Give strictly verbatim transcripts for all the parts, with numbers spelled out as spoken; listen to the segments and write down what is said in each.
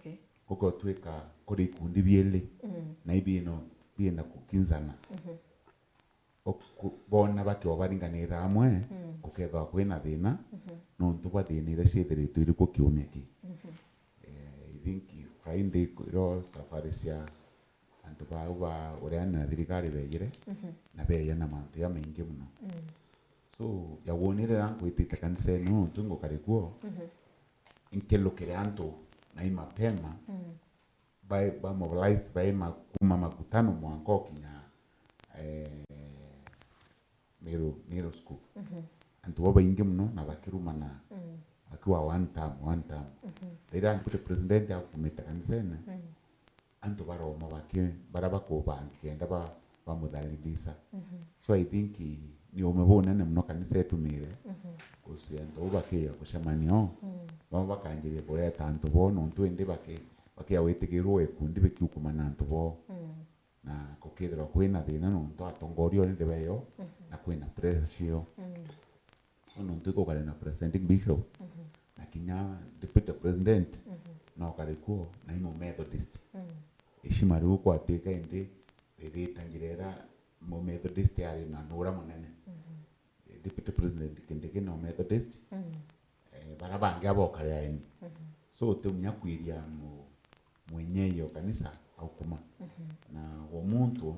Okay. Gukotwika kuri ikundi biiri, mm, na ibiino bienda kukinzana. Mhm. Oku-, boona bakiobaringanira amwe, mm, gukethagwa kwina thina, mhm, nontu bwa thina iria ciithiritwe iri ku kiumia ki. Mhm. Eh, I think Friday irio safari cia antu bau ba ureani na thirikari beejire, mhm, na beeja na mantu jamaingi mono. Mm. So, ya wonire riria nkwitite kanisene nontu ngukari kuo, mhm, nkilukire antu nai mapema, mm, ba, ba mobilize, baima kuma makutano mwanka ukinya, eh, Meru, Meru School. Mhm. Antu babaingi mono na bakirumana, mm, bakiwa one term, one term. Mhm. Riria deputy president akumite kanisene, mm, antu baroma baki, baria bakubangi kenda ba, bamuthalilisa. Mhm. So I think ni ume bunene mono kanisa itumire, mhm, kucia antu bau bakiya kucemania o, mm, bamwe bakanjiria kureta antu bo, nontu indi baki, bakiya witikirwo ikundi bikiukuma na antu bo. Mm. Na gukethirwa kwina thina nontu atongoria already beyo, mhm, na kwina pressure cio. Mm. No nontu ikukari na presiding bishop, mhm, na kinya deputy president, mhm, no kari kuo, na imo Methodist. Mm. Heshima riu kwatwika indi riritagira mo Methodist ari na nura munene. Mhm. Deputy president Kindiki no Methodist. Mm. Eh, baria bangi abokare aeni. Mhm. So, utimunya kwiria mu-, mwenyeji o kanisa aukuma. Mhm. Na uo muntu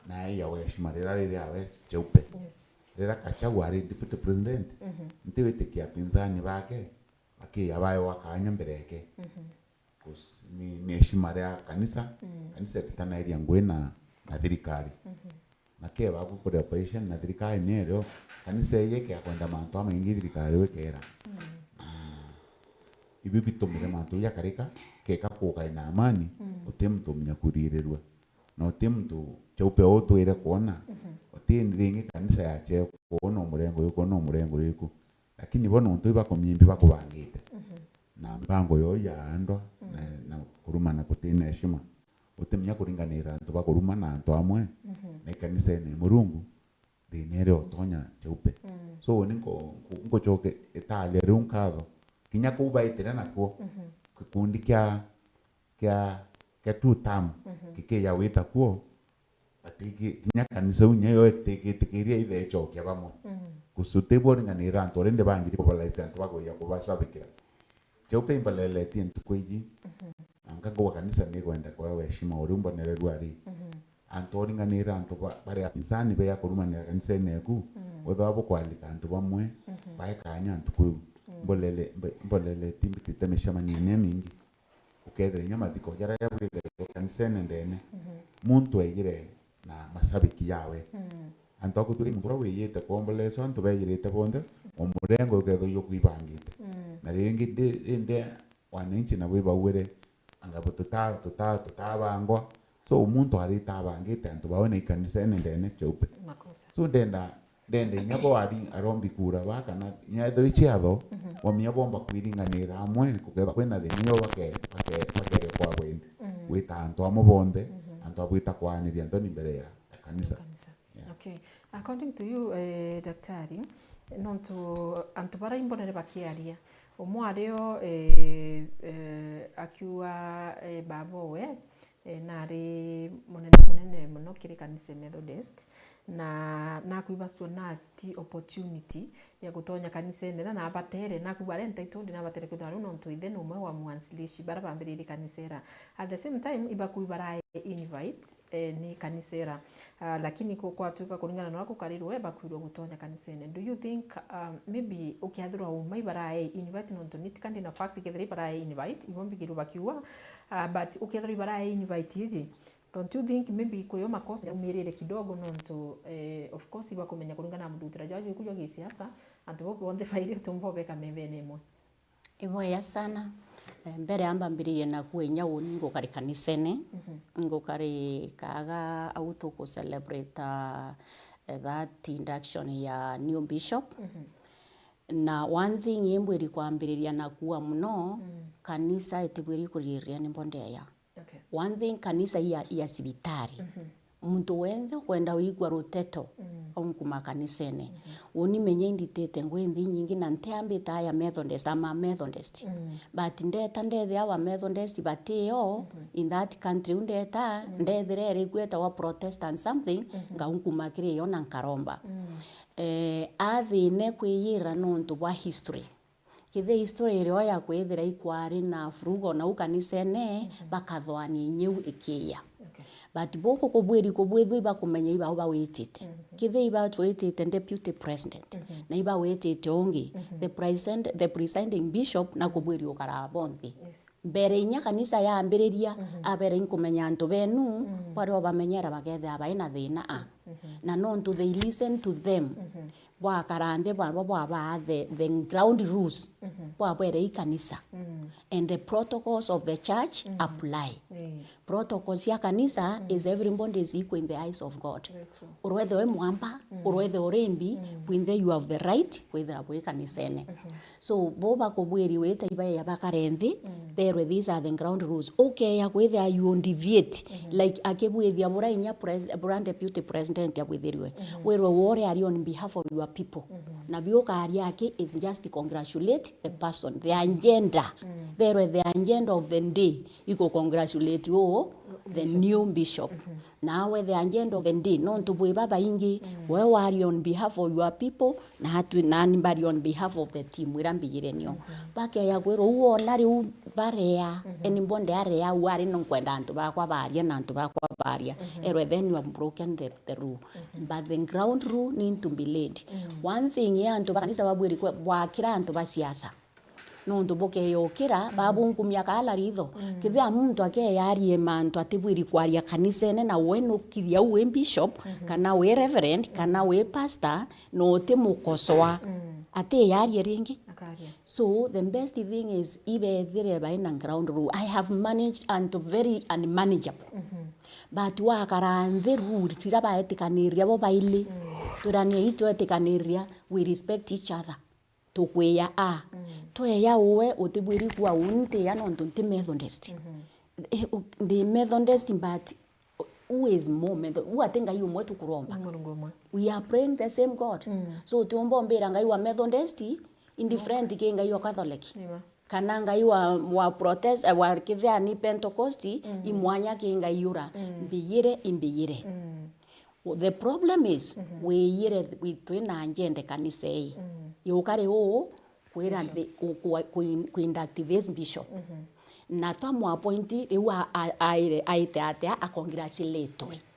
nae yawe heshima riria riri awe Cheupe. Yes. Riria Gachagua ari deputy president, mhm, ntiwitikia apinzani bake bakiya baewa kanya mbere yake. Mhm. 'Cause ni, ni heshima ria kanisa, mm, kanisa ititanairia ngui na, na thirikari. Mhm. Na keba gukuri opposition na thirikari ni erio, kanisa iji kia kwenda mantu amaingi thirikari wikera. Mm. Na ibi bitumire mantu jakarika, keka kukai na amani, mm, uti muntu uminya kuririrua. Na uti muntu Cheupe utwire kuona, mhm, uti ringi kanisa ya Cheupe kuona umurengo yuku, kuona umurengo yuku. Lakini bo nontu ibakumia imbi bakubangite. Mhm. Na mibango yoo yaandwa, mm, na, na kurumana gutina heshima. Utimenya kuringanira antu bakuruma na antu amwe, mhm, na ikanisene ya Murungu, thina iria utonya Cheupe. Mm. So, ni nko-, nko-, nkucoke italia riu nkatho. Kinya kuu baitire nakuo, mhm, gikundi kia, kia, kia two term, mhm, gikija wita kuo, Batiki-, kinya kanisa iu nyayo itigitikiria ithecokia bamwe. Mm. Gucuti boringanira antu already bangiri kubalaitia antu bakwija kubacabikira. Cheupe imbaleletie ntuku iji. Mhm. Na nkagwa kanisa ni kwenda kuewa heshima uri mbonererua ari. Mhm. Antu oringanira antu ba-, bari apinzani beya kurumanira kanisene eku. Mm. Wethwa bukwalika antu bamwe, mhm, bae kanya ntuku iu. Mm. Mbolele, mbe-, mbolele timbitite micemanio ni mingi. Ukethira inya mathiko jaria jabwithairwa kanisene ndene, mhm, muntu aijire na mashabiki jawe. Mm. Antu a gutuika muntu uria wijite kuombolecwa, antu bejirite bonthe, o murengo ukethirwa jukwibangite. Mm. Na ringi ndi-, rindi wananchi nabo ibauire, anga bo tuta-, tuta-, tutabangwa. So, muntu aritabangite antu bawe na ikanisene ndene Cheupe. Makosa. So, ndenda Ndenda inya bo ari arombi kura ba kana inya ethirwa i ciatho, mhm, wamenya bomba kwiringanira amwe, kukethirwa kwina thina, nio bake-, bake-, bakere kwa bwendi. Mhm. Gwita antu amwe bonthe, mhm, antu abwita kwaaniria nthoni mbere ya, ya kanisa. Kanisa. Yeah. Okay. According to you, eh, daktari, nontu antu baria imbonere bakiaria, umwe ario, eh, eh, akiuga, eh, baba owe, eh, nari munene, munene mono kiri kanisa ya Methodist, na nakwibacua nati opportunity ya gutonya kanisene, na nabatere, nakwigua ari entitled, nabatere kwithirwa riu nontu ithe ni umwe wa mwanzilishi baria bambiririe kanisa ira. At the same time, ibakwigua barae invite, eh, ni kanisa ira. Ah, lakini ku-, kwatuika kuringana na uria gukarirwe, bakwirwe gutonya kanisene. Do you think, um, maybe ukethirwa uma ibarae invite, nontu ni tikandi na fact kethira ibarae invite, ibo mbigirwe bakiuga, ah, but ukethirwa ibarae invite iji, don't you think maybe kwi o makosa yaumirire kidogo, nontu, eh, of course, ibakumenya kuringana na muthutira jwa juku jwa gisiasa, antu bo bonthe bairi utumba ubeka methene imwe? Ibwega sana. Eh, mbere amba mbiririe na kuo inya uni ngukari kanisene. Mhm. Ngukari kaga au tuku celebrate, eh, that induction ya new bishop. Mhm. Na one thing imbwiri kwambiriria na kuua muno, mm, kanisa itibwiri kuririria nimbo ndeya. Okay. One thing, kanisa iya, iya cibitari. Mhm. Muntu wenthe ukwenda wigua ruteto, mm, unkuma kanisene. Uni menya inditite ngui nthi nyingi na ntiambite aya Methodist, I'm a Methodist. But ndeta ndethia awa Methodist batio in that country u ndeta, ndethire iri kwetawa Protestant something, ngaunkuma kiri yo na nkaromba. Eh, athine kwiyira nontu bwa history. Kethira history irio ya kwithira ikwari na furugo nau kanisene, bakathwania inyeu ikiya. Okay. But buku kubwiri kubwithwa ibakumenya ibau bawitite. Kethira ibawitite deputy president, na ibawitite ungi, the present-, the presiding bishop na kubwiri ukara bonthi. Yes. Mbere inya kanisa yambiriria, abere inkumenya antu benu, bari obamenyera bakethira bai na thina a. Na nontu they listen to them. Bwakara nthi bwabo bwabaa the, the ground rules, bwabwere i kanisa. And the protocols of the church apply. Protocols ya kanisa is everybody is equal in the eyes of God. Very true. Urwethe wi mwamba, urwethe uri mbi, bwinthe you have the right kwithira bwi kanisene. So, bo bakubwiri wita ibaeya bakare nthi, berwe these are the ground rules. Ukeya kwithira you deviate, like akibwithia bura inya pres-, bura deputy president abwithirwe. Wirwe wore ari on behalf of your people. Na biukaria aki is just congratulate the person, the agenda. Berwe the agenda of the day, iku congratulate uu, the new bishop. Nawe the agenda of the day, nontu bwi babaingi, we wari on behalf of your people, na atwi, nani mbari on behalf of the team ira mbigire nio. Bakeya kwirwa, u wona riu barea, anybody area, u ari no nkwenda antu bakwa baria na antu bakwa baria. Erwe then you have broken the, the rule. But the ground rule need to be laid. One thing ya antu ba kanisa babwiri kwe-, bwakira antu ba siasa. Nontu bukeyokira, babunkumia kaala ritho. Kethira muntu akeyarie mantu atibwiri kwaria kanisene, na we nukiria u wi bishop, kana wi reverend, kana wi pastor, na utimukosoa, atiyarie ringi. Akaria. So, the best thing is, ibethire bai na ground rule. I have managed antu very unmanageable. But wakara nthi rule, tira baetikaniria bo baili. Twirania itwetikaniria, we respect each other. Tukwiya a. Tweya uwe utibwiri kuwa uu ntiya nontu nti Methodist. Eh, u-, ndi Methodist, but who is more Methodist? U ati Ngai umwe tukuromba. Ni Murungu umwe. We are praying the same God. So utiumba umbira Ngai wa Methodist indifferent ki Ngai wa Catholic. Nima. Kana Ngai wa, wa Protest, eh, wa kithia ni Pentecost, imwanya ki Ngai ura. Mbiyire, imbiyire. The problem is, wiyire wi-, twina njende kanisa ii. Yukari uu, kwira nthi, ku-, ku-, ku-, ku-induct this bishop. Na twamuappoint, riu a-, a-, aire, aite atia, acongratulate. Yes.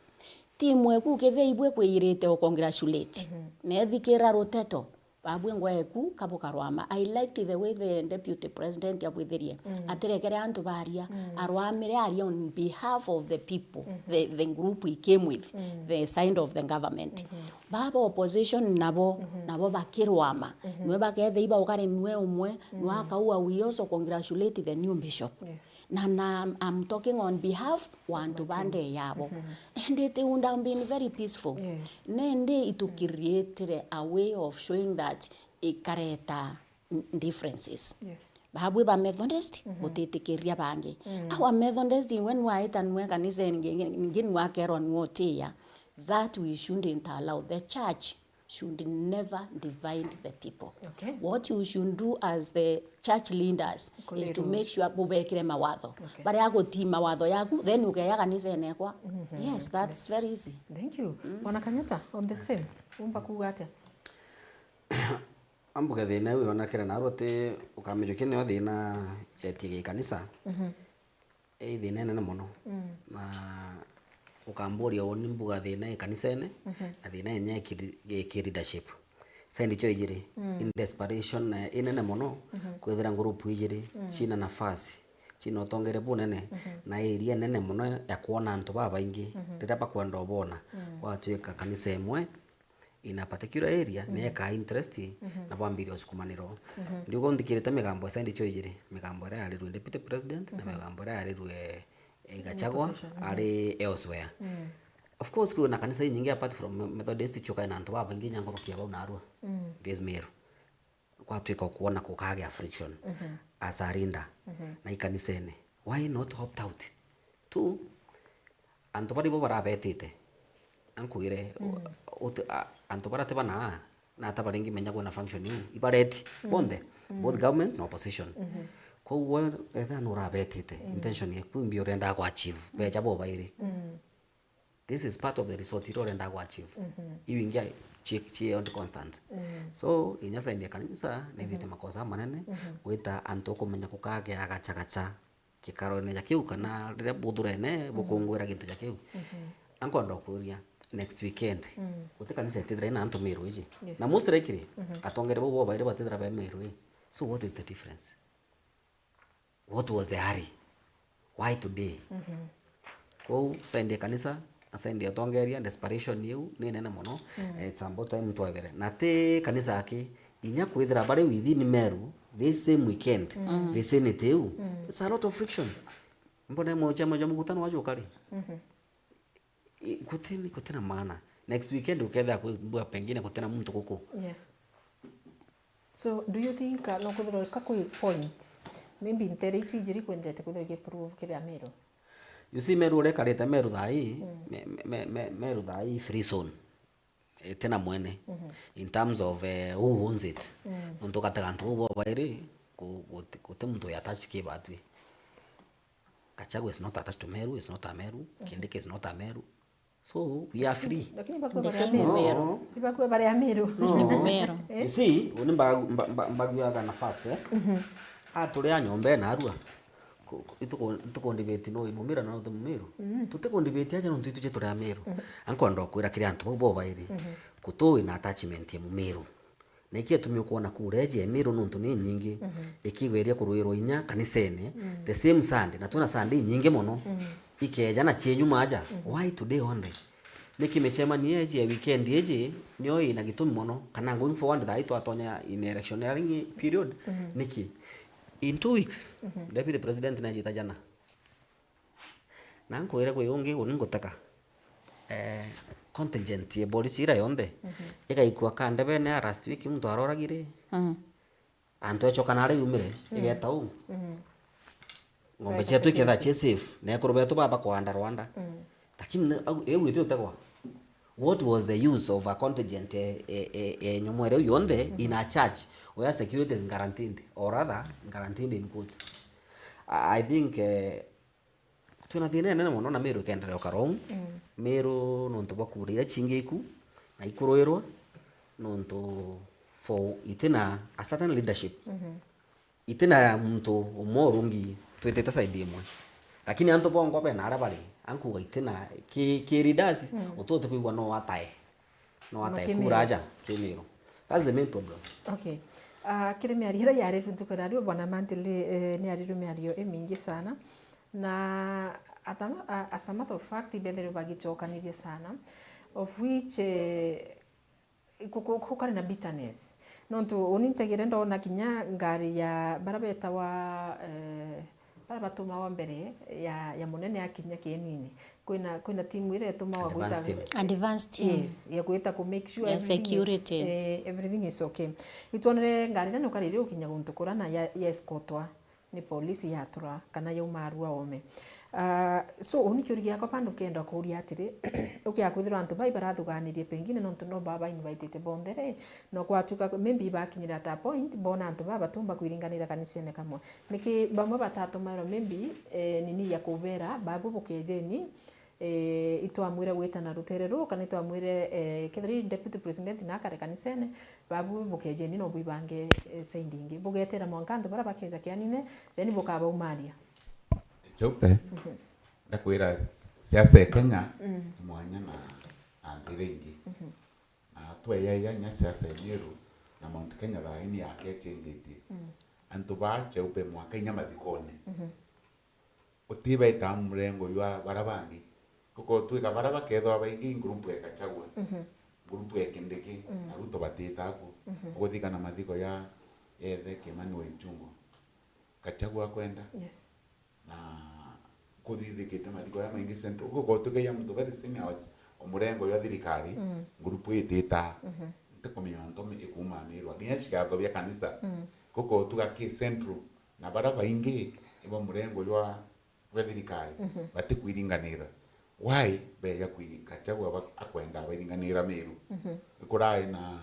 Timu eku kethia ibwe kwiyirite ucongratulate. Na ethikira ruteto, babwi ngwa eku, kabukarwama. I liked the way the deputy president abwithirie. Atirekere antu baria, arwamire aria on behalf of the people, the, the group he came with, the side of the government. Baba opposition nabo, nabo bakirwama. Nwe bakethe iba ukari nwe umwe, nwe akaua, we also congratulate the new bishop. Yes. Na, na I'm talking on behalf wa antu ba ndee yabo. And it would have been very peaceful. Yes. Nende itukirietire a way of showing that ikareta n-, differences. Yes. Babwi ba Methodist, gutitikiria bangi. Awa Methodist, when waita nwe kanisa ingi, ingi nwe akerwa nwe utiya, that we shouldn't allow. The church should never divide the people. Okay. What you should do as the church leaders is to make sure bubekire mawatho. Okay. Baria gutii mawatho yaku, then ukeya kanisa enekwa. Yes, that's very easy. Thank you. Mwana Kanyata, on the same. Umba kuuga atia? Ambuge thina iu yonekere narua ti ukamijukia niyo thina yetie gikanisa. I thina inene mono. Na ukamburia uni mbuga thina i kanisene, na thina inya i ki-, i ki leadership. Side cio ijiri, in desperation, eh, inene mono, kwithira ngurupu ijiri, cina nafasi, cina utongere bunene, na area nene mono ya kwona antu babaingi, riria bakwenda ubona, gwatuika kanisa imwe, in a particular area, ni ekaa interest, na bwambiria usukumaniro. Ndiuga unthikirite migambo ya side cio ijiri, migambo iria yarirue deputy president, na migambo iria yarirue, eh, Gachagua, ari elsewhere. Of course, kwina kanisa inyingi apart from Me-, Methodist, cio kaina antu babaingi inya nkuruki ya bau narua. This Meru. Gwatuika ukwona kukagia friction as a leader na ikanisene. Why not opt out? Tu, antu baria bo barabetite, ankugire, ut-, a-, Antu baria ti bana, na ata baringi menya kwina function iu, ibareti bonthe, both government na opposition. Koguo etha nurabetite intention yaku mbi urenda ku achieve, beja bo bairi. This is part of the result iria urenda ku achieve. Iu ingi ai-, chi, chi on constant. So inya side ya kanisa nithite makosa manene, gwita antu kumenya kukagea gachagacha gikarone ja kiu, kana riria buthurene bukungwira gintu ja kiu. Ankwenda kuria, next weekend guti kanisa itithira ina antu Meru iji? Yes. Na most likely atongeria bau bobairi batithira be Meru ii. So what is the difference? What was the hurry? Why today? Kou side ya kanisa na side ya utongeria, desperation iu ni nene mono. It's about time twethire. Na ti kanisa aki, inya kwithira bari within Meru, this same weekend, vicinity iu, it's a lot of friction. Mbona mwe chama cha mkutano wacho kari? I-, guti ni, guti na maana. Next weekend ukethira kwibua pengine guti na muntu guku. Yeah. So, do you think, uh, no kwithirwa ka kwi point? Maybe ntere ici ijiri kwendete kwithirwa igiprove kiri Amiru. You see, Meru uria ikarite Meru thaa ii, me-, me-, me-, me-, Meru thaa ii free zone. Iti na mwene. In terms of, eh, who owns it. Nontu ugatega antu bau bobairi, ku-, guti, guti muntu wi attached ki batwi. Gachagua is not attached to Meru, is not a Meru. Kindiki is not a Meru. So, we are free. Lakini bakwe bari Ndeke Amiru. Mumeru. Ibakwe bari Amiru. No. Ni Mumeru. Eh? You see, uni mba-, mba-, mba-, mbagiaga na facts, eh? Ah, turi a nyomba ena arua. Ku-, ku-, ituku-, itukundibeti no i Mumira na uti Mumiru. Tutikundibeti aja nontu ituje turi Amiru. Ankwenda kwira kiri antu bau bobairi. Kutu wina attachment ya Mumiru. Na iki gitumi ukwona kura iji ya Meru nontu ni nyingi, ikigeria kuruirwa inya kanisene, the same Sunday, na twina Sunday inyingi mono, ikeja na cienyu maja. Why today only? Niki micemanio iji ya weekend iji nio ina gitumi mono, kana going forward thaa ii twatonya in election ya ringi period? Niki? In two weeks, Deputy President najita jana. Na nkwire kwi ungi uni nguteka, eh, contingent ya polisi ira yonthe igaikua ka ndebene ya last week muntu aroragire. Antu echoka nari yumire, igeta uu. Ng'ombe cietu iketha ci safe, na ekuru betu baba kwanda Rwanda. Lakini au, eu iti utegwa. What was the use of a contingent e, e, e, e nyomwere u yonthe in a church where security is guaranteed, or rather guaranteed in quotes? I, I think, eh, twina thina inene mono na Meru ikenderea ukara uu. Meru nontu bwa kura iria cingi iku na ikuruirwa nontu for itina a certain leadership. Itina ya muntu umwe urungi twitite side imwe. Lakini antu bongwa bena aria bari, ankuga itina ki, ki leaders, ututi kwigua no atae. No atae kura aja ki Meru. That's the main problem. Okay. Ah, kiri miario iria yarirwe ntuku ya riu, Bwana Mantili, eh, ni arirwe miario imingi sana. Na atama-, a-, as a matter of fact, ibethirwe bagicokanirie sana. Of which, eh, ku-, ku-, kukari na bitterness. Nontu uni ntegere ndona kinya ngari ya bara betawa, eh, bara batumawa mbere ya, ya munene akinya kienini. Kwina, kwina timu iria itumawa gwita team. Advance team. Yes, ya gwita ku make sure ya everything is, security, eh, everything is okay. Itwonere ngari iria nukarire ukinya guntu kura na ya, ya escortwa ni polisi yatura kana yauma arua ome. Ah, so, uni kiuria giakwa bandu kenda kuuria atiri, ukia kwithirwa antu bai barathuganirie pengine nontu no baba invitite bonthe ri, no kwatuika maybe bakinyira at a point, bona antu baba batumba kwiringanira kanisene kamwe. Niki bamwe batatumairwa maybe, eh, nini ya kubera, babu bukejeni, eh, itwamwire gwita na rutere ruu, kana itwamwire, eh, kethira i deputy president na akare kanisene, babu bukejeni no bwibange, eh, side ingi. Bugetera mwanka antu bara bakeja kianine, then bukabaumaria. Chaupe, ndakwira siasa ya Kenya ni mwanya na, na nthi iria ingi. Na tweya inya siasa ya Meru na Mount Kenya thaa ii ni yakechingitie. Antu baa Chaupe mwaka inya mathikone. Utibaita murengo jwa bara bangi. Gukotwika bara bakethwa baingi group ya Gachagua, group ya Kindiki, na Ruto batita ku. Uguthika na mathiko ya, ya ithe Kimani wa Ichung'wa. Gachagua akwenda. Yes. Na kuthithikite mathiko ya maingi Central. Gukotwika ya muntu very senior wa, wa murengo jwa thirikari, group itita. Ntikumenya untu ikuuma Meru. Nginya ciatho bia kanisa. Gukotuga ki Central. Na bara baingi ibo murengo jwa, jwa thirikari, batikwiringanira. Why beja kwi Gachagua ba-, akwenda abaithinganira Meru? Mhm. Kurari na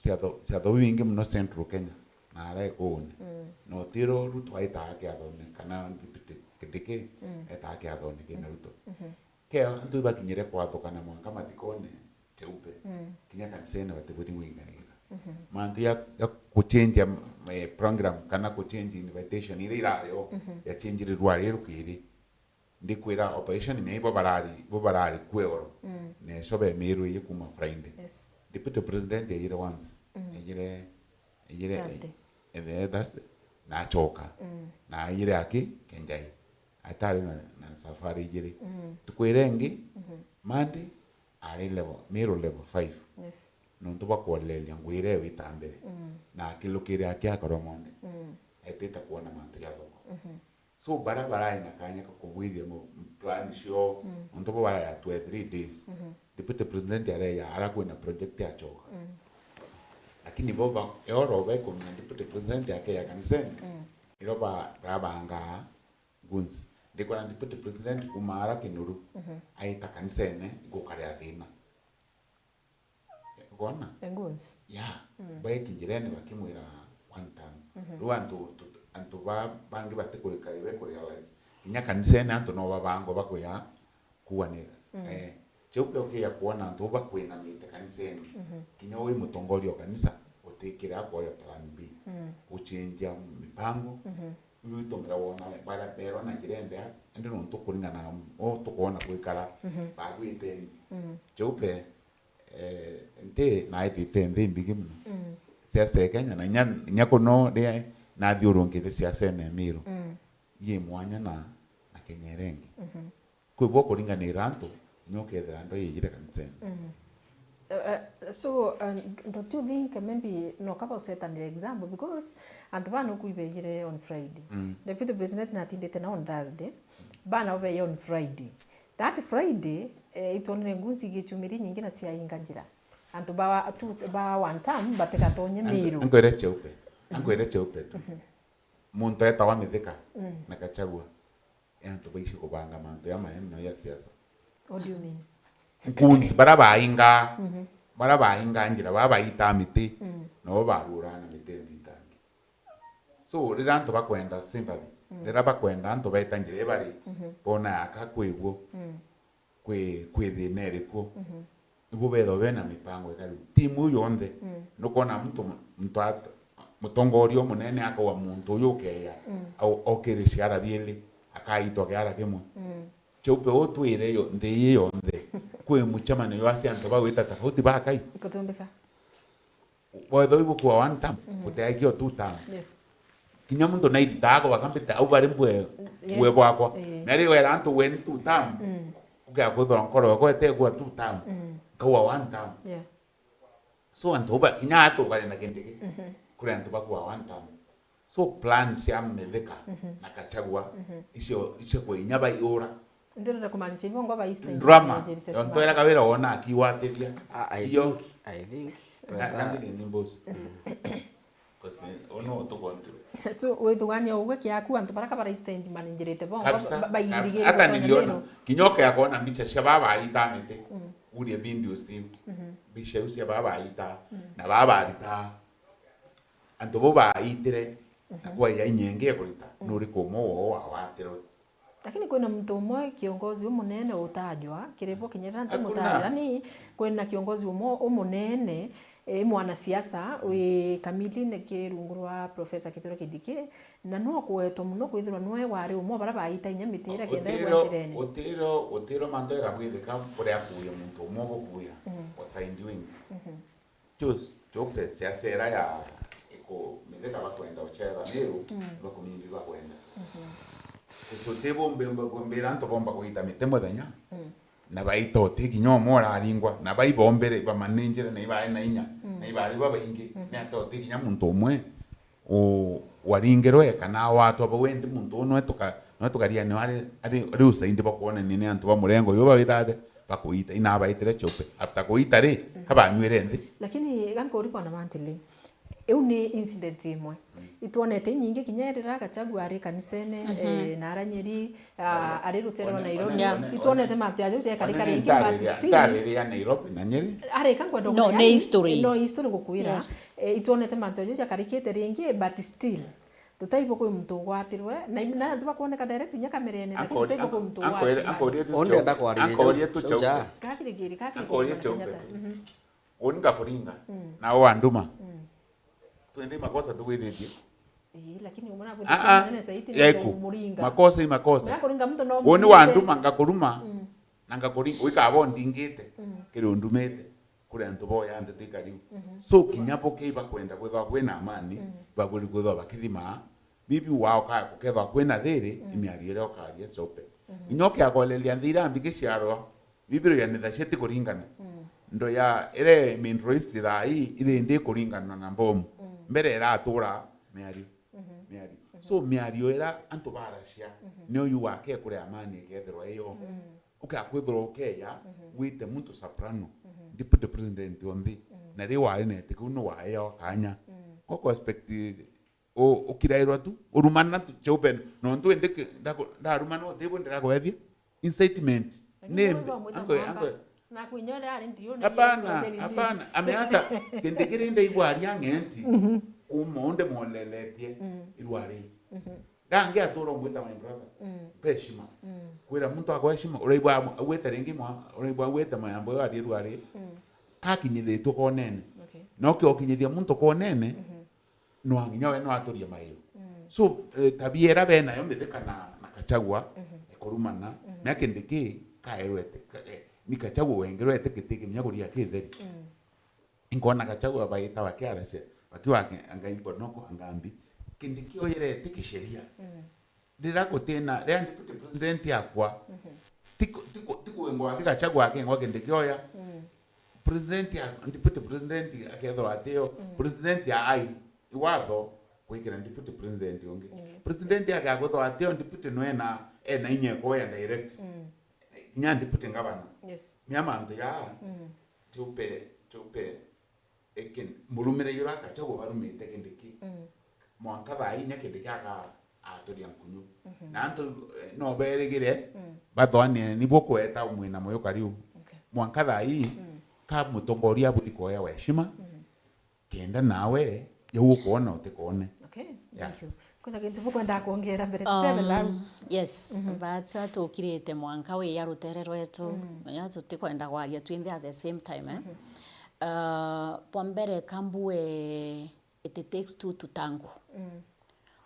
ciatho, ciatho bibingi muno Central Kenya na ara ikuuni. Mm. Na utiro Ruto aitaga kiathone, kana Deputy Kindiki Mm. etaga kiathone kina Ruto. Mhm. Kea antu ibakinyire kwathukana mwanka mathikone Cheupe. Mm. Kinya kanisene batiburi gwithanira. Mhm. Mantu ya, ya kuchenja, eh, program kana kuchenja invitation iria irayo Mhm. ya chenjire rwari rukiri. Ndikwira opposition mei bo barari, bo barari kwe oro. Mm. Neco bemirwe iji kuma Friday. Yes. Deputy President ejire once. Mm. Ejire, ejire Thursday. Eh, Thursday. Na acoka. Mm. Na ejire aki Kenjai. Atari na, na safari ijiri. Mm. Tukwire ingi, Mhm. Monday, ari level, Meru level five. Yes. Nontu bwa kworereria ngwire witambire. Mm. Na akilukire aki akorwa monde. Mm. Etite kwona mantu ja thoko. Mhm. So, bara barari na kanya ka kubwithia mu-, plan cio, Mm. nontu bo baraya twe three days. Mhm. Deputy President areya, ara kwina project acoka. Mm. Lakini bo ba, eoro bekumenya Deputy President akeya kanisene. Mm. Iro ba, barabanga goons. Ndikwona Deputy President kuma ara Kinuru, Mhm. aita kanisene, igukarea thina. Ukona? The goons. Yeah. Mm. Baeki njirene bakimwira one time. Mhm. Riu antu, tu-, antu ba, bangi batikurika ibe kurealize. Kinya kanisene antu no babangwa bakuya kuanira. Mm. Eh, kiu kio kia kwona antu bakwinamite kanisene. Mhm. Kinya wi mutongoria wa kanisa, utikire akoya plan B. Mm. Guchenjia mipango. Mhm. Iu itumira wona baria berwa na njira imbea, indi nontu kuringana na u tukwona gwikara, Mhm. bagwiteni. Mhm. Kiu pe, eh, nti naitite nthi mbigi muno. Mm. Siasa ya Kenya, na inya, inya kuno ria nathiurungite siasene ya Miru. Mm. Yi mwanya na, na Kenya iria ingi. Mhm. Kwi bo kuringanira antu, inya ukethira antu yeyire kanisene. Mm. Uh, uh, so, uh, don't you think maybe no kaba usetanire example? Because antu baa nuku ibejire on Friday. Mm. Deputy President natindite na on Thursday. Bana ubeje on Friday. That Friday, eh, itwonere ngunzi igichumiri nyingi na ciainga njira. Antu ba, tu, ba one term batigatonye Angu-, Miru. Ankwire Cheupe. Mhm. Ankwire Cheupe tu. Mhm. Muntu etagwa Mithika Mm. na Gachagua. E antu baici kubanga mantu ya maeni na ya siasa. What do you mean? Goons, bara bainga, Mhm. bara bainga njira, bara baita miti, Mm. nabo baruraga na miti nthitangi. So, rira antu bakwenda sympathy, Mm. rira bakwenda antu beta njira ibari, Mhm. bona yaka kwiguo, Mm. kwi, kwi thina irikuo, Mhm. ibo betho bena mipango ikari. Timu iu yonthe, Mm. nukona muntu, muntu at-, mutongoria umunene akaua muntu uyu ukeya, Mm. au okire ciara biiri, akaitwa kiara kimwe. Mm. Cheupe utwire yo, nthi ii yonthe, kwi mucemanio jwa cia antu bagwita tofauti bakai. Ikutumbika. Wethwa ibukua one term, Mm. guteaikio two term. Yes. Kinya muntu nairitaga kubaka mbita au bari mbwe, Yes. mbwe bwakwa. Eh. Nari wera antu weni two term, Mm. ukea kwithirwa nkoro yakwa itegua two term, Mm. nkaua one term. Yeah. So antu ba, kinya atu bari na Kindiki, Mhm. kuri antu bakua one term. So plan cia Mithika Mhm. na Gachagua Mhm. icio, icio kwe inya baiura. Ndirenda kumaanisha ibo ngo ba Eastern Drama. Yonto era kawira wona akiwatithia. I, I Iyo. think, I think, Ka-, tweta kandi ni, ni boss. Mm. 'Cause, eh, ono to control. So, withugania ugwe kiaku antu bara kabara Eastern manjirite bo, Kabisa, ba-, ba-, kabisa. Bairigirite Hata niliona, Meru. Kinyoke akona mbicha cia baba aitanite. Mm. Urie video siu. Mhm. Mbicha iu cia baba aita. Mm. Na baba arita. Antu bo baitire, na Mhm. kwa ya inya ingi ya kurita, Mm. nuri kumwe woo wawatirwe. Lakini kwina muntu umwe kiongozi umunene utajwa, kiri bo kinya ethira Hakuna. ntimutajwa, yani kwina kiongozi umwe umunene, e, mwanasiasa, wi kamili ni kirungu rwa Professor Kithure Kindiki, na no kuwetwa muno kwithirwa nwe wari umwe bara baita inya miti iria kenda igwa Utiro, njirene. Utiro, utiro mantu era bwithika kuria kuya muntu umwe gukuya, Mm. wa signed wings. Mhm. Just, just siasa era ya iku-, Mithika bakwenda uchetha Meru, Mm. bakumimbi bakwenda. Mhm. Kusuti bombe, bombe, bombera antu bomba kuita miti muthenya. Mm. Na baita uti kinya umwe uraringwa, na baibombere bamanenjere na ibari na inya, Mm. na ibari babaingi, Mm. ni ata uti kinya muntu umwe u-, waringirwe kana watwa bau, indi muntu uu nwe tuka-, nwe tukaria ni ari, ari, ari usaindi bwa kwonania ni antu ba murengo uyu bawitha atia, bakuita, inabaitire Cheupe. After kuita ri, Mhm. kabanywire nthi. Lakini gankurigwa na mantili, Iu ni incident imwe. Itwonete inyingi kinya riria Gachagua ari kanisene, eh, na ara Nyeri, ah, ari rutere rwa Nairobi. Yeah. Itwonete mantu jaja jakarika ringi, but still. Ndariria Nairobi na Nyeri. Arika ngwenda No, ni history. No history ngukwira. Yes. Eh, itwonete mantu jaja jakarikite ringi, but still. Tutaigua kwi muntu ugwatirwe, na na antu bakwoneka direct inya kamerene, lakini tutaigua kwi muntu ugwatirwe. Onde ndakwaririria. Ankoria tu chauke. Kakirigiri, kakirigiri. Ankoria chauke. Uni ngakuringa na wanduma. Twende makosa tugwithitie. Ii, lakini umona Ah, ah, gwitikia zaidi yaiku. Muringa. Makosa i makosa. Nakuringa mtu no. Uni wanduma ngakuruma. Na ngakuringa uikaba undingite. Kiri undumite. Kuri antu boya ndeto ikariu. So kinya bo kei bakwenda kwithwa kwina amani, baguri kwithwa bakithima. Bibi wao ka kukethwa kwina thiri, imiario iria ukaria siope. Inya ukiagoleria nthi iria mbi giciarwa, Biblia yanithacia ti kuringana. Ndo ya ire Middle East thaa ii iri ndi kuringana na mbomu. Mbere iratura miario. Miario. So miario ira antu baracia, nio yu wake kuri amani ikethirwa iyo. Ukakwithirwa ukeya, wite muntu soprano, deputy president o nthi. Na ri wari na iti kuu ni waeyo kanya. Ko expect u-, ukirairwa tu, urumana tu cheupe, nontu indi ki-, ndaku-, ndarumana utibu ndirakwethia. Incitement. Name. Ango, ango. Hapana, hapana. Ameata, kindi kiri ndaigua aria ng'enti, kuma unde moleletie, irwari. Ndangi atura umwita my brother. Mpe heshima. Kwira muntu akwa heshima, uraigua amu-, agwite ringi mwa, uraigua agwite mayambo yo ari irwari. Kakinyithitwe konene. Okay. No kiokinyithia muntu konene, no nginya we no aturie maiu. So, eh, tabia ira benayo mithika na, na Gachagua, ikurumana, na kindi ki kaerwete, ka-, eh, ni Gachagua wengerwete giti kinya kuria kitheri. Inkona Gachagua baita bakiaracia, bakiwa ake-, anga imbonoko, anga mbi. Kindi kioyerete kisheria. Riria gutina, riria deputy president akwa, tiku-, tiku-, tikuengwa aki Gachagua akengwa kindi kioya. President ya, deputy president akethirwa atio, president ya ai, iwatho kwikira deputy president ungi. President agakwithirwa atio, deputy no ena, ena inya ikoya direct. Kinya deputy governor. Yes. Mia mantu ya, tiupe, tiupe, Eki, murumire yura Gachagua barumite Kindiki. Mwanka thaa inya Kindiki aka-, aturia nkunyu. Na antu, eh, no berigire, bathwanie nibuo kweta umwina moyo kariu. Okay. Mwanka thaa ii, ka mutongoria aburi kuoya heshima, kenda nawe, jau ukwona utikone. Okay, yeah, thank you. Kwina gintu bukwenda kwongera mbere tutebe lau? Um, yes, baachwa tukirite mwanka wi ya rutere rwetu, ya tutikwenda kwaria twinthe at the same time, eh? Uh, bwa mbere kambue it takes two to tango.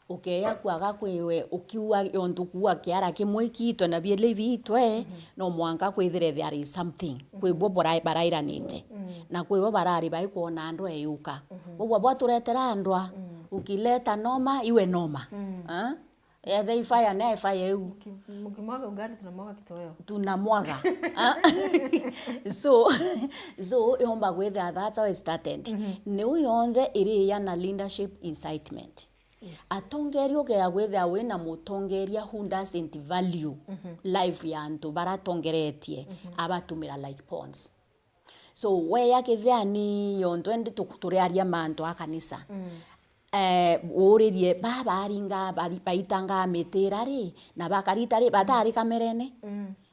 Ukeya kwaga kwiwe ukiuga yontu kuuga kiara kimwe kiitwe na bieli biitwe, no mwanka kwithire there is something. Kwi bo bara-, barairanite. Na kwi bo barari baikwona andwa eyuka. Bubwa bwaturetera andwa, ukileta noma, iwe noma. Ah? Ethe ifaya ne ifaya iu. Muki-, mukimwaga ugali, tunamwaga kitoweo. Tunamwaga. Ah? So, so, yomba kwithira that's how it started. Niu yonthe iriya na leadership incitement. Yes. Atongeria ukeya kwithira wina mutongeria who doesn't value life ya antu baratongeretie, abatumira like pawns. So, weya kithiani yontu indi tu-, turiaria mantu a kanisa. Eh, uririe, ba baringa, bari-, baitangaa mitira ri, na bakarita ri, batari kamerene,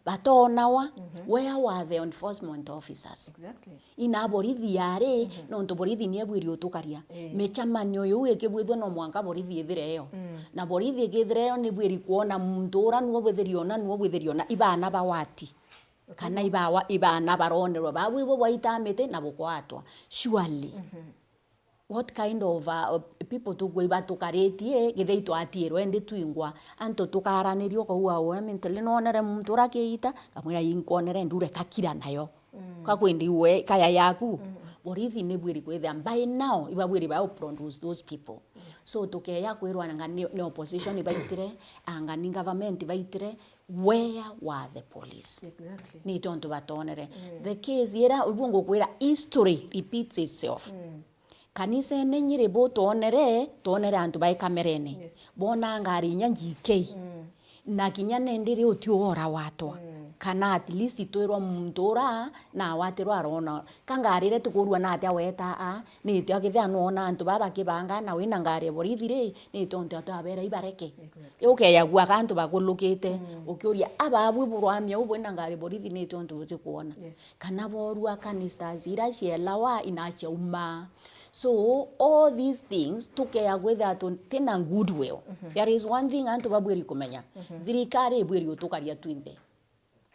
batonawa, where were the enforcement officers? Exactly. Ina borithi yari, nontu borithi ni ebwiri utukaria. Eh. Micemanio iu ikibwithua no mwanka borithi ithire iyo. Na borithi ikithire iyo ni bwiri kwona muntu ura nuo bwithiri ona, nuo bwithiri ona, ibana ba wati. Kana ibawa, ibana baronerwa, babu ibo bwaita miti na bukwatwa. Surely, what kind of, uh, people tukui batukaritie, githei twatiirwe ndi twingwa, antu tukaraniria ukauga, we, mintele nonere muntu ura akiita, kamwira, inkwonere ndure kakira nayo. Kakwindi iwe, kaya yaku. Borithi ni bwiri kwithia, by now, ibabwiri ba produce those people. Yes. So, tukeya kwirwa anga ni, ni opposition baitire, anga ni government baitire, where were the police? Exactly. Ni tontu batonere. The case ira, ibu ngukwira, history repeats itself. Kanisa ene Nyiri bu twonere, twonere antu bai kamerene. Yes. Bona ngari inya G K. Na kinya nendiri uti wora watwa. Kana at least twirwa muntu ura na watirwa arona. Ka ngari iria tukurua na atia weta a, ni tio akithia nuona antu baba bakibanga na wina ngari ya borithi ri, ni tio ntu atia abera ibareke. Exactly. Ukeyagua ka antu bakulukite, mm, ukiuria, "Aba abwi burwamia u bwina ngari borithi ni tio ntu butikuona?" Yes. Kana borua canisters iria cielawa inaciauma. So, all these things, tukeya kwithira tu-, tina goodwill. Mhm. There is one thing antu babwiri kumenya. Mhm. Thirikari ibwiri utukaria twinthe.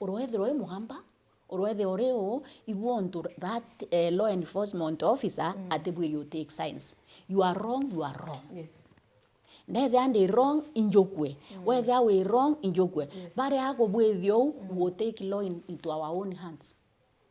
Urwethirwa wi mugamba, urwethirwa uri u, ibu untu that, eh, law enforcement officer, mm, atibwiri u take signs. You are wrong, you are wrong. Yes. Ndethia ndi wrong, injukue. Mm. Wethia wi wrong, injukue. Yes. Baria akubwithia uu, mm, we will take law in, into our own hands.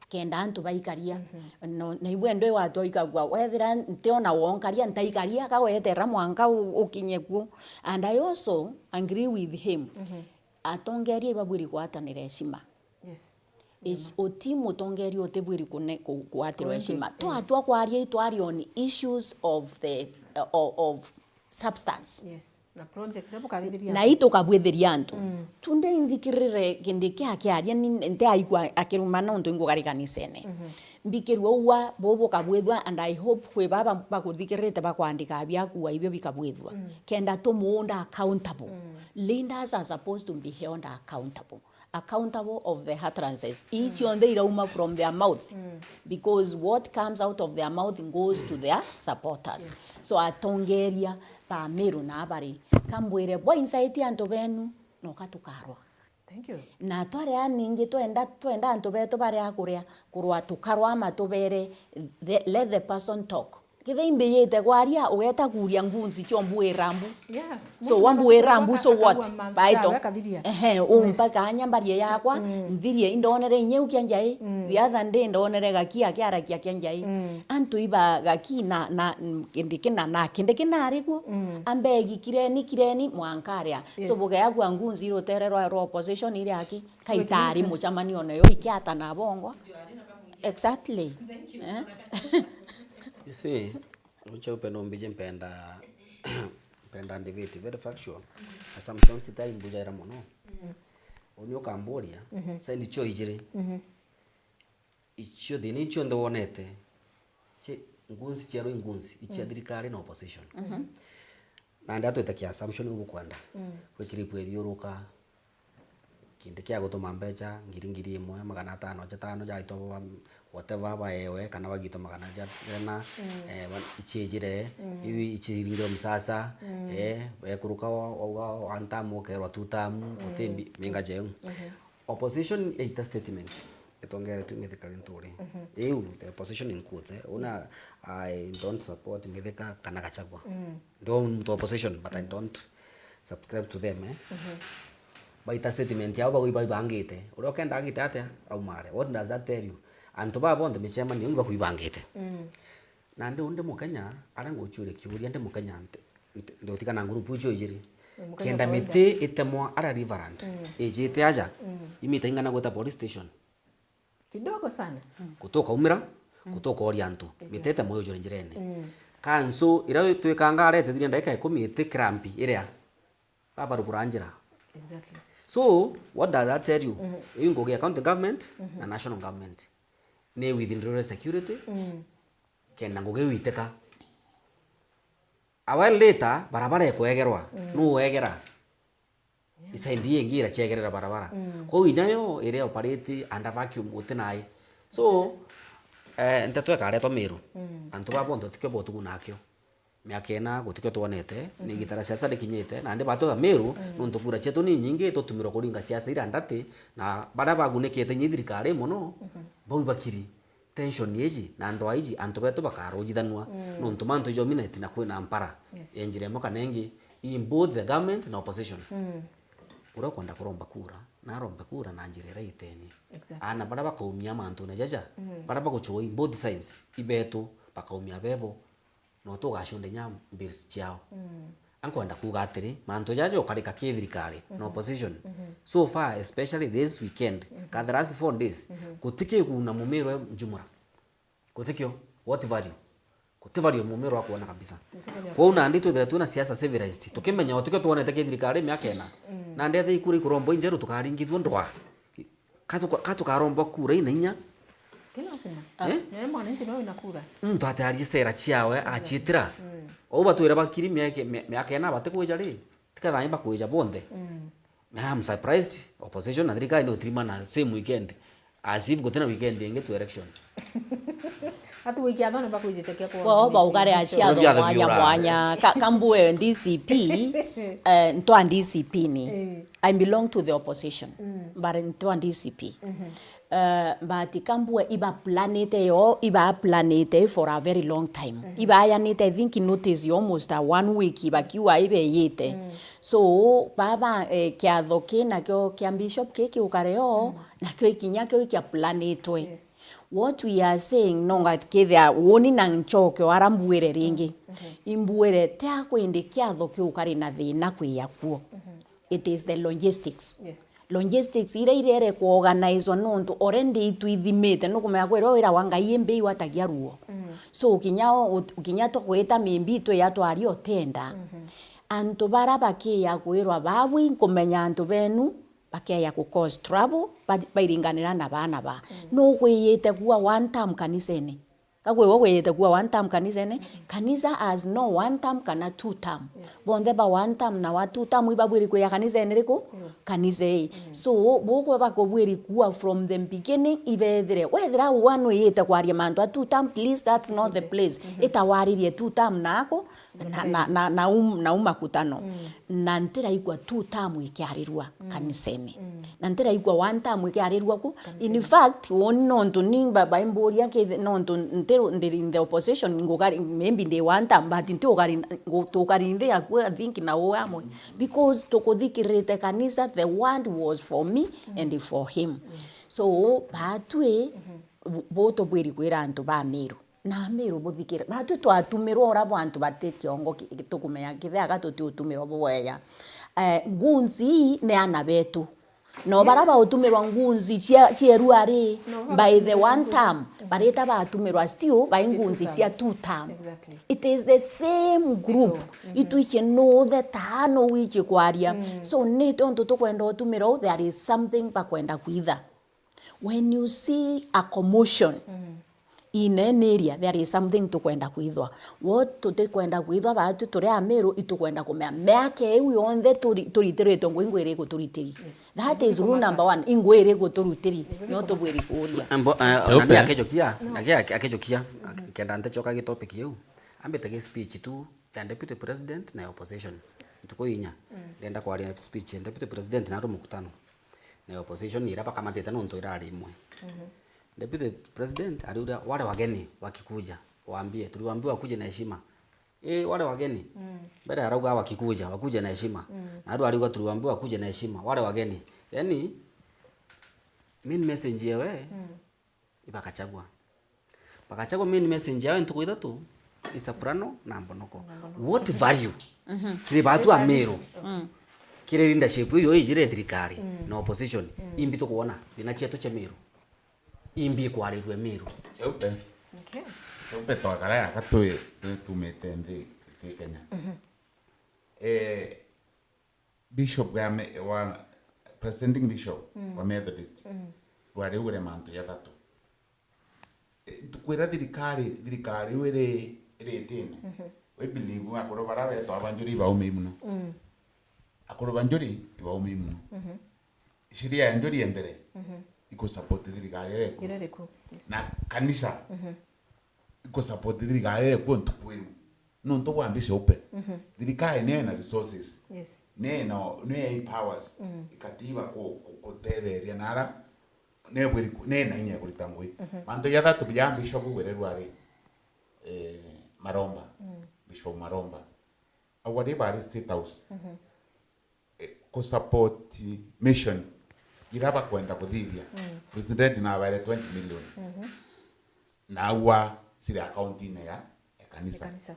Kenda antu baikaria. Mhm. No, na ibu endo iwatwa ikagua. Wethira ntiona wonkaria, ntaikaria, ka weterera mwanka u-, ukinye kuo. And I also agree with him. Mhm. Atongeria ibabwiri gwatanira heshima. Yes. Is-, uti mutongeria utibwiri kune-, ku-, kuatirwa heshima. Twatwa kwaria, itwaria on issues of the, of, of substance. Yes. Na project iria bukabithiria na antu. Itukabwithiria antu. Mm. Tunde inthikirire kindi kia kiaria ni nte aikwa akiruma nontu ingukarika kanisene. Mhm. Mbikirwe ugwa bo bukabwithwa, and I hope kwi baba bakuthikirite bakwandika biakua ibio bikabwithwa. Mm. Kenda tumuunda accountable. Mm. Leaders are supposed to be held accountable. Accountable of the utterances. Ii cionthe irauma from their mouth. Mm. Because what comes out of their mouth goes to their supporters. Yes. So atongeria ba Meru na abari, kambwire, bwa insight antu benu, noka tukarwa. Thank you. Na twaria ningi twenda, twenda antu betu baria kuria, kurwa tukarwa ama tubere, the, let the person talk. Kethira imbijite kwaria, ugeta kuria ngunzi cio mbuira mbu. Yeah. So, muntu wambuira mbu, so akakua what? Baito. Ehe, umpa kanya mbarie yakwa, mm, nthirie, indonere inyeu kia njai. Mm. The other day ndonere gaki akiarakia kia njai. Mm. Antu iba gaki na, na, mm, kindi kina, na kindi kina ari kuo. Mm. Ambegi kireni, kireni, mwanka aria. So, yes, bugea kwa ngunzi rutere rwa, rwa opposition iri aki. Kaitari mucemanione yo ikiata na bongwa. Exactly. Thank you. Eh? You see, unche upendo mbije mpenda, mpenda debate, very factual. Assumptions itai mbujaira mono. Mm. Uni ukamburia, mhm, side cio ijiri. Mhm. Icio thina icio nthe wonete, cie ngunzi cia rwi ngunzi, icia, mm, thirikari na opposition. Mhm. Nandi atwite kia assumption ubukwenda. Mm. Gwikira ipu ithiuruka, kindi kia gutuma mbecha, ngiri, ngiri imwe, magana atano, ja tano, jaitwa ba-, whatever, baewe, kana bagitwa magana ja-, jana, mm, eh, ba-, ichiijire, mm, iu ichiringirwe msasa, mm, eh, ekuruka wa, wa, wa, one term, ukerwa two term, mm, guti mbi-, minga jeu. Mhm. Opposition yaita statement, itongeretwe Mithika Linturi. Mhm. Iu, the opposition in quotes, eh, una, I don't support Mithika kana Gachagua. Mm. Ndo muntu opposition, but I don't subscribe to them, eh. Mhm. Baita statement yao, bagui baibangite. Uria ukenda agite atia, aumare. What does that tell you? Antu baa bonthe micemanio, iu bakuibangite. Mm. Nandi undi Mukenya, aria nguchuria kiuria, ndi Mukenya, nti-, nti-, ndotikana ngurupu icio ijiri. Mukenya kenda kawaida. Miti itemwa aria Riverland, mm, ijite aja, mm, imita ing'ana gwita police station. Kidogo sana. Gutukaumira, mm, gutukoria antu. Exactly. Mitete moyo juri njirene. Mm. Kanso, ira twikanga arete thire ndagika ikumi iti kirambi iria. Babarugura njira. Exactly. So, what does that tell you? Mm-hmm. Iu ngugi ya county government, mm-hmm, na national government. Ni within rural security, mm, kenda ngugi witika. A while later, barabara ikwegerwa. Mm. Nu wegera? Isaindi ingi irachegerera barabara. Mm. Kwou inya yo iri operate under vacuum guti nai. So, eh, nteto ikaretwa Meru. Mm. Antu baa bonthe tutikio botugu nakio. Miaka ina gutikio twonete, ni, mhm, igita ria siasa rikinyite, nandi batwega Meru, mm, nontu kura cietu ni nyingi, tutumirwe kuringa siasa iria ndati, na baria bagunikite inya thirikari mono, mhm, bau bakiri. Tension iji na ndoa iji, antu betu bakarujithanua, mm, nontu mantu jominate na kwina mpara, yes, ya njira imwe kana ingi, in both the government na opposition. Mm. Uria ukwenda kuromba kura, na arombe kura na njira iria iteni. Exactly. Ana baria bakaumia mantune jaja, mm, baria baguchua in both sides, ibetu, bakaumia bebo, no tugacunda inya bills ciao. Mm. Ankwenda kuuga atiri, mantu jaja ukarika ki thirikari na, mhm, opposition. Mhm. So far, especially this weekend, mhm, ka the last four days, mhm, gutikiguna Mumiru e njumura. Gutikio. What value? Guti value Mumiru akwona kabisa. Guti value. Kwou nandi twithire twina siasa civilized. Tukimenya utikio twonete ki thirikari miaka ina. Mm. Nandi ethia ikura ikurombwa injeru tukaringithua ndwa. Katuka-, katukarombwa kura ina inya. Ti lazima. Eh? Nyoe mwananchi no ina kura. Muntu atearie sera ciawe, aciitira. Ou batwire bakiri miaka, mi-, miaka ina bati kwija ri? Tikethira ni bakwija bonthe. I'm surprised opposition na thirikari no tirimana same weekend. As if gutina weekend ingi to election. Ati wiki athone bakwijite kia kwa. Kwao baugare aciatho biatho mwanya biura. Mwanya. Ka-, kambue D C P, eh, ntwa D C P ni. Eh. I belong to the opposition, but ntwa D C P. Eh, but kambue ibaplanite yo, ibaplanite for a very long time. Ibayanite, I think, notice yo almost a one week, ibakiuga ibeyite. So, baba, eh, kiatho ki nakio kia bishop ki kiukare o, nakio ikinya kio ikiaplanitwe. Yes. What we are saying, nonga kethia woni na nchoke o ara mbuire ringi. Imbuire, ti akwindi kiatho kiukari na thina kwia kuo. It is the logistics. Yes. Logistics iria irere kuorganizwa nontu already itwithimite, nukumenya kwirwa wira wa Ngai imbi iwatagia ruo. So, kinya o-, kinya tugwita mimbi itwi yatwaria utenda. Antu bara bakiya kwirwa, babu inkumenya antu benu, bakeya ku cause trouble, ba-, bairinganira na baana ba. Nugwiyite kuua one term kanisene? Ka kwiwe gwiyite kuua one term kanisene? Kanisa has no one term kana two term. Yes. Bonthe ba one term na wa two term ibabwiri kwia kanisene riku? Kanisa ii. So, bukwe bakubwiri kuua from the beginning, ibethire. Wethira one wiyite kwaria mantu a two term, please, that's not the place. Itawaririe two term naku, na, na, na, na, um, na umakutano. Na ntiraigua two term ikiarirua kanisene. Na ntiraigua one term ikiarirua ku. In fact, woni nontu ni mba-, baimburia kithi-, nontu ntiru-, ndiri in the opposition, ngukari, maybe ndi one term, but ntiukari, ngu-, tukari nthi yaku, I think, na uu amwe. Because tukuthikirite kanisa, the word was for me and for him. So, batwi, bu-, butubwiri kwira antu ba Meru. Na Meru buthikire. Batwi twatumirwa ura bwa antu bati kiongo ki-, tukumenya kithea ka tutiutumirwa bwega. Eh, ngunzi ii ni ana betu. No bara bautumirwa ngunzi cia, cia ruari, by the one term, barita batumirwa still by ngunzi cia two term. Exactly. It is the same group. Itwichie nuthe taa no wichie kwaria. So ni tontu tukwenda utumirwa u, there is something bakwenda kwitha. When you see a commotion in an area, there is something tukwenda kwithwa. What tutikwenda kwithwa, baatu turi Amiru, itukwenda kumea miaka iu yonthe turi-, turitiritwe ngui, ngui iriku turitiri? Yes. That is rule number one. Ingui iriku turutiri? No tubwiri kuuria. Mbo, eh, ona ni akejokia, ake-, ake-, akejokia, kenda ntechoka gi topic iu. Ambite gi speech tu ya deputy president na opposition. Ntuku inya. Ndenda kwaria speech ya deputy president na andu mukutano. Na opposition iria bakamatite nontu irari imwe. Deputy President ariuria, "Wale wageni wakikuja, waambie, tuliwaambiwa wakuje na heshima." Eh, wale wageni? Mbere arauga, "Wakikuja, wakuje na heshima." Na riu ariuga, "Tuliwaambiwa wakuje na heshima." Wale wageni. Yani, main message yewe, ibakachagua. Bakachagua main message yao ntuku ithatu, i soprano na mbonoko. What value? Kiri batu Amiru. Kiri leadership iyo ijire thirikari na opposition. Imbi tukwona, thina cietu cia Miru. Imbi ikwarirue Miru. Keupe. Okay. Keupe twakara yaka twi, twi tumite nthi, nthi Kenya. Eh, Bishop wa, me-, wa presenting bishop wa Methodist, rwari ugure mantu jathatu. E, ntukwira thirikari, thirikari iu iri, iri itine. We believe akuru bara betwa ba Njuri ibaumei muno. Akuru ba Njuri ibaumei muno. Sheria ya Njuri entere ikusupport thirikari iria iku. Iria iriku, yes. Na kanisa ikusupport thirikari iria iku ntuku iu. Nontu bwa mbeca upe. Thirikari ni ina resources. Yes. Ni ina, ni ina powers. Ikatiba ku-, ku-, kutetheria na ara, ni bwiri ku-, ni ina inya ya kurita ngui. Mantu jathatu ja Bishop Wererwa ari, eh, Maromba. Bishop Maromba. Au ari bari State House. Eh, ku support mission iria bakwenda kuthithia. President nabaere twenty million. Na aua ciri account-ini ya, ya kanisa. Kanisa.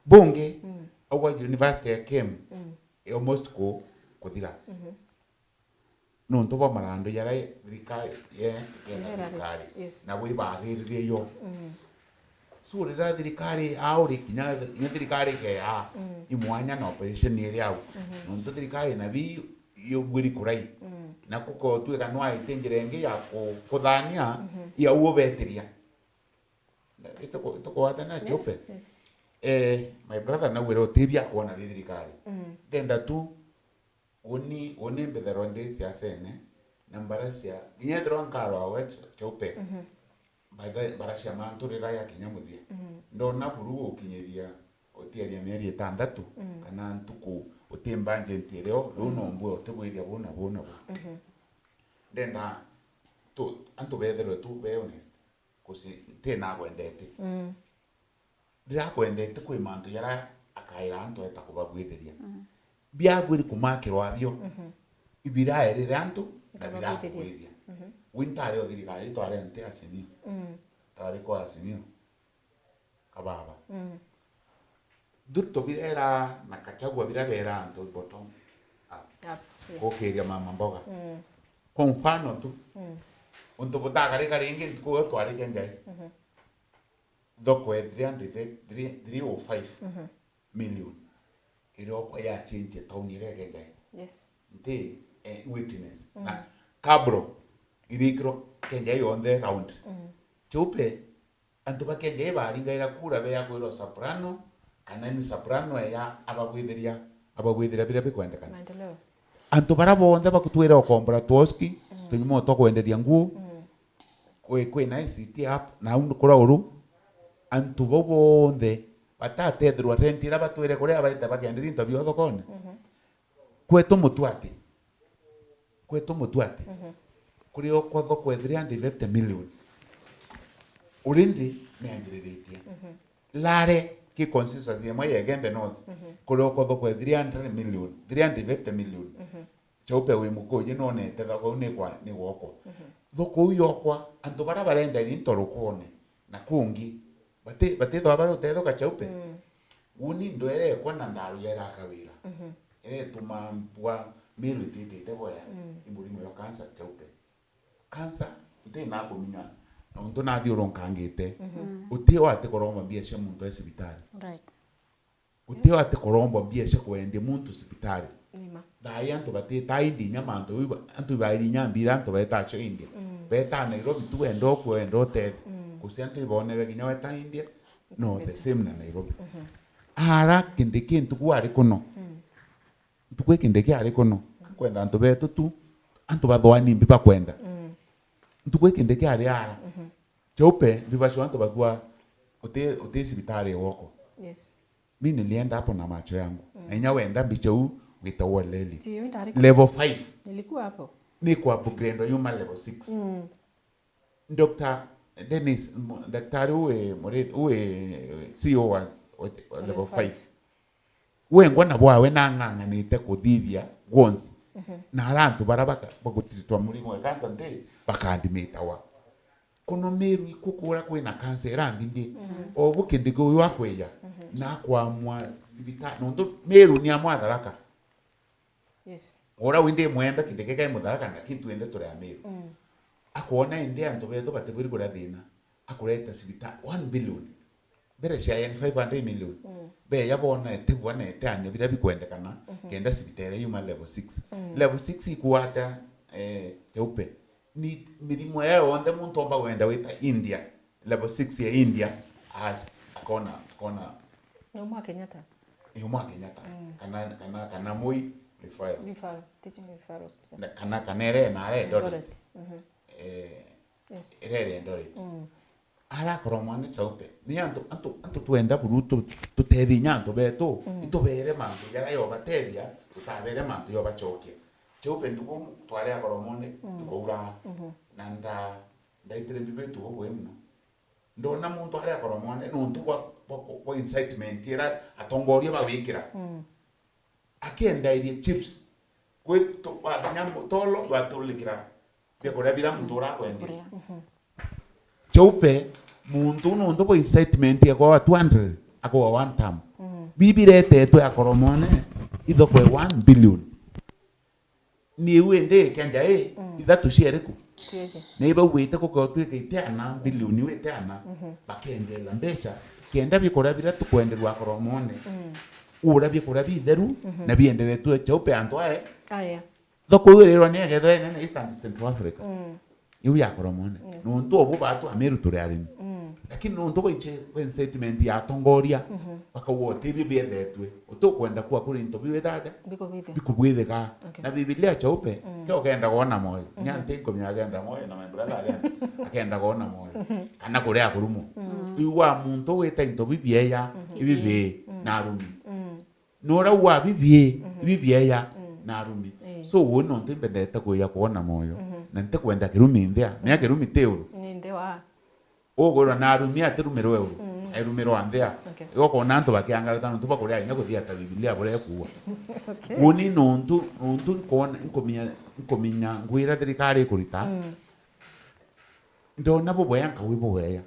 Bungi, aua university ya K M, i almost ku, kuthira. Nontu bwa marandu jaria thirikari, ye, yena thirikari. Yes. Na bwibagiririe yo. So, riria thirikari auri kinya, kinya thirikari ikea, i mwanya na opposition iri au. Nontu thirikari nabi yobwiri kurai. na kukotwika nwaite njira ingi ya ku-, kuthania, mhm, ya uo betiria. Ituku-, itukugwatania Cheupe? Yes, yes. Eh, my brother, naugire utibia kwona bi thirikari. Mm. Ndenda tu uni, uni mbitherwa ndi siasene, na mbaracia, nginya ethirwa nkarwa we Cheupe, mhm, mbara-, mbaracia mantu rira yakinya muthia. Mhm. Ndona buru gukinyiria utiaria mieri itandatu, mm, kana ntuku, uti budget irio, riu, mm, no mbue utibwithia bu na bu na bu. Mhm. Ndenda tu, antu betherwe tu be honest. Kuci-, nti nagwendete. Mm. Ndirakwendete kwi mantu jaria akaira antu eta kubabwithiria. Mm. Biabwiri kumakirwa abio. Mhm. Ibiraerire antu na birakubwithia. Mhm. Wi ntari o thirikari, twari nti Azimio. Mm. Twari kwa Azimio. Kababa. Mm. Ndu tubirera na Gachagua bira bera antu bottom up. Up, yes. Gukiria mama mboga. Mm. Kwa mfano tu, mm, untu butagarika ringi ntuku iyo twari Kenjai. Mhm. Thoko e three hundred, three, three oh five, mhm, million. Iriokwa ya change town iria Kenjai. Yes. Nti, eh, witness. Mm. Na kabro irikirwo Kenjai yonthe round. Mm. Cheupe, antu ba Kenjai baringaira kura beya kwirwa soprano, kana ni soprano eya ababwithiria, ababwithiria biria bikwendekana. Maendeleo. Antu baria bonthe bakutwira ukombora tuoski, mm, tunyumo twa kwenderia nguo, mm, kwi, kwina I C T app, na au ni kuria uru, antu bau bonthe batatethirwa rent iria batwire kuria baite bakenderia into bio thokone. Mhm. Kwetu mutu ati? Kwetu mutu ati? Mhm. Kuri okwa thoko e three hundred fifty million. Already nianjiriritie. Mhm. Lare ki constituency imwe ya Igembe North. Mhm. Kuri okwa thoko e three hundred million, three hundred fifty million. Mhm. Cheupe wi mukuji nonete thoko iu ni kwa, ni gwokwa. Mhm. Thoko iu yokwa, antu baria barenderia into rukone na kungi, bati-, batithwa bari utethoka Cheupe. Mm. Uni ndwere ekwa na ndaru ya irakawira. Mhm. Iretuma mbwa miru ititite boya, mm, i murimo ya cancer Cheupe. Cancer, nti nakuminya, nontu nathiurunkangite. Mhm. Mm. Uti o ati kuromba mbia cia muntu e cibitari. Right. Uti o ati kuromba mbia cia kwendia muntu cibitari. Nima. Thaa ii antu batita indi inya mantu iu ba-, antu ibairi inya mbira antu beta cho India. Mm. Beta Nairobi tu wenda okua, wenda utethia. Mm. Gusi antu ibonere nginya weta India, no the same na Nairobi. Mhm. Ara Kindiki ntuku ari kuno. Mm. Ntuku i Kindiki ari kuno. Akwenda antu betu tu, antu bathwani mbi bakwenda. Mm. Ntuku i Kindiki ari ara. Mhm. Cheupe, mbibacu antu bathua uti, uti cibitari woko. Yes. Mi nilienda hapo na macho yangu. Mm. Na inya wenda mbicha u wita wa leli. Sio, ndio. Level five. Nilikuwa hapo. Ni kwa upgrade yuma level six. Mm. Doctor Dennis, m-, daktari uwe, mure-, uwe C E O wa, wa, wa level five. Wengwa na bwawe nang'ang'anite kuthithia gwonsi. Mhm. Na ara antu bara baka-, bagutiritwa murimo wa cancer nti bakandimitawa. Kuno Meru ikukura kwina cancer ira mbingi. Mhm. Obu Kindiki uyu akweja, mhm, na akwamwa thibitari, nontu Meru ni amwatharaka. Yes. Ura windi mwembe Kindiki kai Mutharaka na kintu indi turi a Meru. Mm. Akwona indi antu betu batibwiri kuria thina, akureta cibitari one billion. Mbere cia yani five hundred million. Mm. Beya bona etibwa na etania biria bikwendekana, mhm, kenda cibitari yuma level six. Mm. Level six ikuata, eh, Cheupe. Ni mirimo ya yonthe muntu omba gwenda wita India, level six ya India, a-, akona, akona. Ni umwe wa Kenyatta. Ni umwe wa Kenyatta. Mm. Kana, kana, kana Moi referral. Referral, teaching referral hospital. Na kana, kana ere na are Eldoret. Eldoret. Mhm. Eh, yes. Ere Eldoret. Mm. Arakoromwa ni Cheupe. Ni antu, antu, antu twenda buru tu-, tutethi inya antu betu, mm, itubere mantu jaria yobatethia, tutabere mantu yobachokia. Cheupe ntuku twari akoromone, mm, tukaura. Mhm. Na nda-, ndaitire mbibitu bubui muno. Ndona muntu ari akoromone nontu bwa, bwa, bwa incitement ira atongoria bawikira. Mm. Akiendairie chips. Kwi tu-, wa kinya mutolo, watulikira biakuria bira muntu urakwendia. Kuria. Mhm. Cheupe, muntu nontu bwa incitement ya kwa two hundred, akwa one term. Mhm. Bibiretetwe akoromone, ithoko ya one billion. Ni iu indi Kenjai, mm, ithatu cieriku? Siwezi. Na ibauite gukotwika itiana, bilioni iu itiana, mhm, bakendela mbecha, kenda bikuria biria tukwenderwa akoromone, mm, ura bikuria bitheru, mhm, na bienderetwe Cheupe antu ae. Aya. Thoko iu irirwa ni ekethwa inene East and Central Africa. Mm. Iu ya Koromone. Yes. Nontu obu batu Ameru turi arimi. Mm. Lakini nontu baiche ben statement ya atongoria, mhm, bakauga uti bi biethetwe. Uti ukwenda kuwa kuri into biwithaja? Bikubwithia. Bikubwithika. Okay. Na Biblia Chaupe, mm, ke ukenda kuona moyo. Nya, mhm, nti nkumenya agenda moyo na my brother agenda, akenda kuona moyo. Mhm. Kana kuria akurumwo. Mm. Iu wa muntu wita into bibieya, mhm, ibibi, mm, na arumi. Mm. Nora wa bibi, mhm, bibieya, mm, na arumi. Eh. So, uu nontu imbendete kuya kuona moyo. Mhm. Na ntikwenda kirumi nthia. Mea kirumi ti uru. Ni nthi wa. Ugwirwa na arumi atirumirwe uru. Mm. Airumirwa nthia. Okay. Igokona antu bakiangarata nontu bakuria inya kuthia ta Biblia buria ikuuga. Okay. Uu ni nontu, nontu nkwona, nkuminya, nkuminya ngwira thirikari ikurita. Mm. Ndona bubwea nkawi bubwea.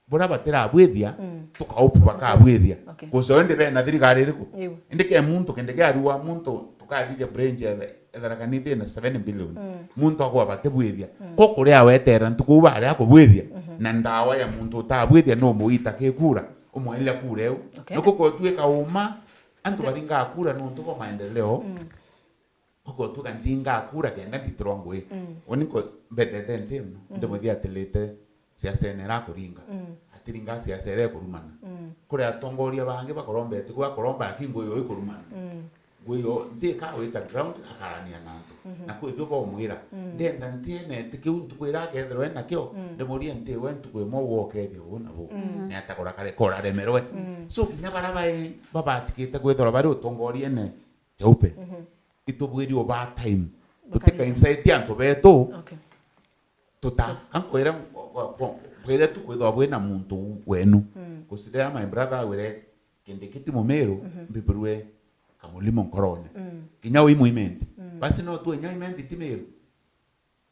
Buria batirabwithia, mm, tukahope bakabwithia. Okay. Gusa indi bena thirikari iriku? Iu. Indi ke muntu, kindi kia arua muntu, tukathithia branch ethe-, etharakanitie na seven billion. Mm. Muntu akwa batibwithia. Mm. Ko kuria wetera ntuku u baria akubwithia, mhm, na ndawa ya muntu utabwithia no muita kikura, umwelea kura eu. Okay. Niko kotwika uma, antu baringa kura nontu bwa maendeleo. Mm. Ugotuka ndinga kura kenda nditirwa ngui. Mm. Uni nko mbendete nti mno. Mm. Ndimuthia atilite siasa ene irakuringa. Mm. Atiringa siasa ere kurumana. Mm. Kuri atongoria bangi bakoromba eti gwa koromba aki ngui yo ikurumana. Mm. Ngui yo nti ka wita ground akarania na antu. Mhm. Na kwi bio bomwira. Mm. Ndenda nti ene eti kiu ntuku iria akethirwa ena kio, mm, ndimurie nti we ntuku imwe uokethia uu na buu. Mm. Ni atakora kare kora remerwe. Mm. So kinya bara bai babatikite kwithirwa bari utongoriene Chaupe. Mhm. Itubwiri over time. Tutika incite antu betu. Okay. Tuta, ankwire, kwire tu kwithwa bwina muntu wenu. Mm. Consider my brother wire kindi kiti mumiru, mhm, mbibirwe kamulimo nkorone. Mm. Kinya wi muimendi. Mm. Basi no tu nya imendi ti miru.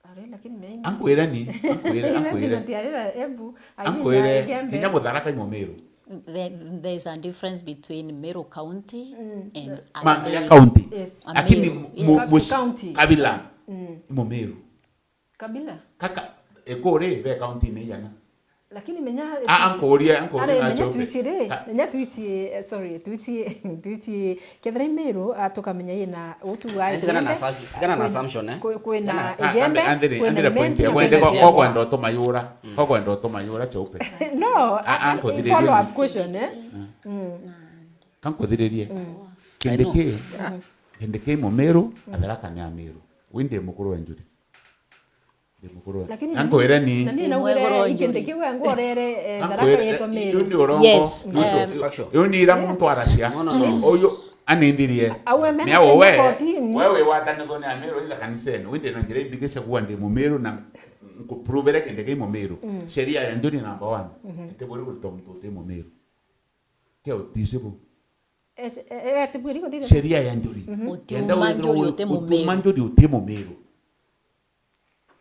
Ari, lakini mimi ankwire ni, ankwire, ankwire. Mimi ndio ari, ebu, ankwire, kinya mutharaka imo miru. There, there is a difference between Meru County, mm, and Mandera County. Yes. Lakini mu-, mu-, county. Kabila, mm, imo miru. Kabila? Kaka, ekore, be county ni yana. Lakini menya, ah, ankuria, ankuria na menya Chaupe. Twiti ri, menya twiti, eh, sorry, twiti, twiti, kethira i Meru, ah, tukamenya yina utu wa tigana na assumption, tigana na assumption, eh. Kwina Igembe, kwina Imenti, kwina Imenti. Kwenda utumayura, mm, kwenda utumayura Chaupe. No, ah, ah, follow up question, eh. Mm. Mm. Kankuthiririe. Mm. Kindiki, mm, Kindiki mumiru, mm, Atharaka ni amiru. Windi mukuru wa njuri. Ndi mukuru. Lakini na nkwire ni. Na ni na wire ikindi kiu ngorere, eh, Tharaka yetwa Meru. Iu ni urongo. Yes. Muntu, um, iu ni ira muntu aracia. No, no, no. Uyu anindirie. Awe mena mea Kenya we, kotini. We wi watanithwa ni Amiru ila kanisene. Windi na njira imbigi cia kuwa ndi mumiru na nkupruvire kindi ki mumiru. Mm. Sheria ya njuri number one. Mhm. Itiburi kurita muntu uti mumiru. Ke utisi bu. Eh, eh, eh, tibwiri kuthithia. Sheria ya njuri. Mhm. Utiuma njuri uti mumiru. Utiuma njuri uti mumiru.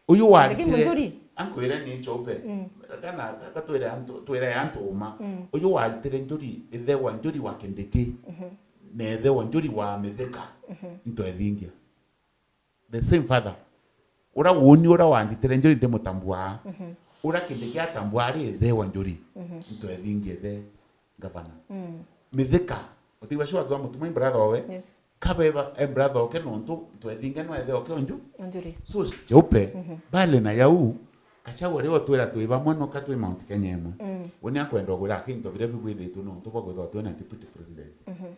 Uyu waritire, ankwire ni Chaupe. Mm. Kana, kana twire antu, twire antu uma. Mm. Uyu waritire njuri, ithe wa njuri wa Kindiki. Mhm. Na ithe wa njuri wa Mithika. Mhm. Into ethingia. The same father. Ura woni ura wanditire njuri ndimutambua. Mhm. Ura Kindiki atambua ari ithe wa njuri. Mhm. Into ethingia ithe gavana. Mm. Mithika. Utigwa sure tu amutuma i brother owe. Yes. Kabeba, e brother oke nontu twethinge no ethe oke onju. Onjuri. So, Chaupe, mhm, bali na yau, Gachagua ri otwira twi bamwe no ka twi Mount Kenya imwe. Mm. Uni akwenda ugwira kintu biria bibwithitwe nontu bwa kwithwa twina deputy president. Mhm.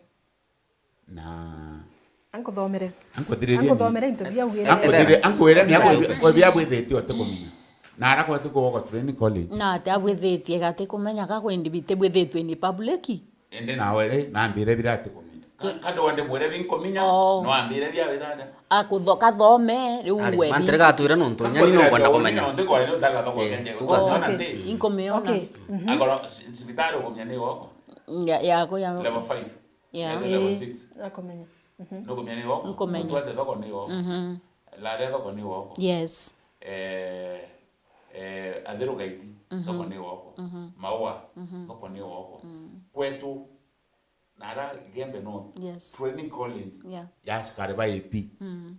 Na ankuthomere. Ankuthiririe. Ankuthomere into bia wire. Ankuthiri-, ankwire ni akwe bia bwithitie ote kumenya. Na ara kwetu kuogo training college. Na ati abwithitie gati kumenya ka kwendi biti bwithitwe ni public. Ende nawe ri, nambire bira ati kumenya. Ka-, kando wande mwere binkumenya, oh, no ambire bia withada. Akutho-, kathome, riu we mantere gatwire nontu, nyani no kwenda kumenya. Nontu kwa leo ndala thoko kenje. Oh, okay. Inkumiona. Okay. Mhm. Akoro si-, sibitari ukumenya ni woko. Ya, yako ya. Level five. Yeah. Ende level six. Akumenya. Mhm. Nukumenya ni woko. Nkumenya. Muntu ate thoko ni woko. Mhm. Lare thoko ni woko. Yes. Eh, eh, Athiru Gaiti, mhm, thoko ni woko. Mhm. Maua, mhm, thoko ni woko. Mm. Kwetu, na ara Igembe North, yes, training college, yeah, ya askari ba A P. Mm.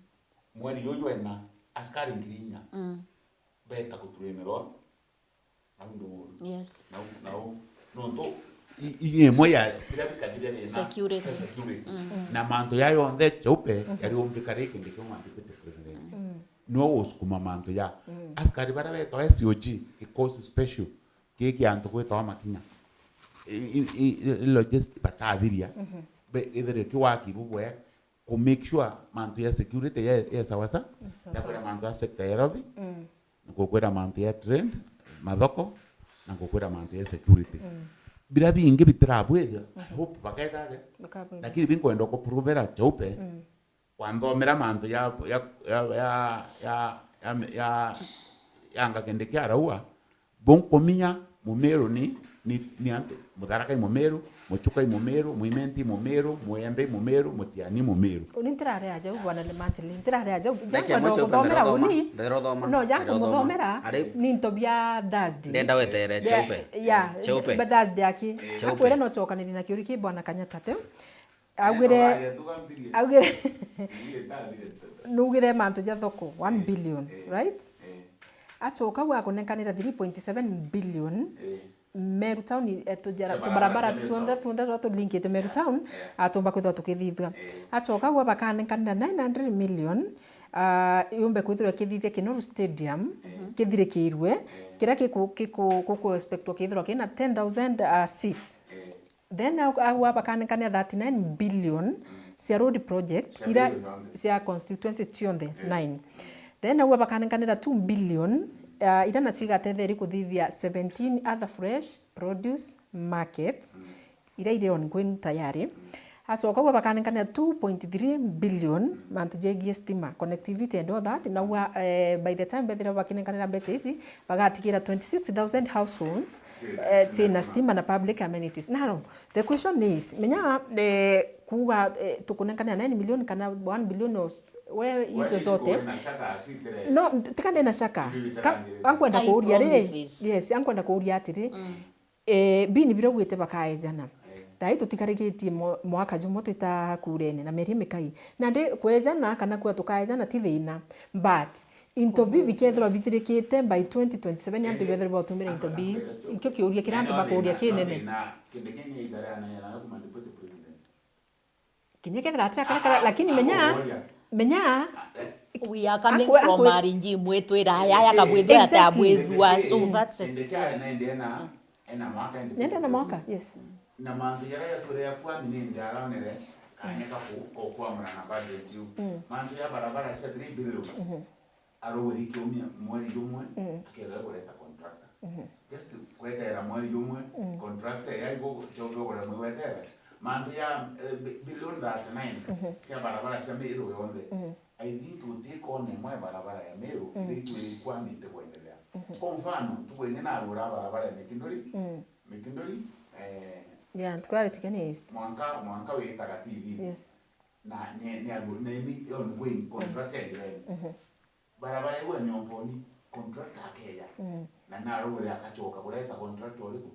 Mweri uyu ena askari ngiri inya, mm, beta kutrainerwa. Nau nduru. Yes. Nau, nau, nontu i-, i-, imwe ya biria bikathire thina security. Cia security. Mm. Na mantu ya yonthe Chaupe, mhm, yari umbika ri kindi kimwe deputy president. no gusukuma mantu ja. Mm. Askari baria betwa S O G, kikosi special, ki kia antu gwitwa makinya. I, i, i, i, logist-, batathiria. Mhm. Be, ithire ki waki bubwe, ku make sure mantu ya security ya, ya sawa sawa. Ni sawa. Ndakwira mantu ya sector ya health, mm, ngukwira mantu ya trade, mathoko, na ngukwira mantu ya security. Mm. Bira bingi bitirabwithia, I, mhm, hope bakethaga. Bakabwithia. Lakini binkwenda kuprovera Chaupe, mm, kwanthomera mantu ya, ya, ya, ya, ya, ya, ya, ya ngakende kia raua, bunkuminya, Mumiru ni, ni, ni antu, Mutharaka i Mumiru, Muchuka i Mumiru, Mwimenti i Mumiru, Muyembe i Mumiru, Mutiani i Mumiru. Uni ntirari aja u, bwana Lematili, ntirari aja u. Ndekia mwicho, nkuthomera nderothoma, uni. Nderothoma, no, ja nderothoma. Nkuthomera, ari, ni into bia Thursday. Ndenda wetere, yeah, Chaupe. Yeah, Chaupe. Ba Thursday aki. Eh. Chaupe. Akwira no chokaniri na kiuri ki bwana Kanyata tu. Augire, augire, nugire mantu ja thoko, one billion, right? Acoka au akunenkanira three point seven billion, Meru Town, eh, tujara, tubarabara tuonthe, tuonthe turia tulinkite Meru Town, atumba kwithirwa tukithithua. Acoka au bakanenkanira nine hundred million, ah, yumbe kwithirwa ikithithia Kinoru Stadium, kithirikirwe, kiria kiku-, kiku-, guku expectwa kithirwa kina ten thousand, ah, seats. Then au, au bakanenkanira thirty-nine billion cia road project, cia ira, cia constituency cionthe, eh, nine. Then au bakanenkanira two billion, uh, ira nacio igatetheria kuthithia seventeen other fresh produce markets, mm, ira iri ongoing tayari. Mm. Acoka au bakanenkanira two point three billion, mm, mantu jegie stima, connectivity and all that. Na au, eh, by the time bethira bakinenkanira mbeca ici, bagatigira twenty-six thousand households, eh, cina stima na public amenities. Now, the question is, menya, eh, kuuga, eh, tukunenkanira nine million kana one billion or s-, we hizo zote. No, tika ndina shaka. Ka-, ankwenda kuuria ri, yes, ankwenda kuuria atiri, mm, eh, bini biria ugwite bakaejana. Eh. Thai tutikarigitie mwa-, mwaka jumwe twita kurene na mieri mikai. Nandi kwejana kana kwa tukaejana ti thina. But into bi bikethirwa bithirikite by twenty twenty-seven, antu bethirwa batumira into bi. Ikio kiuria kiria antu bakuuria kinene. Kinya kethira atira kara kara, lakini menya, menya, we are coming from a regime witwira aya, aya kabwithwa, ati abwithua, so that's a, nende na mwaka, nende na mwaka, yes. Na mantu jaria yatwire ya kwani nindi aronere kanya ka ku-, kukwamura na budget iu. Mm. Mantu ya barabara cia three billion. Mhm. Arauga rikiumia mweri jumwe, mm, akethira kureta contractor. Mhm. Just kwetera mweri jumwe, mm, contractor ya igo choke ugure mwi wetera. Mantu ya, eh, bi-, billion thirty-nine, mhm, cia barabara cia Meru yonthe. Mhm. I think utikone mwe barabara ya Meru, mm, iria itwiri ikwamite kuendelea. Mhm. Kwa mfano, tukwingi na arura barabara ya Mikinduri, mm, Mikinduri, eh, yeah, tukwari Tigania East. Mwanka, mwanka witaga T V. Yes. Na ni, ni aru-, ni, ni ongoing contract ya line. Mhm. Barabara iu ya Nyomboni, contractor akeja. Mm. Na narugure akachoka kureta contractor uriku?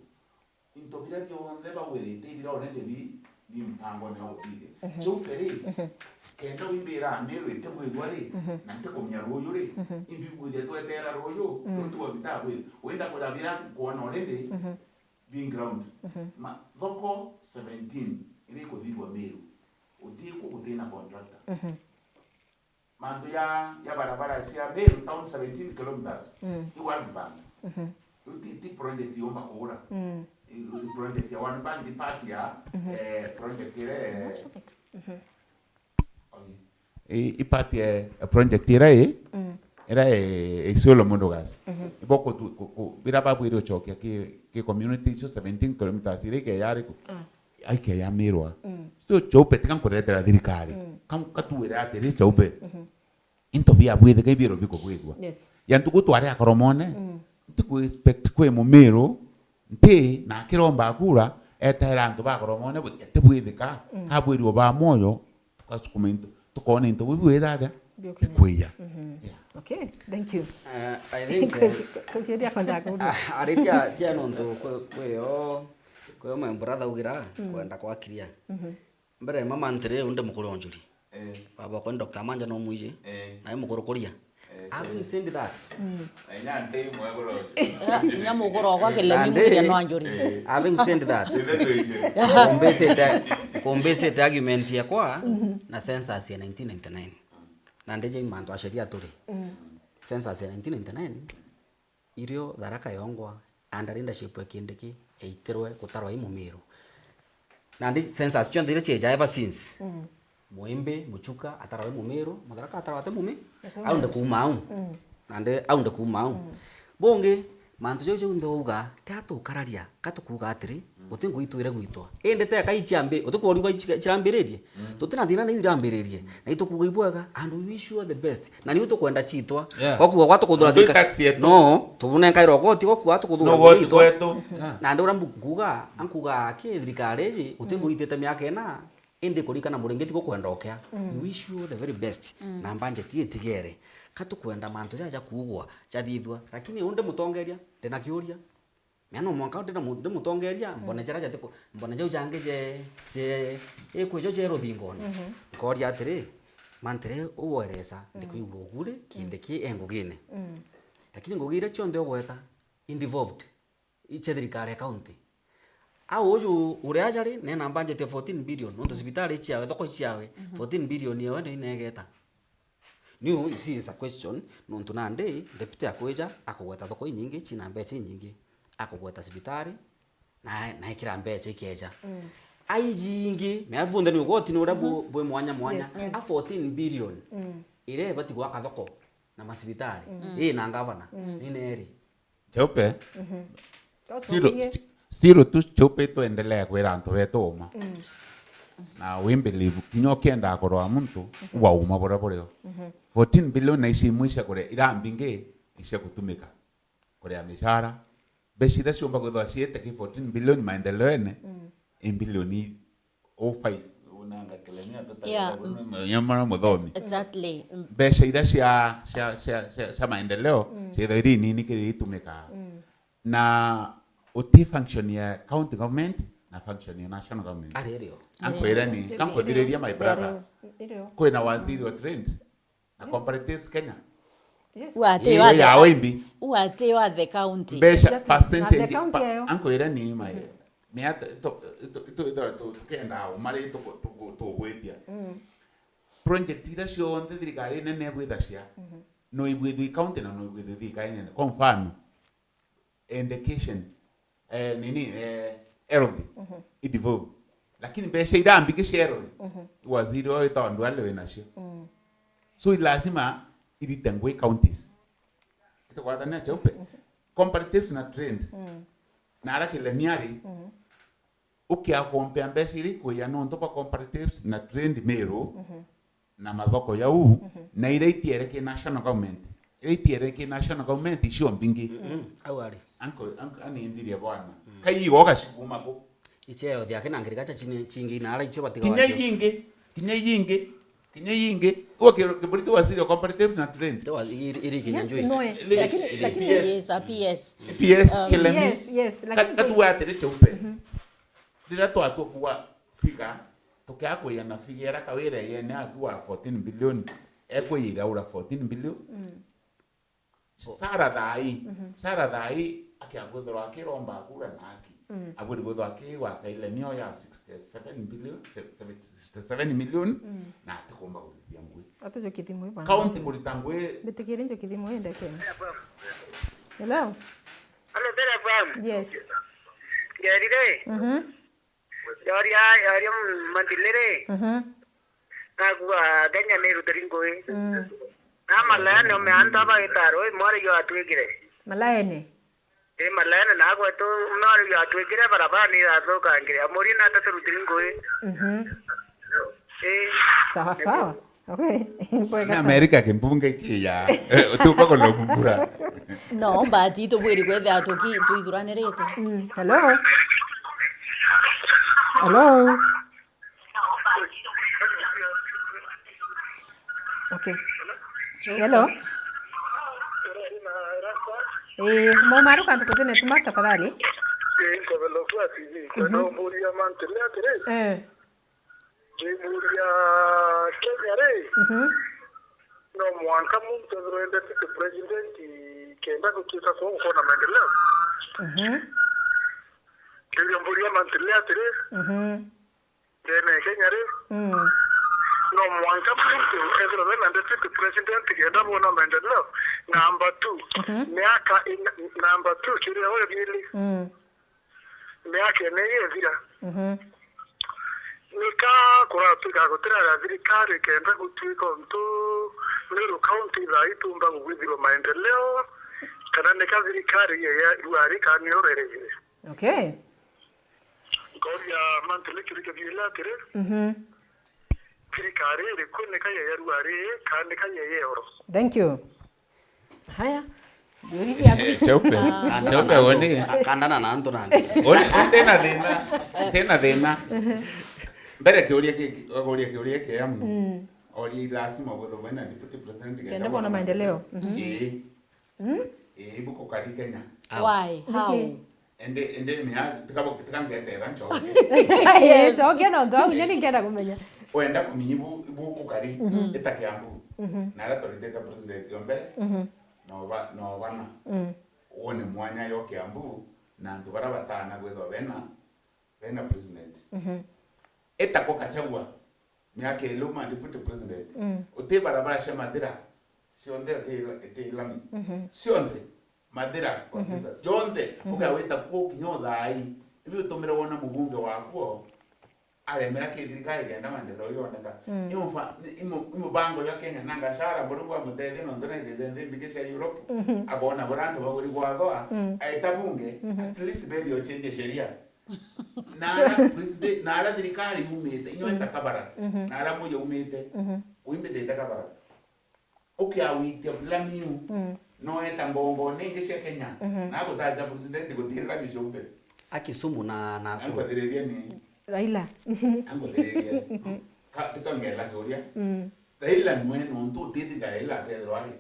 Into biria bionthe bagwirite ibira already bi, bi mpangone ya guthithia. Mhm. Chaupe ri, mhm, kenda wimbira Meru itibwithua ri, mhm, na ntikumenya ruuju ri, mhm, imbi bwithia twetera ruuju, mm, nontu wa bitabwithua. Wenda kwira bira nkwona already, mhm, being ground. Mhm. Ma, thoko seventeen iria ikuthithua Meru. Utiku gutina contractor. Mhm. Mantu ya, ya barabara cia Meru town seventeen kilometers. Mm. I World Bank. Mhm. Riu ti, ti project yomba kugura. Mm. I, i project ya World Bank, ni part ya, mhm, eh, project ire, eh, mhm, i, i part ya, ya project ire i, mm, ire i, i Isiolo Mundugas. Mhm. Ibo ku, ku, ku, bira babwire uchokia ki, ki community icio seventeen kilometers ire ikeya ariku? Ah. Aikeya Mirwa. Mm. So, Chaupe, tika nkuthetera thirikari. Mm. Kam-, katuwire atiri, Chaupe. Mhm. Into bia bwithika ibiero bikubwithua. Yes. Ya ntuku twari akoromone, mm, ntiku expect kwi Mumiru, nti, na akiromba akura, etaira antu ba akoromone, bu-, ati bwithika, mm, kabwirwa ba moyo, tukasukuma into, tukona into biu bwithaja, biukinya, bikwija. Mhm. Yeah. Okay, thank you. Eh, I think, eh, kukiria kwenda kuria. Ah, ari tia, tia nontu kwi, kwi yo, kwi yo my brother ugira, mm, kwenda kwa clear. Mhm. Mbere mama ntiri undi mukuru onjuri. Eh. Baba okwa ni Doctor Manja no mwiji. Eh. Na mukuru kuria. Eh. Having said that. Mm. Inya nti mwe kuru onjuri. Inya mukuru okwa kile ni mwija no anjuri. Eh. Having said that. Ithe twi injuri. Kumbisite, kumbisite argument yakwa, mhm, na census ya nineteen ninety-nine. Na ndije mantu a sheria turi. Mm. Census ya nineteen ninety-nine, irio Tharaka yongwa under leadership ya Kindiki, yaitirwe gutarwa i Mumiru. Nandi census cionthe iria cieja ever since, Mwimbi, Muchuka atarwa i Mumiru, Mutharaka atarwa ati Mumi, au ndi kuuma au. Nandi au ndi kuuma au. Bungi, mantu jau jonthe wauga, ti atukararia, ka tukuuga atiri, guti ngugi itwire gwitwa. Indi teka iciambi-, uti kworia uga ici-, cirambiririe? Tuti na thina niu irambiririe. Na itukuuga ibwega, and we wish you all the best. Na niu tukwenda ciitwa. Yeah. Kokuuga gwa tukuthura thika-, tax yetu. No, tunenkairwa goti, kokuuga tukuthura No, goti itwa. Kwetu. Yeah. Na ndi uria mbu-, nkuuga, ankuuga ki thirikari iji, guti ngugi itite miaka ina, indi kurikana muringiti gukwenda ukea. We wish you all the very best. Na budget itigere. Ka tukwenda mantu jaja kuugwa, jathithua. Lakini undi mutongeria, ndina kiuria. Mea no mwanka ndi na mu-, ndi mutongeria, mbone jaria jati ku-, mbone jau jangi je, je, ikwi jo je ruthingone. Nkoria atiri, mantire uweresa, ndikwigua uguri, Kindiki e ngugine. Lakini ngugi iria cionthe ugweta, involved, icia thirikari ya county. Au uju uria aja ri, nena budget ya fourteen billion, nontu cibitari iciawe, thoko iciawe, fourteen billion yawe ni inegeta. Niu, you see, is a question, nontu nandi, deputy akwija, akugweta thoko inyingi, cina mbeca inyingi, akugweta cibitari, na, na ikira mbeca ikeja. Aiji ingi, mea bunthe ni ugoti ni uria bu-, bwi mwanya mwanya, Yes, yes. a fourteen billion, iria ibati gwaka thoko na macibitari, ii na ngavana, ni neri? Cheupe. Still, sti-, still tu Cheupe twendelea kwira antu betu uma. Na we believe, kinya ukienda kurwa muntu, uga uma buria burio. Fourteen billion na ici imwe cia kuria, ira mbingi, icia gutumika. Kuria mishara. Mbeca iria ciumba kwithwa ciite ki fourteen billion maendeleone, i bilioni o five, unanga kelenia Yeah. tutainya mwana muthomi. Exactly. Mm. Mbeca iria cia, cia, cia, cia, cia maendeleo, ciithwa iri nini kiri itumikaga. Na uti function ya county government na function ya national government. Ari rio. Ankwire ni, kankuthiriria my brother. Kwina waziri wa trade na cooperatives Kenya. Yes. Uu ati Ii, wa the ya county. Wimbi. Uu ati wa the county. Mbeca Exactly. Na the percentage county pa-, eyo. Ankwira ni mai. Mea tu-, tu-, tu-, tu-, tu-, tu-, tukenda umari tuku-, tuku-, tugwitia. Project iria cionthe thirikari nene ibwithacia, no ibwithwi county na no ibwithwi thirikari nene. Kwa mfano, education, eh, nini, eh, health, i devolve. Lakini mbeca iria mbingi cia health, waziri uria witagwa Duale winacio. So, i lazima irite ngui counties. Itugwatania Cheupe. Cooperatives na trade. Na ara kilemiari, ukiakompea mbeca iria ikuija nontu bwa cooperatives na trade Meru, na mathoko jau, na iria itiere ki national government. Iria itiere ki national government icio mbingi. Au ari. Anko, anko, anindhirie bwana. Kai igo gaciguma ku. Icheo thiake na ngirika cha chini, chingi na ara icho batiga Kinya wacho. Iingi, kinya iingi, kinya iingi. Uo ki-, kiburiti waziri wa cooperatives na trade. Ndio wa-, iri, iri kinya Yes, njui. no, eh. Iri, Lakini, iri. lakini Yes. Yes, a P S. P S, Um, Kilemi. Yes, yes, Ka-, lakini katuwa atiri Cheupe. Riria twatua kuwa figa, tukiakwiyana figa iria Kawira yene akuwa fourteen billion, ekwiyira ura fourteen billion. Sarah thaa ii, Sarah thaa ii akiakwithirwa akiromba akura na aki. Abwiri kwithirwa akigwa akaile nio ya sixty-seven billion, se-, seven, sixty-seven million, na atikumba kurithia ngui. Ati njukithimwe bwana. County kurita ngui. Mbitikiri njukithimwe ende Kenya. Hello? Hello, Bella F M. Yes. Ngerire. Mhm. Yoria, yoria mantile ri. Mhm. Nakua Kenya ni rutiri ngui. Mm. Na malaya ni ome antu aba itaro, i mwari yo atwikire. Malaene? I malaene na gwetu mwari yo atwikire, barabara ni irathukangire. Amuri na tatu rutiri ngui. Mhm. Eh. Sawa, sawa. Okay. Mpwega Ni sana. Amerika kimbunge kia. Eh, tuko kolo mbura. No, but itubwiri kwethira tuki-, twithuranirite. Mm. Hello? Hello? Okay. Hello? Eh, maumaruka ntuku tene tuma tafadhali. Eh, Nkabelo kwa T V, kwenda Mhm. umburia mantile atiri. Eh. Ngimuria Kenya ri, Mhm. no mwanka muntu ethirwe endete ki president kenda gutuika kwa gukorwa na maendeleo. Mhm. Ngiria mburia mantile atiri, Mhm. ndene ya Kenya ri, Mm. No mwanka mtu ethirwe bena deputy president kenda bona maendeleo. Number two, Mhm. miaka ina, number two, kiria we really, Mm. miaka ina ithira. Mhm. Nika kuratuika gutiraga thirikari kenda gutuika untu Meru County thaa itumba kugwithirwa maendeleo, kana nika thirikari ya, ya ruari kani ureregire. Okay. Nkoria Mantili kiri kithiire atiri, Mhm. thirikari iriku nika ya, ya ruari, kana nika ya, ya oro? Thank you. Haya. Ndio hivi ya Eh, Chaupe. Ah. Chaupe, woni. Ka-, kandana na antu nandi. Woni, woni tena thina, tena thina. Mbere kiuria ki-, kiuria kiuria kia muno. Mm. Oria lazima butho bwena deputy president Kenda bona maendeleo. Mhm. Eh. Mm. Eh, buko kari Kenya. Why? How? Niki? Ende, ende mea, tikabo, tikangetera nchoke. Eh, choke no ndo, nyeni ngenda kumenya. Wenda kuminyi bu, bu kukari, Mhm. ita Kiambu. Mhm. Na ara toritete president yo mbere, Mhm. no ba, no bana. Mm. Wone mwanya yo Kiambu, na antu bara batana gwithwa bena, bena president. Mhm. Ita kwa Kachagua, miaka iri uma deputy president. Mm. Uti barabara cia mathira, cionthe iti, iti lami. Mhm. Cionthe. Mathira, kwa Mhm. sisa, jonthe, Mhm. ukawita kuo kinya uthai, ibi utumire wona mubunge wakuo, aremera ki thirikari kenda maendeleo yoneka. Mm. Imufa-, imu-, imubango ya Kenya, na Gachagua, Murungu amutethie, nontu naithite nthi mbingi cia Europe, Mhm. akona bura antu baguri gwathoa, Mm. aita bunge, Mhm. at least bethi ochenje sheria. Na So ara president, na ara thirikari yumite, inyo Mm. ita kabara, Mhm. na ara muya umite, Mhm. wimbitite kabara. Ukiawitia blame you, Mm. no eta ngongone ingi cia Kenya. Mhm. Na gutarita president gutirira bichumbe. A Kisumu na, na Nakuru. Angwathiririe ni. Raila. Angwathiririe. Ka, titongela kiuria. Mm. Raila nwe nontu utithika Raila atethirwa ari.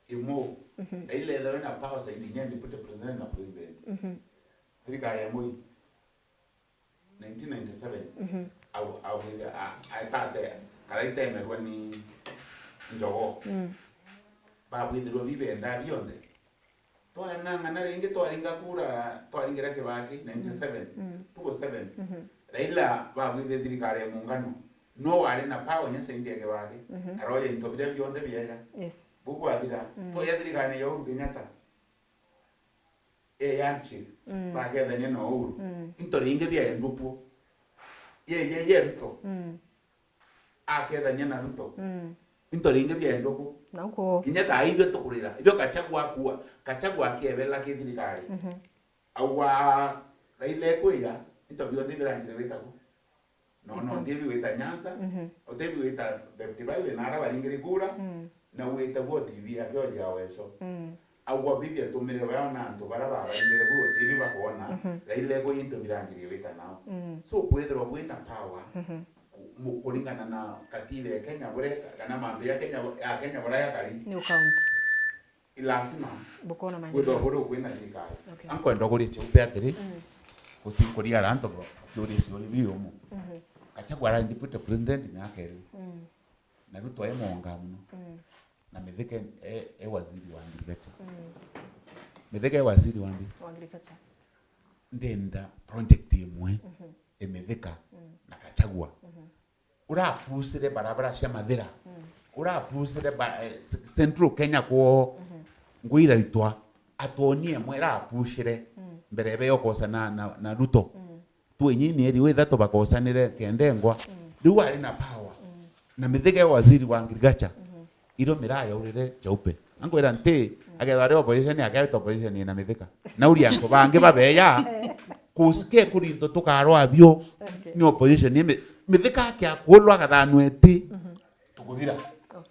Imo. Mhm. Raila ethirwe na power zaidi nya deputy president na president. Mhm. Thirikari ya Moi. Nineteen ninety-seven, Mhm. au, au, a, a, tate, karaitemerwa ni njogo. Mm. Babwithirwa bibenda bionthe. Twareng'ang'ana ringi, twaringa kura, twaringira Kibaki, ninety-seven, Mm. two oh seven. Mhm. Raila babwithire thirikari ya muungano. No wari na power nya saidi ya Kibaki. Mhm. Aroya into biria bionthe bieja. Yes. Bukwathira, Mm. twaja thirikari ya Uhuru Kenyatta. Ee, handshake. Mm. Bakethania na Uhuru. Mm. Into ringi biendwa kuo. Ye, ye, ye Ruto. Mm. Akethania na Ruto. Mm. Into ringi biendwa kuo. Na uko. Kinya thaa ibio tukurira. Ibio Gachagua akua. Gachagua akiebela ki thirikari. Mhm. Aua Raila ekwija, into bionthe birangire wita kuo. No, no, Understand. Utebi wita Nyanza, Mhm. utebi wita Rift Valley, na ara baringire kura, Mm. na wita gwo T V ya George Aweso. Mm. Agwa bibi atumire wao na antu bara babaringire kura, utebi bakona, Mhm. Raila ego into birangirie wita nao. Mm. So, kwithirwa bwina power, Mhm. ku-, mu-, kuringana na katiba ya Kenya, bure, kana mantu ya Kenya, ya Kenya bura yakari. Ni ucount. I lazima bukona maendeleo. Kwithirwa buri ukwina thirikari. Okay. Ankwenda kuria Chaupe atiri, Mm. gucinkuria ara antu ba-, bakiuria ciuria biu umu. Mhm. Gachagua ara deputy president miaka iri. Mm. Na Ruto e mwonga muno. Mm. Na Mithika e, e waziri wa agriculture. Mm. Mithika e waziri wa ndi? Wa agriculture. Ndenda project imwe Mhm. e Mithika Mm. na Gachagua. Mhm. Urapushire barabara cia mathira. Mm. Urapushire ba-, eh, c-, Central Kenya kwoo. Mhm. Ngui iraitwa. Atwonie emwe irapushire. Mm. Mbere ebe yokosa na, na, na Ruto. Mm. Twenyi mieri ithatu bakosanire kendengwa. Mm. Riu ari na power. Mm. Na Mithika e waziri wa agriculture. Mhm. Iro miraa yaurire Chaupe. Ankwira nti, Mm. akethwa ari opposition, akawita opposition ina Mithika. Na uri antu bangi babeya, Eh. kuske kuri into tukarwa bio, Okay. ni opposition. Ni mi-, Mithika akia kulwa agathanwa eti, Mhm. tukuthira. Oh.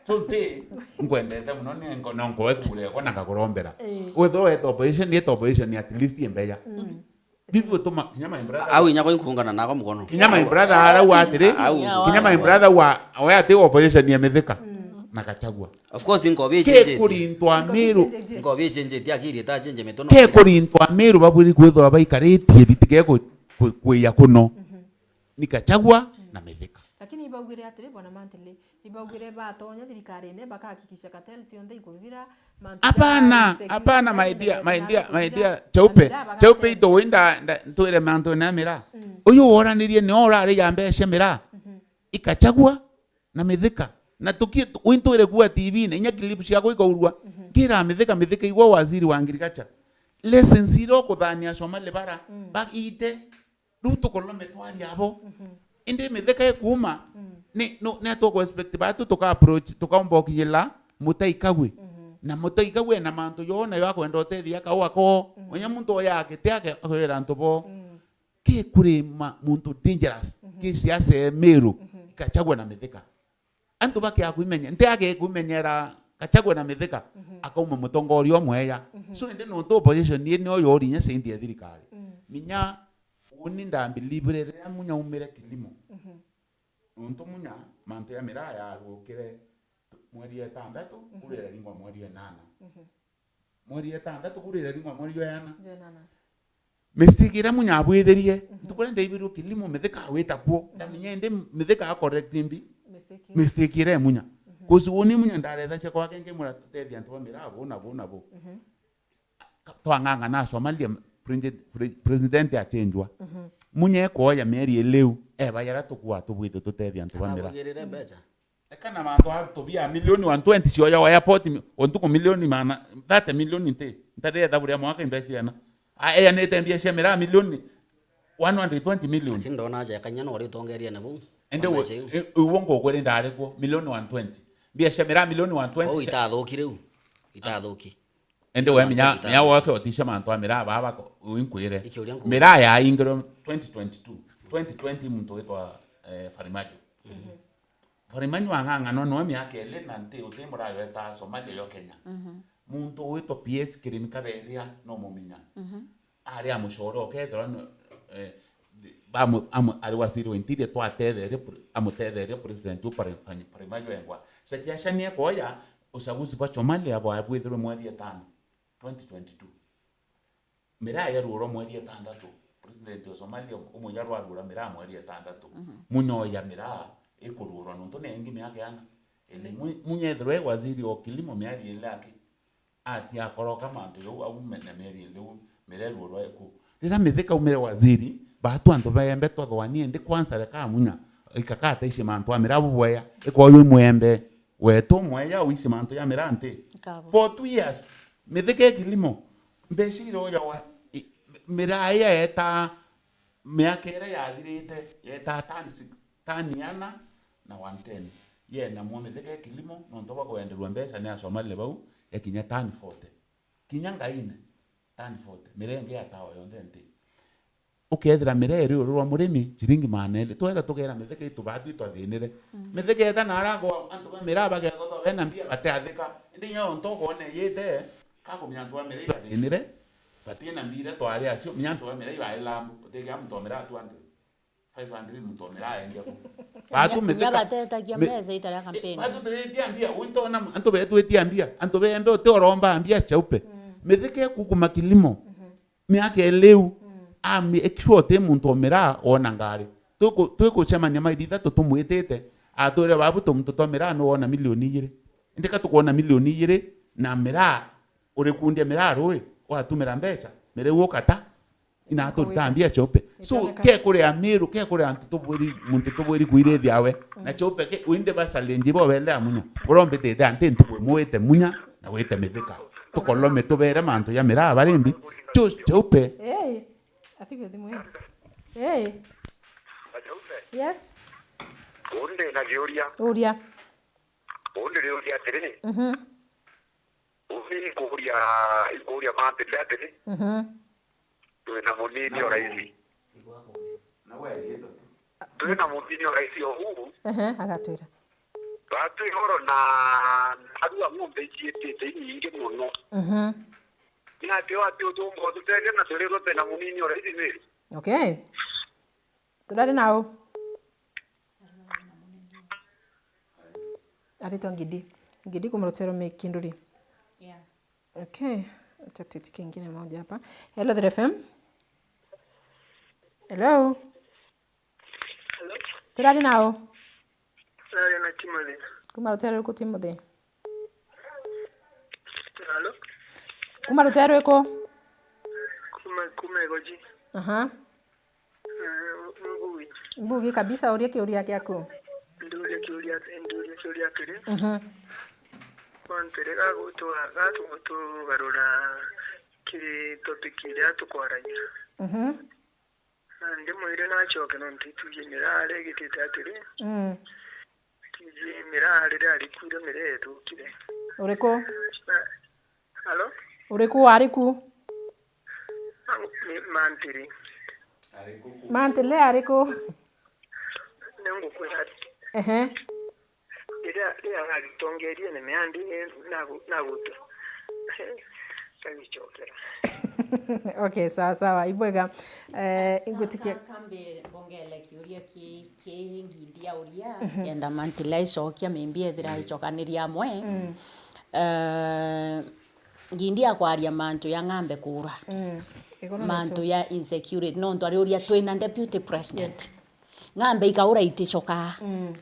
So nti, nkwendete muno, ni nko-, no nkoe kure ko na ngakurombera. Eh. Wethirwa weta opposition, ni eta opposition at least imbeya. Mm. Bibi utuma, kinya my brother. Au inya kwa inkungana nako mukono. Kinya my brother arauga atiri, Au. kinya my brother wa, we ati opposition ya Mithika Mm. na Gachagua. Of course, nkobi Ke ichenjete. Kuri into a Miru, Nkobi ichenjete, akiri ta chenje mitono. Ke kuri into a Miru babwiri kwithirwa baikaritie bitike ku-, ku-, kuiya kuno. Mhm. Ni Gachagua na Mithika. Lakini ibaugire atiri, Bwana Mantili, ibaugire batonya thirikarine, bakahakikisha cartel cionthe ikuthira, mantu Hapana, jaria hapana, my insecurity dear, my na dear, my kuthira, dear. Chaupe, na miraa Chaupe bagateethia. Ito winda, nda-, ntwire mantu na miraa. Mm. Uyu woranirie ni urari ya mbeca cia miraa. Mhm. I Gachagua na Mithika. Na tuki-, wintwire kuua T V-ini, inya clip ciakwa ikaurua. Mhm. Ngira Mithika, Mithika, igua waziri wa agriculture. License iria ukuthania Somali bara, mm, bagiite. Riu tukolome twaria abo. Mhm. Indi Mithika ikuuma, mm, ni, no, ni atukwa expect batu tuka approach, tukaumba ukinyila Mutahi Kagwe. Mhm. Na Mutahi Kagwe ena mantu joo nayo akwenda utethia kaua koo. Mhm. Onya muntu oya akite ake akwira antu boo. Mm. Ki kuri ma-, muntu dangerous, mhm, ki siasa ya Meru, mhm, ikachagwa na Mithika. Antu bakia kwimenya, nti ake kwimenyera Gachagua na Mithika, mhm, akauma mutongoria umweya. Mhm. So, indi nontu opposition ni, ni oyo uri inya saidi ya thirikari. Mm. Minya uni ndambilivire riria Munya umire kilimo. Mhm. Nontu Munya, mantu ya miraa yarukire mweri ya itandatu, mhm, kurira ringwa mweri ya inana. Mhm. Mweri ya itandatu kurira ringwa mweri ya inana. Jenana. Mistake iria Munya abwithirie, mhm, ntuku iria ndaibirwe kilimo, Mithika awita kuo. Mhm. Ndamenya indi Mithika a correct mbi. Mistake. Mistake iria Munya. Mhm. Kusi uni Munya ndarethacia kwake nkimwira tutethia antu ba miraa bu na bu na bu. Mhm. Ka-, twang'ang'ana Somalia, pre-, pre-, president achenjwa. Mhm. Munya ekoya mieri iliu, eba yara tukua tubwite tutethia antu ba miraa. Akabugirire mbeca. Eka na mantu a tubia milioni one twenty cioya wa airport mi-, o ntuku milioni maana, thirty milioni nti, ntarire ethabu ria mwaka imbeca ciana. A, eanite mbia cia miraa milioni one hundred twenty million. Lakini ndona aja ekanya no ri utongeriene buu. Ende wa we, mbeca iu. I-, iu ngukwira ndari kuo, milioni one twenty. Mbia cia miraa milioni one twenty. Kwou cia- itathukire u. Itathuki. Indi we minya, minya woke otisha mantu a miraa baba ko-, winkwire. Ikiuria nkuuria. Miraa yaingirwe twenty twenty-two. Twenty twenty muntu witwa, eh, Farimajo. Mhm. Farimajo ang'ang'anwa noe miaka ili na nti uti murayo eta Somalia yo Kenya. Mhm. Muntu witwa P S Kirimi Kaberia no muminya. Mhm. Ari a mucore okethirwa no, eh, bamu-, amu-, ari waziri wa interior twatetherie pre-, amutetherie president u Fari-, Fari-, Farimajo engwa. Sekiashania koya uchaguzi bwa Somalia bwa bwithirwe mweri etano. twenty twenty-two. Miraa yaruurwa mweri etandatu. President wa Somalia umwe yarwarura miraa mweri etandatu. Mhm. Munya oya miraa ikuruurwa nontu ni ingi miaka iana. Ili mu-, Munya ethirwe waziri o kilimo mieri ili aki. Ati akoroka mantu jau au me-, na mieri ili u miraa iruurwa iku. Riria Mithika aumire waziri, batu antu baembe twathwania indi kwanza reka Munya ikakataicie mantu a miraa bubwea, ikoywe mwembe. Wetu mweya uici mantu ya miraa nti. Nkabo. For two years, Mithika e kilimo, mbeca iria uyawa, i-, miraa iya yeta, miaka iria yathirite, yeta tani six, tani ana na one ten. Yena mwa Mithika e kilimo, nontu bwa kwenderwa mbeca ni Asomali bau, yakinya tani forty. Kinya ngaine, tani forty. Miraa ingi yatawa yonthe nti. Ukethira miraa iri uru rwa murimi, ciringi maana eri. Twetha tugeera Mithika itubaa twi twathinire. Mm. Mithika eta na arago antu ba miraa bagekotha bena mbia bateathika. Indi inya onto ukoona iyite, kakumenya antu ba miraa ibathinire, batina mbia iria twari acio, menya antu ba miraa ibae lambu, utigia muntu wa miraa two hundred, five hundred muntu wa miraa aenge bo. Batu Mithika. Batetagia mi-, mbeca itari ya eh, kampeni. Batu betia mbia, wintona antu betwitia mbia, antu bembe uti uromba mbia chaupe. Mm. Mithika ikukuma kilimo. Mhm. Miaka iliu, mm, ami-, make sure uti muntu o miraa wona ngari. Twiku-, twikucemania maili ithatu tumwitite, atwire babu tumuntu twa miraa ni wona milioni igiri. Indi ka tukwona milioni igiri na miraa, urikundia miraa rui, watumira mbeca, miraa iu ukata, ina turita mbia chaupe. So, ke kuri Amiru, ke kuri antu tubwiri, muntu tubwiri kwirithia we. Mm. Na chaupe ke, winde ba challenge bo bende a Munya. Urombitite anti ntuku imwe wite Munya na wite Mithika. Tukolome tubere mantu ya miraa bari mbi. Choose chaupe. Hey, ati gwe thimu ino. Hey. Yes. Unde na kiuria. Uria. Unde riuria atiri. Mhm. Uthi ikuria, ikuria mambirire atiri. Mhm. Twina munini o raisi. Na we ariitwe. Twina munini o raisi o uu. Ehe, agatwira. Batwi oro na narua ng'ombe iciitite inyingi muno. Mhm. Ni ati o ati utumba ututethia na turirwe twina munini o raisi ni? Okay. Turari nau? Aritwa Ngidi. Ngidi kumurutero mikinduri. Yeah. Okay. Acha tuitike ingine moja hapa. Hello, Thread F M. Hello. Hello. Turari nao? Turari na Timothy. Kuma rutero ruku, Timothy? Hello. Kuma rutero ruku? Kuma, kuma Igoji. Aha. Eh, mbugi. Mbugi kabisa, uria kiuria kiaku. Nduria kiuria, Kiuria kiri, mhm, mantiri gagutwa-, gatugutugarura kiri topic iria tukwaragia. Mhm. Na ndimwire nacoke nontu itiji mirare igitite atiri, mm, itiji mirare riria rikuire mire ithukire. Uriku? Na, halo? Uriku wariku? Ni mantiri. Mantiri ariku? Ningukwira. Ehe. Riria, riria aragitongerie ni miandi, nagu-, nagutu. Kagicokera. Okay, sawa sawa, ibwega. Eh, ingutikia. Ka-, kambe mbongele kiuria ki, ki ngindi ya uria, mhm, kenda mantile aicokia, maybe ethira, mm, aicokaniria amwe. Mm. Eh, ngindi akwaria mantu ya ng'ambe kuura. Mm. Mantu ya insecurity, nontu ari uria twina deputy president. Yes. Ng'ambe ikaura iticokaa. Mm.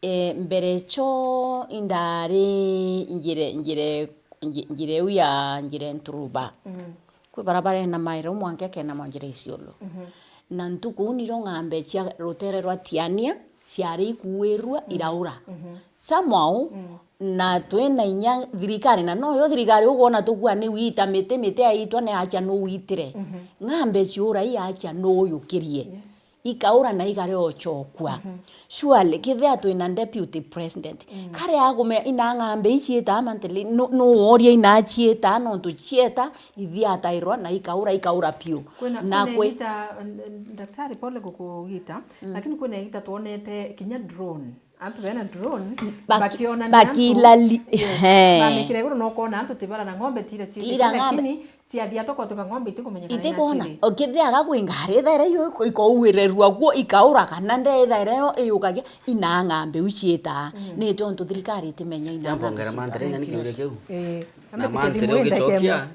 E, mbere cho indari njire, njire, nji-, njire iu ya njire nturuba. Mm. Kwi barabara ena maira, u mwanka ikena mwa njira Isiolo. Mhm. Na ntuku u nirio ng'ambe cia rutere rwa Tiania ciari ikuirua, mm, iraura. Mhm. Somehow, mm, na twina inya thirikari, na noyo thirikari ukwona tukua ni wita miti, miti yaitwa ni acha nu witire. Mhm. Ng'ambe ciura i acha nu yukirie. Yes. Ikaura na igare ochokua. Mhm. Surely, kethira twina deputy president, mm, kare agume ina ng'ambe iciita mantili, nu, nu woria ina ciita, nontu cieta ithiatairwa na ikaura, ikaura piu. Kwina, na kwina kwi- igita, n-, n-, Daktari, pole gukugita, mm, lakini kwina igita twonete kinya drone. Antu bena drone, baki-, bakionania antu, bakilali-, yes, he, mamikire iguru, na ukona antu tibara na ng'ombe tira ciitite, tira ng'ombe, lakini ciathia tokotuka ng'ombe itikumenyekana ina ciri. Itikona. Ukithiaga kwi ngari ithaire iyo iko-, ikouirerua kuo, ikaura kana nde ithaire yo iyukagia, ina ng'ambe iu ciitaa. Mm. Ni tontu thirikari itimenya ina ng'ambe ciitaa. Mantiri, nyani kiuria kiu. Eh, na mantiri ugicokia,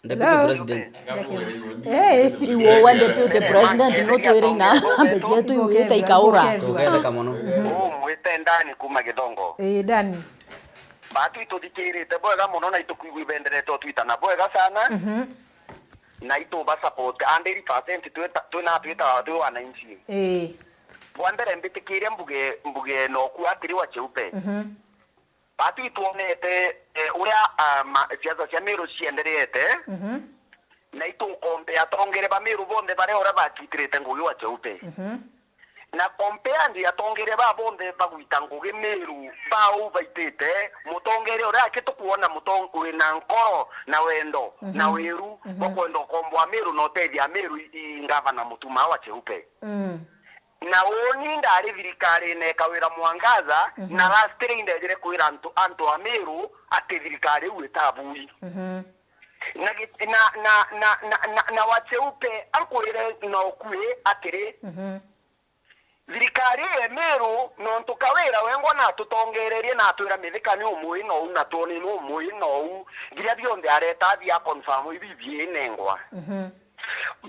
Deputy President. Hey. Iwe wa Deputy President, no twire ina ng'ambe cietu iwite ikaura. Tugethe kamono. Uu mwite Ndani kuma Githongo. Eh, Dani. Batu ituthikirite bwega mono na itukwigua ibenderete utwitana bwega sana. Mhm. Na ituba support hundred percent twita-, twina twita twi wananchi. Eh. Bwa mbere mbitikirie mbuge, mbuge noku atiri wa Cheupe. Mhm. Batu itwonete, eh, uria, ah, ma-, siasa cia Meru ciendereete, mhm, na itukompea atongere ba Meru bonthe baria uria bakitirite ngugi wa Cheupe. Mhm. Na compare ndi atongere ba bonthe bagwita ngugi Meru, ba uu baitite, mutongere uria aki tukwona mutong-, wina nkoro na wendo, mhm, na wiru, mhm, bwa kwenda ukomboa Meru na utethia Meru i, i ngavana mutuma wa Cheupe. Mm. Na uuni ndari thirikarine ikawira Mwangaza, mhm, na last day ndejire kwira antu, antu a Meru ati thirikari iu itabui. Mhm. Na gi-, na, na, na, na, na, na wa Cheupe ankwire na ukui atiri, mhm, thirikari ya Meru, nontu Kawira wengwa natutongererie na atwira Mithika ni umui nou na Toni ni umui nou, biria bionthe areta bia confirm ibi biinengwa. Mhm.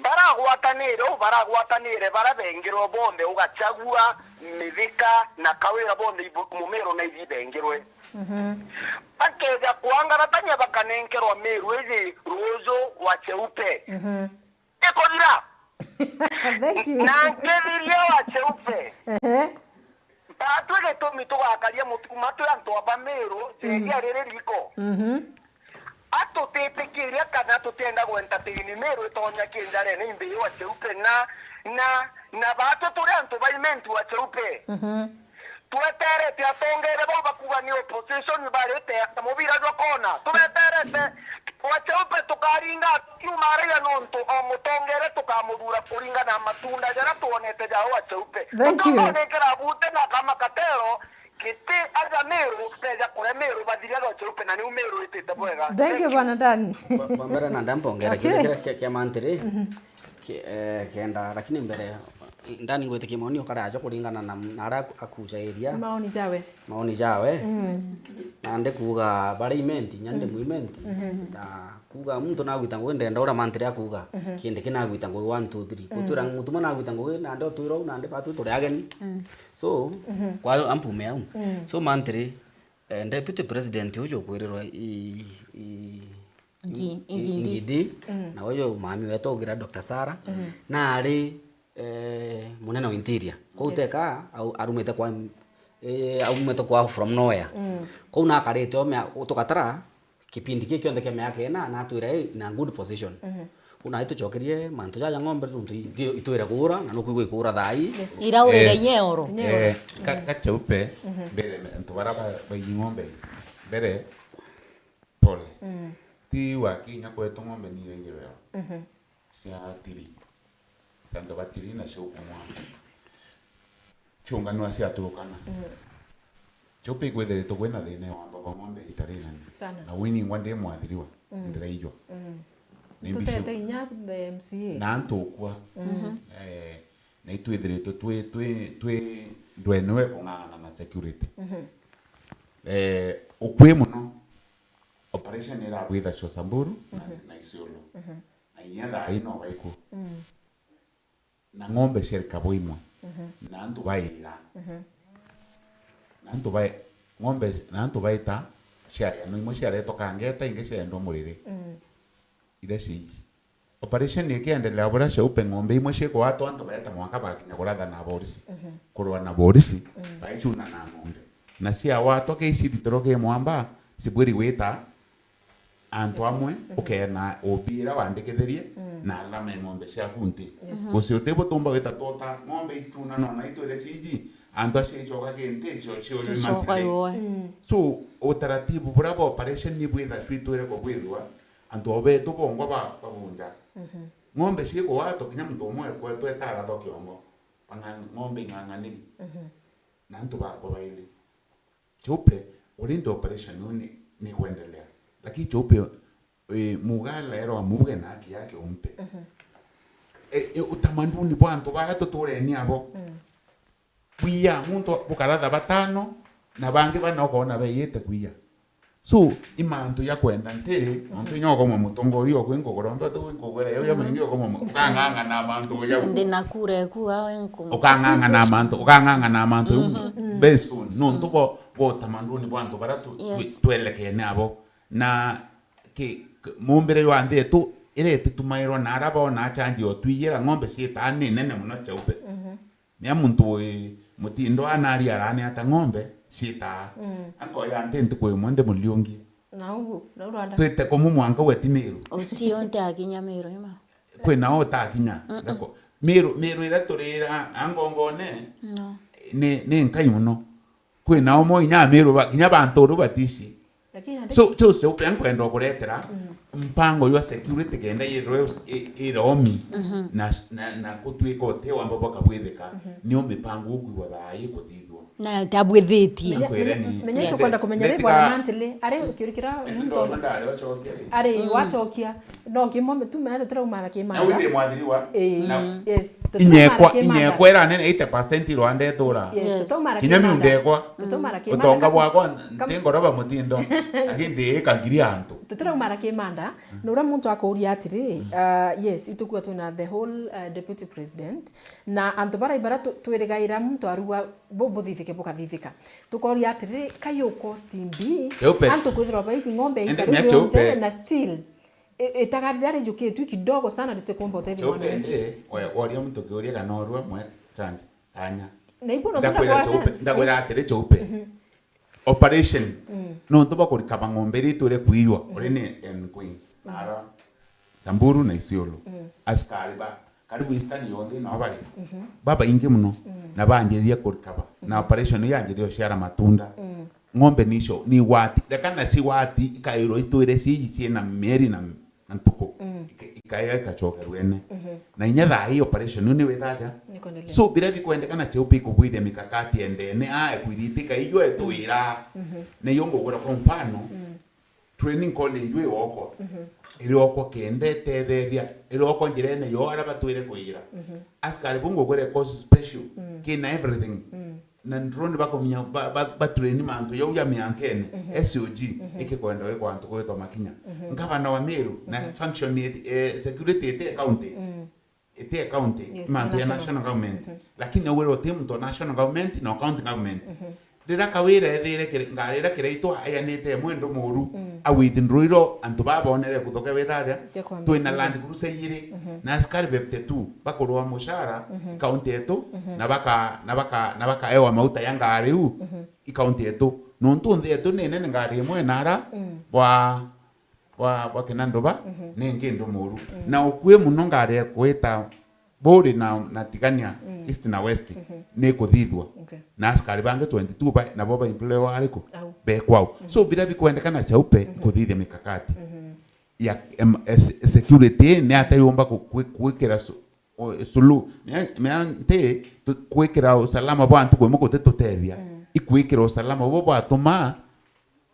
Baragwatanire uu, baragwatanire bara bengirwe bonthe, ugachagua, Mithika na Kawira bonthe ibu-, Mumiru na ithi bengirwe. Mhm. Bakeja kwangaratania bakanenkerwa Meru iji ruuju wa Cheupe. Mhm. Ikuthira. Thank you. Na nkithiria wa Cheupe. Ehe. Batwi gitumi tugakaria mutuku matwi antu a Bamiru, mhm, jeria riri riko. Mhm. Atutitikiria kana tutienda gwentertain Miru itonya kinjarene imbi wa Cheupe na, na, na batwi turi antu ba Imenti wa Cheupe. Mhm. Tweterete atongere bau bakuga ni opposition barite mubira jwa kona. Tubeterete wa Cheupe tukaringa kiuma aria nontu o mutongere tukamuthura kuringana na matunda jaria twonete ja wa Cheupe. Thank you. Tutongerekera bute na kama katero, Giti aja Meru, beja kuria Meru, bathiria no Cheupe, na niu Meru itite bwega. Thank you, Bwana Dan. Bwa, bwa mbere na ndampongera, okay, kiria, kiria kia, kia mantiri, mhm, ki-, eh, kenda, lakini mbere, ndani ngwitikia maoni ukare ajo kuringana na, na aria aku-, akucairia. Maoni jawe. Maoni jawe. Mm. Na ndikuga baria Imenti, nya ndi, mm, Muimenti. Mhm. Na kuga muntu nagwita ngugi ndenda uria mantiri akuga. Mhm. Kindi kinagwita ngugi one, two, three. Mm. Gutwira mutuma nagwita ngugi, nandi utwira u, nandi batu turi ageni. Mm. So, mhm, kwa ampume au. Mm. So, mantiri, eh, deputy president uju ukwirirwa i, i, Ngi-, i, Ngindi. Ngindi, mm, na uyu mami wetu ugira Doctor Sarah, mm, na ari, eh, munene wa interior. Kou, yes, teka, au, arumite kwa m-, eh, aumite kwa from nowhere. Kou nakarite o mea-, tugatara kipindi kii kionthe kia miaka ina, na atwira i na good position. Uu nai tucokerie mantu jaja ng'ombe nontu i-, itwire kuura, na nukwigua ikuura thaa ii. Iraurire Eh. Inya eoro. Eh, ka-, ka Cheupe, mbere, antu bara ba-, baiji ng'ombe, mbere, pole. Ti wakinya kwetu ng'ombe ni iraijirwe cia tiri. Antu ba tiri na cia ukumwa. Ciunganwa ciaturukana. Cheupe ikwithiritwe kwina thina ya wamba kwa ng'ombe itari nene. Sana. Na winingwa ndi mwathiriwa, ndiraijwa. Ni Tutete bishu- inya the M C A. Na antu ukua. Eh, na itwithiritwe twi, twi, twi ndwene we kung'ang'ana na security. Eh, ukui muno. Operation irabwithacua Samburu na, na Isiolo. Na inya thaa ii no baiku. Na ng'ombe ciarika bwimwe. Na antu baira. Na antu bai-, ng'ombe, na antu baita, ciaria, no imwe ciaretwa kangeta, ingi ciaendwa muriri. Iria ciiji. Operation ikiendelea buria Cheupe, ng'ombe imwe cikwatwa, antu baeta mwanka bakinya kuratha na borisi. Kurwa na borisi, baichuna na ng'ombe. Na ciawatwa, kei ciritirwe ki mwamba, cibwiri gwita antu amwe, ukeena O B ira wandikithirie, na alama ya ng'ombe ciaku nti. Guci uti butumba gwita twota ng'ombe ichuna nona itwire ciji, antu acio icoka ki nti, cio, cio, Icoka imantire. Yoe. So, utaratibu buria bwa operation ni bwithacua itwire kubwithua, antu o betu bongwa ba-, babunja. Ng'ombe cikwatwa, kinya muntu umwe ekwetwa etaratho kiongo. Bang'a-, ng'ombe ing'ang'aniri. Na antu bakwa bairi. Cheupe, already operation uu ni, ni kwendelea. Lakini Cheupe, eh, Mugala erwa amubuge na haki yake umpe. Eh, eh, utamaduni bwa antu bara tutureni abo. Kwiya, muntu bukaratha batano, na bangi bana ukoona beeyite kwiya. So, i mantu ja kwenda nti, nontu inya ukoma mutongoria okwi nkugura, mbe tu nkugura, yo ya maingi ukoma mu-, ukang'ang'ana mantu ja. Ndi na kura eku awe nku- Ukang'ang'ana mantu, ukang'ang'ana mantu, very soon. Nontu bo, bo utamaduni bwa antu bara tu, Yes. tu, twelekene abo. Na ki, ki, mumbire jwa nthi yetu, ira ititumairwa na ara boona chanji o twiyira ng'ombe ciitaa ni nene muno Cheupe. Nia muntu wi mutindo anari arani ata ng'ombe ciitaa. Ankoya nti ntuku imwe ndi Muriungi. Na ugu, na urwanda. Twite kumu mwanka gwe ti Miru. Uti onte akinya Miru ima. Kwina o utakinya. Ndako. Miru, Miru ira turira angongone. No. Ni, ni nkai muno. Kwina o mo inya Miru ba, kinya bantu ru batici. Lakini nandi So, Jose, upe nkwenda ukuretera mpango jwa security kenda yirwe i-, iromi na, na, na kutwika uti wamba bwakabwithika, nio mipango ukwigua thaa ii kuthithua. Na tabwithitie. Menya, Nakwira menya, ni menya Yes. tukwenda kumenya Ndetika- ri bwana Mantili, ari ukiurikira Indi muntu ndona ndari ocokia ri. Ari wacokia, no kimwe mitume tutiraumara Na kimanda. Wiri mwathiriwa. Eh, Na yes, inyekwa, tutiraumara kimanda. Inyekwa iranene eighty percent irwanda itura. Yes, Yes. tutiraumara Kinya kimanda. Miundekwa. Tutiraumara kimanda. Utonga bwakwa Kam- nti ngoroba mutindo. Lakini ndiika ngiri antu. Tutiraumara kimanda, na uria muntu akuuria atiri, uh, yes, itukua twina the whole, uh, deputy president, na antu bara ibara tu-, twirigaira muntu arua bu-, buthithike bukathithika. Tukoria atiri, kai u cost mbi, Cheupe. Antu kwithirwa baiki ng'ombe Ende itari mia rionthe cheupe. Na still, i-, itagari riria rijukitue kidogo sana ritikumba utethia Cheupe mwananchi. Ende, we-, woria muntu kiuria kana orua mwe change, tanya. Na ibu no Ndakwira tutakuwa Cheupe, chance. Ndakwira Yes. atiri Cheupe. Operation. Nontu bwa kurikaba ng'ombe iria itwire kuiywa, uri ni N Queen. Ara, Samburu na Isiolo. Askari ba, karibu Eastern yonthe nao bari. Babaingi muno. Na banjiririe kurikaba. Na operation iyo yanjiririe uciara matunda. Ng'ombe nicio, ni wati, reka na ci wati, ikairwo itwire ciji ciina mieri na na ntuku, ika-, ikaea ikacokerwa ene. Na inya thaa ii operation iu ni withaja. Ni kuendelea. So, biria bikwendekana Cheupe ikubwithia mikakati endene, a, ekwiriti kaijwa etwira. Na iyo ngugura kwa mfano, training college wi wokwa. Iri okwa kenda etetheria, iri okwa njirene yo ara batwire kwira. Askari bu ngugure course special, kina everything. Na ndroni bakumenya ba, ba, ba train mantu jau ja miankene, S O G, ikikwenda wikwa antu gwitwa makinya. Ngavana wa Meru, na function ni, eh, security iti county. Iti county, Yes, mantu ya national. National government. Lakini augire uti muntu wa national government na county government. Riria Kawira ethire kiri-, ngari iria Kiraitu ayanite imwe ndu muru, mm, a withdraw iro antu baa bonere kuthoke witharia, ja kwambia twina kuuga. Land Cruiser igiri, mhm, na askari fifty-two bakurua mushara, mhm, kaunti yetu, mhm, na baka-, na baka-, na bakaewa mauta ya ngari iu, mhm, i kaunti yetu. Nontu nthi yetu ni nene, ngari imwe nara, mm, bwa, bwa, bwa kina nduba, mhm, ni ingi ndu muru. Mm. Na ukui muno ngari ekwita Buri na, na Tigania, mm, East na West, mhm, ni kuthithua. Okay. Na askari bangi twenty-two ba, nabo ba employ ariku? Au. Be kwao. Mhm. So, biria bikwendekana Chaupe, mhm, kuthithia mikakati, mhm, ya, em, es-, security ni ata yumba ku-, ku-, kuikira su-, o, sulu, mea, mea nti tu-, kuikira usalama bwa antu kwimwe guti tutethia, mm, ikuikira usalama bo bwatuma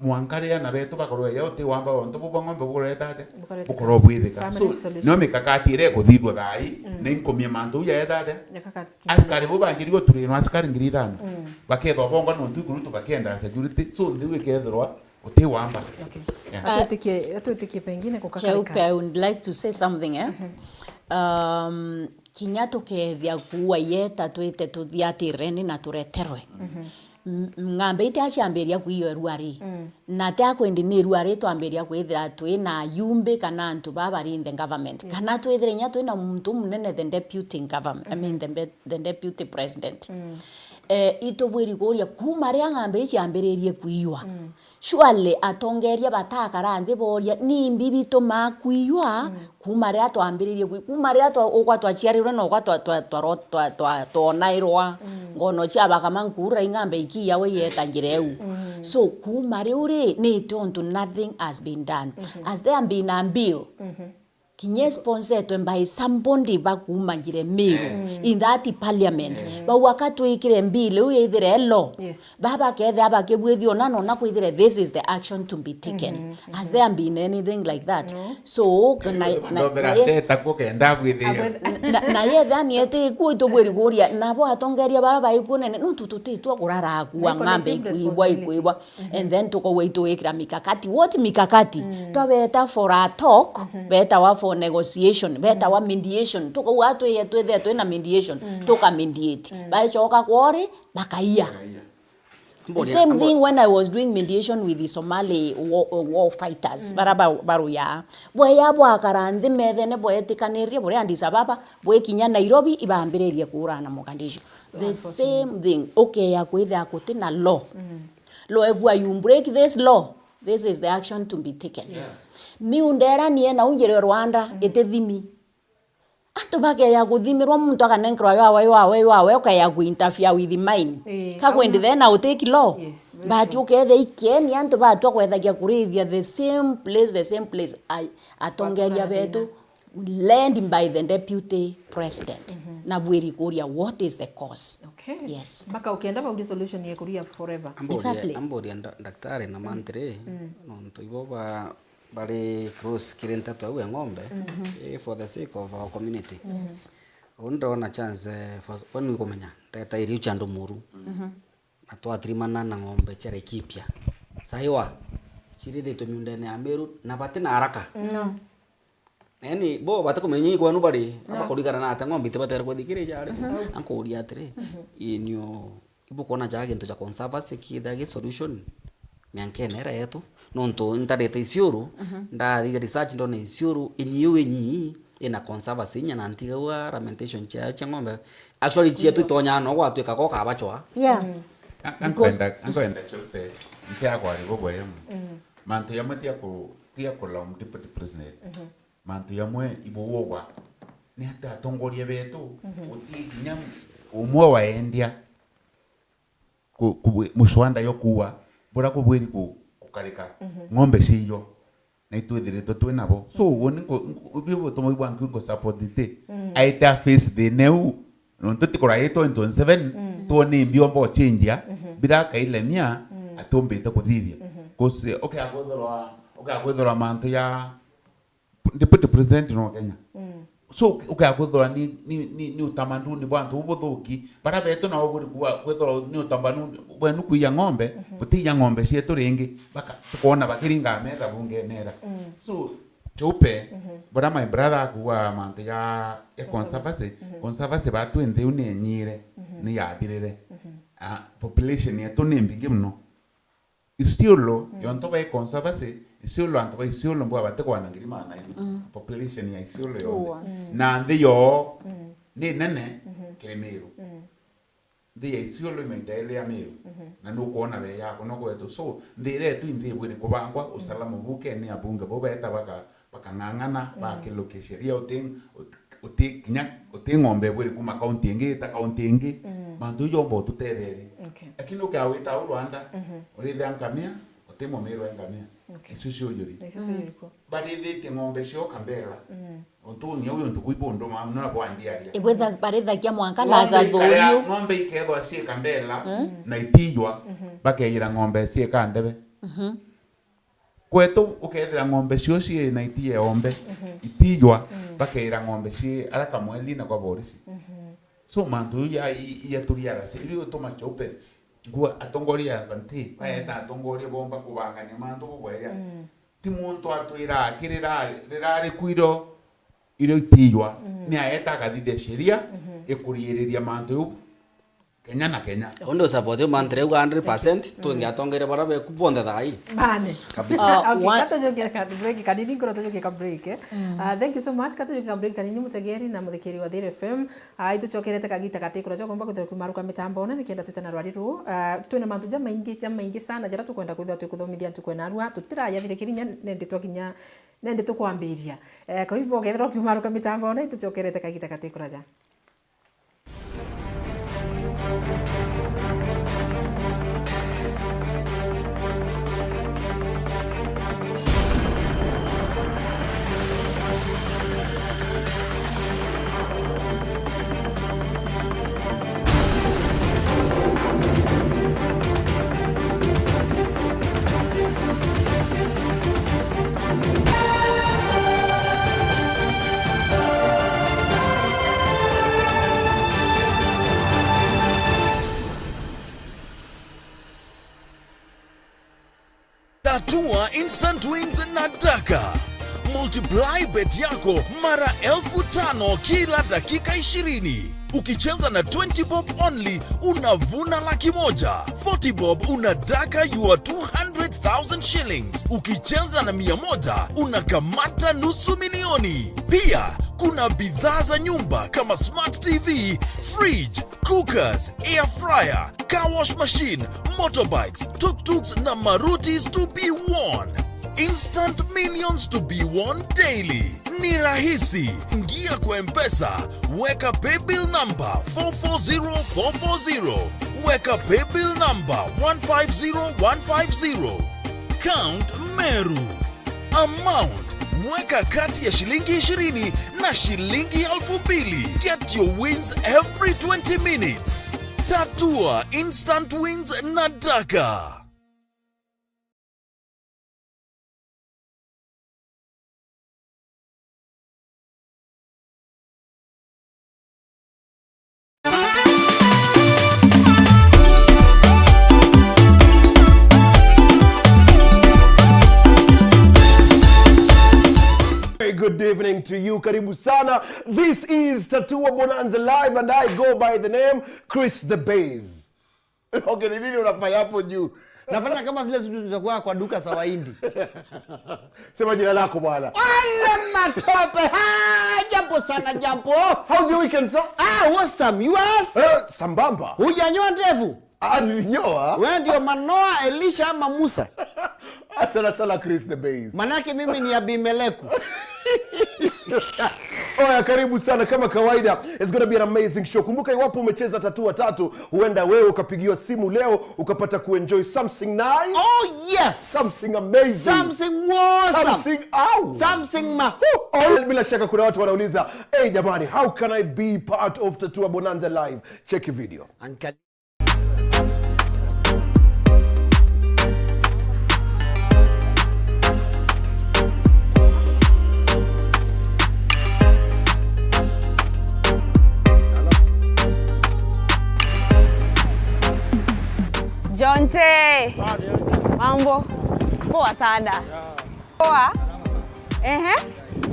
mwanka riria na betu bakorwe ya uti wamba ontu bubwa ng'ombe bukureta atia? Bukureta. Bukorwo bwithika. So, permanent solution. Nio mikakati iria ikuthithua thaa ii, mm, ni nkumia mantu uja eta atia? Mikakati. Askari bo banjiri guturinwa askari ngiri ithano. Mm. Bakethwa bongwa nontu ikurutu bakienda security. So, nthiu ikethirwa uti wamba. Okay. Yeah. Atwitikie, atwitikie pengine kukakarika. Cheupe, I would like to say something, eh? Mhm. Um, kinya tukethia kuua yeta twite tuthiatireni na tureterwe. Mhm. M-, ng'ambe iti aciambiria kwiywa irua ri. Mm. Na ti akwendi ni irua ri twambiria kwithira twina yumbi kana antu baa bari in the government. Yes. Kana twithire inya twina muntu umunene, the deputy government, I mean, mhm, the be-, the deputy president. Mm. Eh, itubwiri kuria kuma ria ng'ambe iciambiririe kwiywa. Mm. Surely atongeria batakara nthi boria, nimbi bitumaa kwiywa, mm, kuma riria twambiririe kwi-, kuma riria twa-, ugwa twaciarirwe na ugwa twa-, twa-, twa-, twa-, twa-, twonairwa, mm, ngono cia bakama nkuura ing'ambe ikiya we yeta njira iu. Mm. So, kuma riu ri, ni tontu nothing has been done. Mm-hmm. Has there been a bill? Mm-hmm. Kinya isponsetwe by somebody ba kuuma njira Miru, mm, in that parliament. Mm. Bau aka twikire bill iu yithire law. Yes. Baba kethira bakibwithia ona na ona kwithire, this is the action to be taken. Mhm, mhm. Has there been anything like that? No. So, na, na, ndombera na ye-, ateta kukenda bwithia. Abwe-, na, na yethani eti ku itubwiri kuria, nabo atongeria bara baikuo nene, nontu tutitwa kurara akua, na iko na ng'ambe ikuibwa, responsibility. Ikuibwa. Mhm. And then tukauga itwikira mikakati. What mikakati? Mm. Twabeta for a talk, mhm, betawa for negotiation, betawa, mm, mediation. Tukauga twi-, twithire twina mediation, mm, tuka mediate. Mm. Bacoka kwori, bakaia. Bakaia. The same thing when I was doing mediation with the Somali war, war fighters, mm, bara ba-, baruya. Bweya bwakara nthi methene bwetikanirie, buria Addis Ababa, bwekinya Nairobi, ibambiririe kuurana Mogadishu. The same thing, ukeya kwithira guti na law. Mm. Law, egua you break this law, this is the action to be taken. Yes. Niu nderanie na unjire Rwanda, mm, itithimi. Antu bakeya kuthimirwa, muntu akanenkerwa yawe, yawe, yawe, ukeya ku interfere with mine. Eh, ka kwendi auna. Then I will take law. Yes, very true. But ukethia ikeni antu batwa kwethagia kurithia the same place, the same place. Ai, atongeria betu, led by the deputy president. Mhm. Na bwiri kuria, what is the cause? Okay. Yes. Mpaka ukienda baurie solution ya kuria forever. Amboria, exactly. Amboria nda-, daktari na, mm, mantri, mm, nontu ibo ba bari close kiri nteto au ya ng'ombe, mhm, eh, for the sake of our community. Yes. Uu ndona chance, eh, for, kwani wikumenya, ndeta iriu cia andu muru. Mhm. Na twatirimana na ng'ombe cia Laikipia. Saiwa, cirithitwe miundene ya Meru, na bati na haraka. No. Yaani, bo batikumenya ikwenu bari, no, abakurigana na ate ng'ombe itibatere kwithikirija ari. Mhm. Ankuria atiri, mhm, inio Ibukwona ja gintu ja conservancy kiitha gi solution miankene ira yetu? Nontu ntarite Isiuru, mhm, ndathiria research ndona Isiuru, inyi iu inyi ina conservancy inya na ntigaua lamentation ciayo cia ng'ombe. Actually, cietu itonyaa no gwatwika ko kabachwa. Yeah. Mm. A-, because ankwenda, ankwenda Cheupe, ntiakwari bubwega mono. Mm. Mantu jamwe tia ku-, tia kulaumu deputy president. Mhm. Mantu jamwe ibuugwa ni ati atongoria betu, mhm, guti kinya umwe waendia ku-, ku-, muswanda yo kuua, buria kubwiri ku-, kukarika, mhm, ng'ombe ciiyo, na itwithiritwe twi nabo. So, uu ni nku-, nku-, bio butuma bwa nku nku support ti. Mm. Aite a face thina iu, nontu ti kuraitwa in twenty-seven, mm, tuone mbiomba ucenjia, mhm, bira akailemia, mm, atumbite kuthithia. Mhm. 'Cause, okay, akwithirwa, okay, akwithirwa mantu ya Deputy President no Kenya. Mm. So, uke-, ukea kwithirwa ni, ni, ni, ni utamaduni bwa antu bubuthuki. Bara betu nabo buri kuwa-, kwithirwa ni utamaduni bwenu kuiya ng'ombe, mhm, butiiya ng'ombe cietu ringi. Baka-, tukoona bakiringa metha bungene era. Mm. So, Cheupe, mhm, bura my brother akuwa mantu ya, ya conservancy, conservancy, mhm, conservancy batu nthi iu ni enyire, mhm, ni yathirire. Mhm. Ah, population yetu ni mbingi muno. Isiolo, mm, yonto bai conservancy, Isiolo, antu ba Isiolo mbwa bati kwana ngiri magana ina. Mm. Population ya Isiolo yonthe. Two ones. Na nthi yoo, mm, ni nene, mhm, kiri Meru. Mm. Nthi ya Isiolo imaita iri ya Meru. Mhm. Na nukwona bei yako no kwetu. So, nthi iria yetu inthi ibwire kubangwa, mm, usalama buke ni abunge bo beta baka bakang'ang'ana, mm, bakilukia sheria, uti, uti, uti kinya, uti ng'ombe ibwiri kuma kaunti ingi ita kaunti ingi. Mm. Mantu jau jomba ututetherie. Okay. Lakini ukawita au Rwanda, mhm, urithia nkamia, uti mumiru wa nkamia. Okay. Icio ciujuri. Na icio ciujuri ku? Barithitie ng'ombe cio Kambela. Mm. Untu ni au untu kuibunduma, no bwandiaria. Ibwitha-, barithagia mwanka ng'ombe laza ikarea, thuriu. Ng'ombe ikethwa cie Kambela, mm, na itijwa, mhm, bakeyira ng'ombe cie Kandebe. Mhm. Kwetu ukethira ng'ombe cio cii na itie ombe, mhm, itijwa, mm, bakeira ng'ombe cii ara kamweli na kwa borisi. Mhm. So mantu jau ja i-, iyaturiara cio, ibi utuma chaupe. Ngua atongoria ya banti, mm, baeta atongoria bomba kubangania mantu bubwega. Mm. Ti muntu atwira akirira rirari kwiro irio itijwa, mm, ni aeta akathithia sheria, mhm, ikuriiriria mantu jau. Kenya na Kenya. Undi u support mantra iu hundred percent, mm, twingi atongeria bara beku bonthe thaa ii. Mane. Kabisa. Ah, okay, one katujukia ka break kanini, nkoro tujukia ka break, eh. Mm. Ah, thank you so much. Katujukia ka break kanini, mutegeri na muthikiri wa Thiri F M. Ah, itucokerete kagita gati kuraja kumba kwithirwa kumaruka mitambone, nikenda twite na rwari ruu. Ah, twina mantu jamaingi, jamaingi sana, jaria tukwenda kwithirwa twikuthomithia ntuku ya narua. Tutiraja thirikiri nya, nende twakinya, nende tukwambiria. Eh, kwa hivyo, kethirwa kumaruka mitambone, itucokerete kagita gati kuraja. Tatua instant wins na Daka. Multiply bet yako mara elfu tano kila dakika ishirini. Ukicheza na twenty bob only, unavuna laki moja. Forty bob, unadaka your two hundred thousand shillings. Ukicheza na mia moja, unakamata nusu milioni. Pia, kuna bidhaa za nyumba kama smart T V, fridge, cookers, air fryer, car wash machine, motorbikes, tuk-tuks na Marutis to be won. Instant millions to be won daily. Ni rahisi. Ingia kwa M-Pesa, weka paybill number four four zero four four zero. Weka paybill number one five zero one five zero. Count Meru. Amount, weka kati ya shilingi ishirini na shilingi elfu mbili. Get your wins every twenty minutes. Tatua instant wins na Daka. Very good evening to you. Karibu sana. This is Tatua Bonanza Live and I go by the name Chris the Bass. Okay, ni nini unafanya hapo juu? Nafanya kama zile siku za kwa, kwa duka za Wahindi. Sema jina lako bwana. Ale matope. Ha, jambo sana, jambo. How's your weekend, sir? Ah, awesome. Yours? Eh, sambamba. Hujanyoa ndevu? Ah, nilinyoa. Wewe ndio Manoa, Elisha ama Musa? Sana sana Chris the Bass. Manake mimi ni Abimeleku. Oya, karibu sana kama kawaida. It's gonna be an amazing show. Kumbuka, iwapo umecheza Tatua Tatu, huenda wewe ukapigiwa simu leo ukapata kuenjoy something nice. Oh, yes. Something amazing. Something awesome. Something, au. Something ma-, oh. Bila shaka kuna watu wanauliza, "Hey jamani, how can I be part of Tatua Bonanza Live?" Check video. Anka- Jonte. Mambo. Poa sana. Poa. Ehe.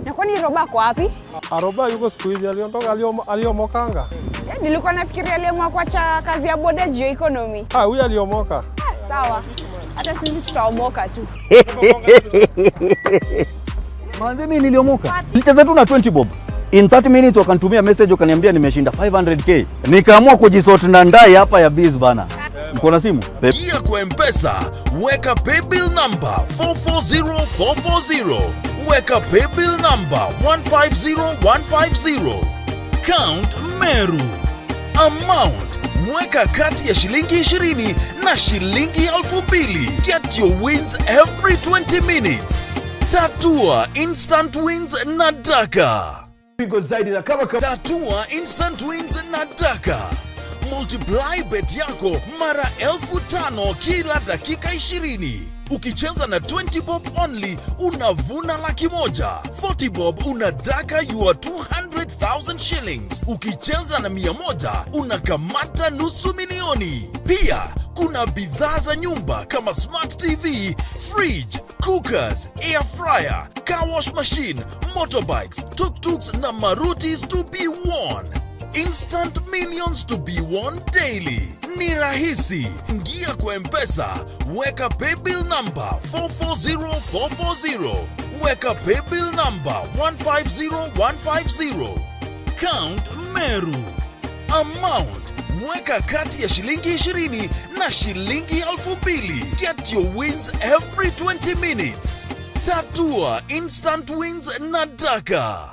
Na kwani Roba ako wapi? Aroba yuko siku hizi, aliondoka, aliomo-, aliomokanga. Yaani Nilikuwa nafikiria aliamua kuacha kazi ya boda juu ya economy. Ah, huyu aliomoka. Sawa. Hata sisi tutaomoka tu. Manze, mimi niliomoka. Nicheza tu na twenty bob. In thirty minutes wakanitumia message, wakaniambia nimeshinda five hundred K. Nikaamua kujisort na ndai hapa ya biz bana. Mko na simu? Ingia kwa M-Pesa, weka paybill number four four zero four four zero. Weka paybill number one five zero one five zero. Count Meru. Amount, weka kati ya shilingi ishirini na shilingi elfu mbili. Get your wins every twenty minutes. Tatua instant wins na Daka. Pigo zaidi na kama kama. Tatua instant wins na Daka. Multiply bet yako mara elfu tano kila dakika ishirini. Ukicheza na twenty bob only, unavuna laki moja. Forty bob, una Daka your two hundred thousand shillings. Ukicheza na mia moja, unakamata nusu milioni. Pia, kuna bidhaa za nyumba kama smart T V, fridge, cookers, air fryer, car wash machine, motorbikes, tuk-tuks na marutis to be won. Instant millions to be won daily. Ni rahisi. Ingia kwa M-Pesa, weka paybill number four four zero four four zero. Weka paybill number one five zero one five zero. Count Meru. Amount, weka kati ya shilingi ishirini na shilingi elfu mbili. Get your wins every twenty minutes. Tatua instant wins na Daka.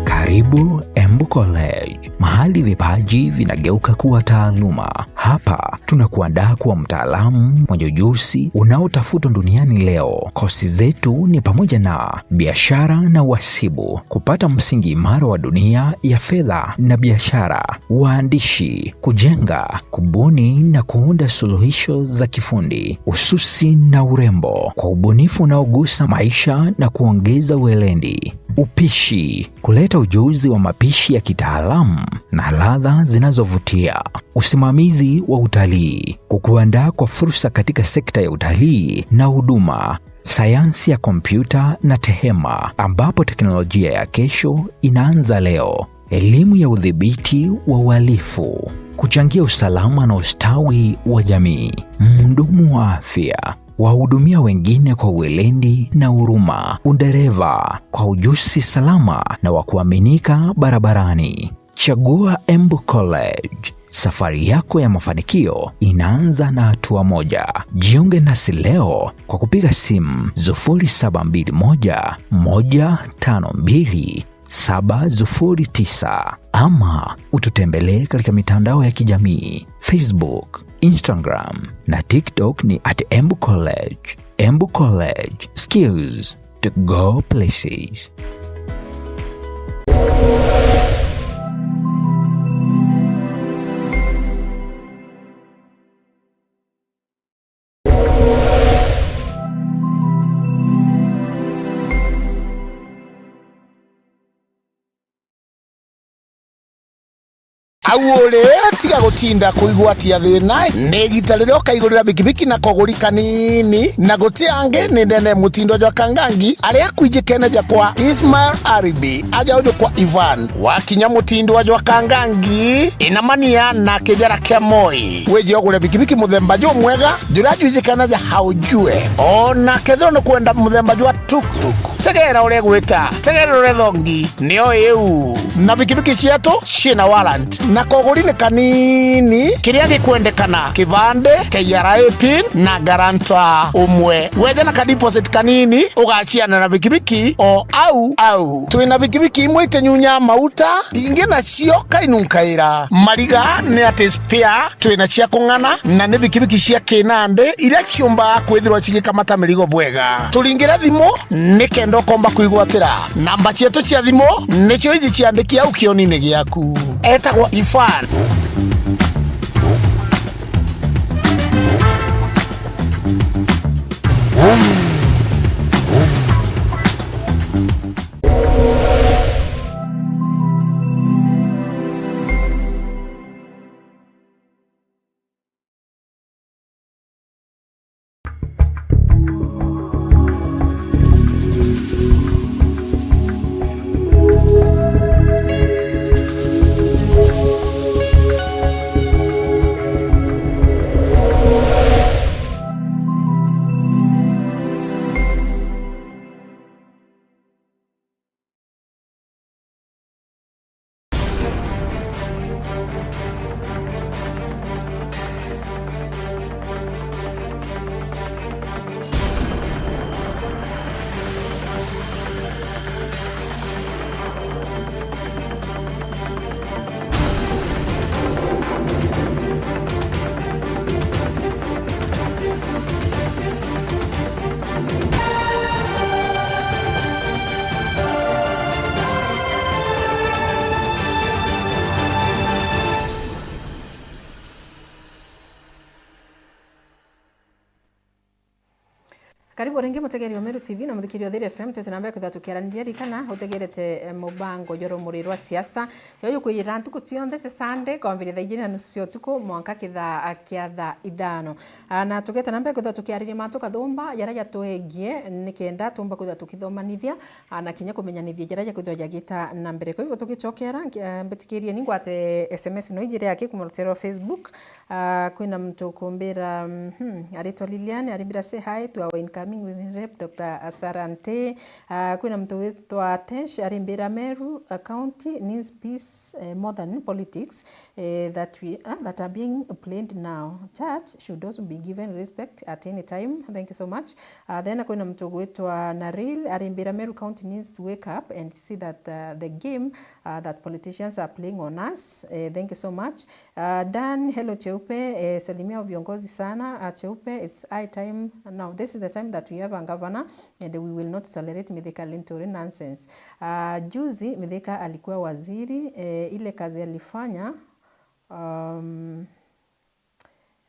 Karibu Embu College, mahali vipaji vinageuka kuwa taaluma. Hapa tunakuandaa kuwa mtaalamu mwenye ujuzi unaotafutwa duniani leo. Kosi zetu ni pamoja na biashara na uhasibu, kupata msingi imara wa dunia ya fedha na biashara, uandishi, kujenga, kubuni na kuunda suluhisho za kifundi, ususi na urembo, kwa ubunifu unaogusa maisha na kuongeza weledi, upishi, kuleta ujuzi wa mapishi ya kitaalamu na ladha zinazovutia, usimamizi wa utalii, kukuandaa kwa fursa katika sekta ya utalii na huduma, sayansi ya kompyuta na tehema, ambapo teknolojia ya kesho inaanza leo. Elimu ya udhibiti wa uhalifu, kuchangia usalama na ustawi wa jamii. Mhudumu wa afya, wahudumia wengine kwa weledi na huruma. Udereva, kwa ujuzi salama na wa kuaminika barabarani. Chagua Embu College. Safari yako ya mafanikio inaanza na hatua moja. Jiunge nasi leo kwa kupiga simu sufuri saba mbili moja, moja tano mbili, saba sufuri tisa, ama ututembelee katika mitandao ya kijamii, Facebook, Instagram na TikTok ni at Embu College. Embu College, skills to go places. Au uri, tiga gutinda kuigwatia thina, ni igita riria ukaigurira bikibiki na koguri kanini, na guti angi ni ndene mutindwa jwa Kangangi, aria akwijikene ja kwa Ismail Aribi, aja uju kwa Ivan. Wakinya mutindwa jwa Kangangi, inamania na kijara kia Moi. Wije ugure bikibiki muthemba jumwega, juria jwijikana ja Haujue. Ona kethirwa ni kwenda muthemba jwa tuktuk, tegera uria gwita, tegera uria thongi, nio iu. Na bikibiki cietu ciina warrant, na koguri ni kanini, kiria gikwendekana, kibande, K R A pin, na guarantor umwe. Weja na ka deposit kanini, ugaciana na bikibiki o au au. Twina bikibiki imwe itinyunyaa mauta, ingi nacio kainunkaira. Mariga ni ati spare twina cia kung'ana, na ni bikibiki cia kinandi iria ciumbaga kwithirwa cigikamata mirigo bwega. Turingire thimu nikenda ukomba kwigwatira. Namba cietu cia thimu nicio iji ciandiki au kionini giaku. Etagwa Ifan. Karibu ringi mutegeri wa Meru T V na muthikiri wa Thiri F M, twite na mbere kwithirwa tukiaraniria. Ririkana, utegerete, eh, mubango jwa rumuri rwa siasa, yo jukwiyirira ntuku cionthe cia Sunday, kwambiria thaa ijiri na nusu cia utuku mwanka kithaa kia thaa ithano. Ah, na tugete na mbere kwithirwa tukiariria mantu kathumba jaria jatwegie, nikenda tumba kwithirwa tukithomanithia, ah, na kinya kumenyanithia jaria jakwithirwa jagita na mbere. Kwa hivyo tugicokera, nki-, eh, mbitikirie ni ngwate S M S no ijiri yake kuma rutere rwa Facebook. Ah, kwina muntu ukumbira, mhm, aritwa Lilian, arimbira, "Say hi to our incoming women rep, Doctor Sarah Nte." Ah, kwina muntu witwa Tesh, arimbira, "Meru, uh, County needs peace, eh, more than politics, eh, that we, ah, that are being played now. Church should also be given respect at any time." Thank you so much. Ah, then kwina muntu ugwitwa Naril, arimbira, "Meru County needs to wake up and see that, uh, the game, uh, that politicians are playing on us." Eh, thank you so much. Uh, Dan, hello Cheupe, eh, salimia viongozi sana. Uh, Cheupe, it's high time now. This is the time that we have a governor and we will not tolerate Mithika Linturi nonsense. Uh, juzi Mithika alikuwa waziri, eh, ile kazi alifanya, um,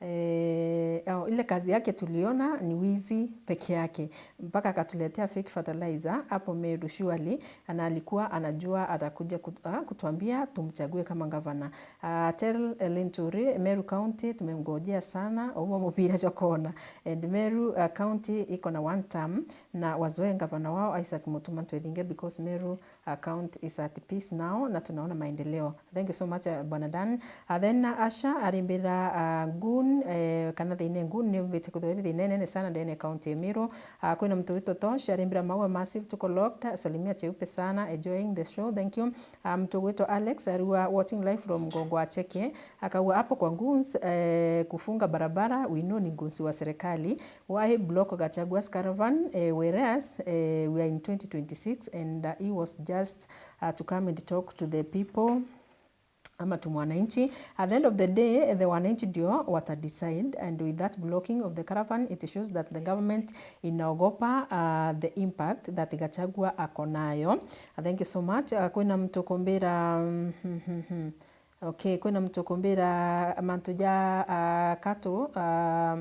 eh, oh, ile kazi yake tuliona ni wizi peke yake, mpaka akatuletea fake fertilizer hapo Meru. Surely, na alikuwa anajua atakuja kut-, ah, kutuambia tumchague kama gavana. Ah, tell Linturi, Meru County tumemngojea sana, umo mubira jokona. And Meru, ah, County iko na one term, na wazoe gavana wao Isaac Mutuma Ntwethinge, because Meru, ah, County is at peace now, na tunaona maendeleo. Thank you so much, uh, Bwana Dan. Uh, then, uh, Asha arimbira, uh, Ngun, eh, kana Thine Ngun, ni mbite kwithirwa iri thina inene sana ndene ya county ya Meru. Uh, kwina muntu witwa Tosh arimbira, "Maua massive, tuko locked. Salimia Cheupe sana, enjoying the show. Thank you." Uh, muntu witwa Alex ariwa, "Watching live from Ngongwa Cheke." Akauga, "Hapo kwa goons, eh, kufunga barabara, we know ni goons wa serikali. Why block Gachagua's caravan, eh, whereas, eh, we are in twenty twenty-six and, uh, he was just, uh, to come and talk to the people ama to mwananchi. At the end of the day, the wananchi ndio wata decide, and with that blocking of the caravan, it shows that the government inaogopa, uh, the impact that Gachagua ako nayo." Thank you so much. Uh, kwina muntu kumbira, mm, hmm, hmm, hmm. Okay, kwina muntu kumbira mantu ja, uh, cattle, uh,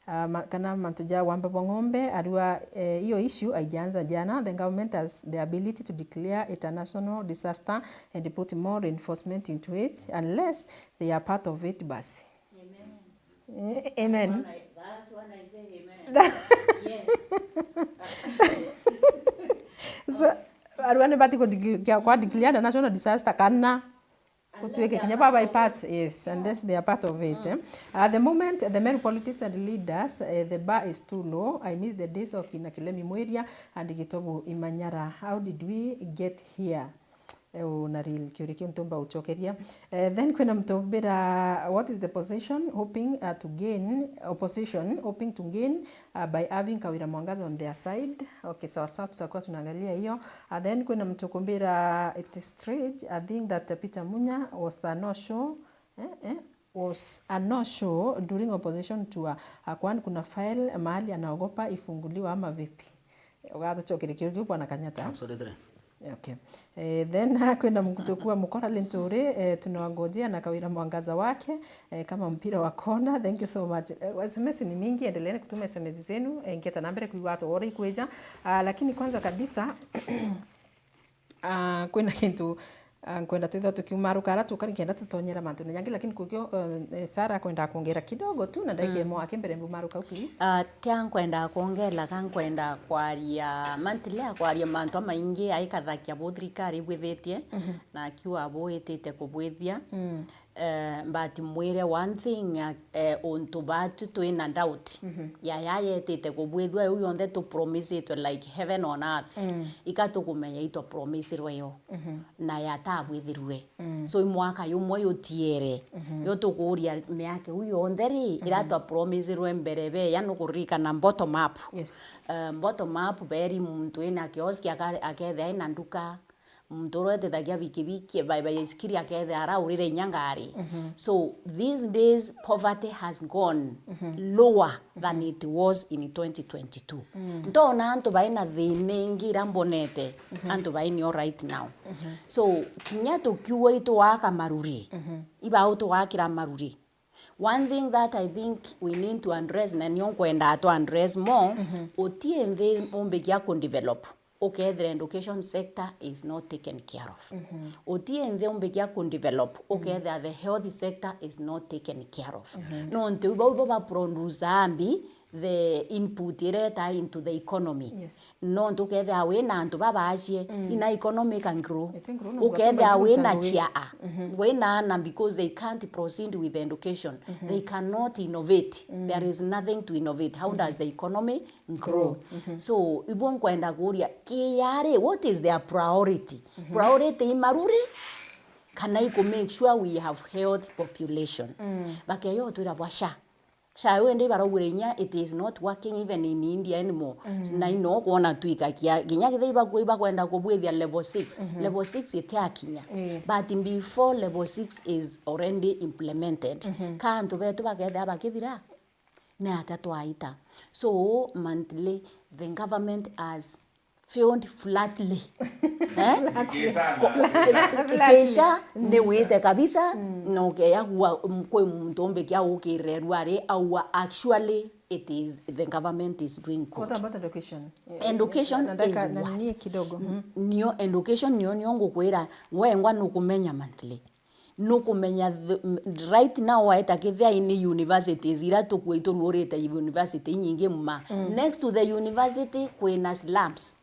uh, ma-, kana mantu ja wamba bwa ng'ombe, ariwa, eh, hiyo issue haijaanza jana. The government has the ability to declare it a national disaster and put more reinforcement into it unless they are part of it basi. Amen. Eh, amen. When I, that when I say amen. Yes. So, ariwa ni bati ku declare, kwa declare a national disaster kana Gutwike kinya baba part, yes, unless they are part of it, eh. At the moment, the Meru politics and leaders, eh, the bar is too low. I miss the days of kina Kilemi Mwiria and Gitobu Imanyara. How did we get here? Eh, una real kiuria kiu ntumba ucokeria. Eh, then kwina mutumbira, what is the position hoping, uh, to gain, opposition hoping to gain uh, by having Kawira Mwangaza on their side. Okay, sawa sawa, tutakuwa tunaangalia hiyo. And then kwina mtu kumbira, it is strange, I think that Peter Munya was a no show, eh, eh, was a no show during opposition tour. Uh, kwani kuna file mahali anaogopa ifunguliwa ama vipi? Ugathucokeria kiuria kiu, Bwana Kanyata. Absolutely. Okay. Eh, then, kwina mtu kuwa mukora Linturi, eh, tunawangojea na Kawira Mwangaza wake, eh, kama mpira wa kona. Thank you so much. Eh, S M S ni mingi, endeleeni kutuma S M S zenu, eh, ngeta na mbere kuigua atu ora ikwija. Ah, lakini kwanza kabisa, ah, kwina kintu, ah, nkwenda twithwa tukiumaruka ara tukari kenda tutonyera mantune jangi, lakini kukio, eh, Sarah akwenda kuongera kidogo tu na ndagika imwe ake mbere mbumaruka, please. Ah, tia nkwenda kuongera, ka nkwenda kwaria, mantile ya kwaria mantu amaingi aikathakia bu thirikari ibwithitie, na akiuga bu itite kubwithia. Eh, but mwire one thing, eh, untu batu twina doubt ya yaya itite kubwithua, iu yonthe tu promisitwe like heaven on earth. Ika tukumenya itwa promisirwe yo. Na yatabwithirwe. So, i mwaka yumwe yutiere. Yo tukuuria miaka iu yonthe ri, iratwa promisirwe mbere beya, nukuririkana bottom up. Yes. Eh, bottom up, beri muntu ina kioski aka-, akethia ina nduka, muntu uria wetithagia bikibiki, ba-, baisikiri akethia araurire inya ngari. So, these days, poverty has gone lower than it was in twenty twenty-two. Ntona antu baina thina ingi ira mbonete, antu bainio right now. So, kinya tukiuga itugaka maruri, ibau tugakira maruri. One thing that I think we need to address, na nio nkwendaa to address more, uti nthi umbikia ku develop, ukethira education sector is not taken care of. Uti nthi umbikia ku develop, ukethira the health sector is not taken care of. Nontu bau bo ba produce ambi the input ireta into the economy. Yes. Nontu ukethira wina antu babaachie, ina economy can grow. It can grow, no, ukethira wina chia, wina ana, because they can't proceed with education, they cannot innovate. There is nothing to innovate. How does the economy grow? So ibo nkwenda kuria, kiari, what is their priority? Priority imaruri kana iku make sure we have health population? Bakeyo twira bwa sha. Sha wende baraugire inya it is not working even in India anymore. Na ino kwona twika kia, kinya kithei bakwe bakwenda kubwithia level six. Level six itiakinya. But before level six is already implemented, ka antu betu bakethira bakithira, ni atia twaita? So monthly, the government has failed flatly. Eh? Ikisha ni wite kabisa, na ukeya kuwa, mm, kwi muntu umbikia ukirerua ri, aua actually it is, the government is doing good. What about education? Education na ndaka, is na worse. Nini kidogo. Nio education nio, nio ngukwira, wengwa nukumenya monthly. Nukumenya the, m-, right now waeta kithia ini universities ira tukui turuurite university inyingi mma. Next to the university kwina slums.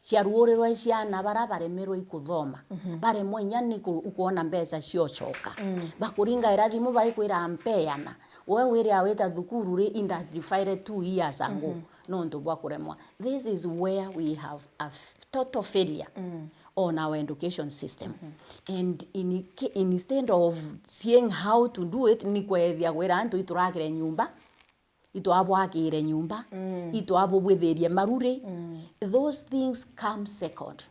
Ciaruurirwe ciana bara baremerwe ikuthoma. Baremwe inya ni ku-, ukwona mbeca ciocoka. Bakuringaira thimu baikwira mpeana. We wire awita thukuru ri, inda deferred two years ago. Nontu bwa kuremwa. This is where we have a f-, total failure on our education system. And in, instead of seeing how to do it, ni kwethia kwira antu iturakire nyumba, itwabwakire nyumba, itwabubwithirie maruri. Those things come second.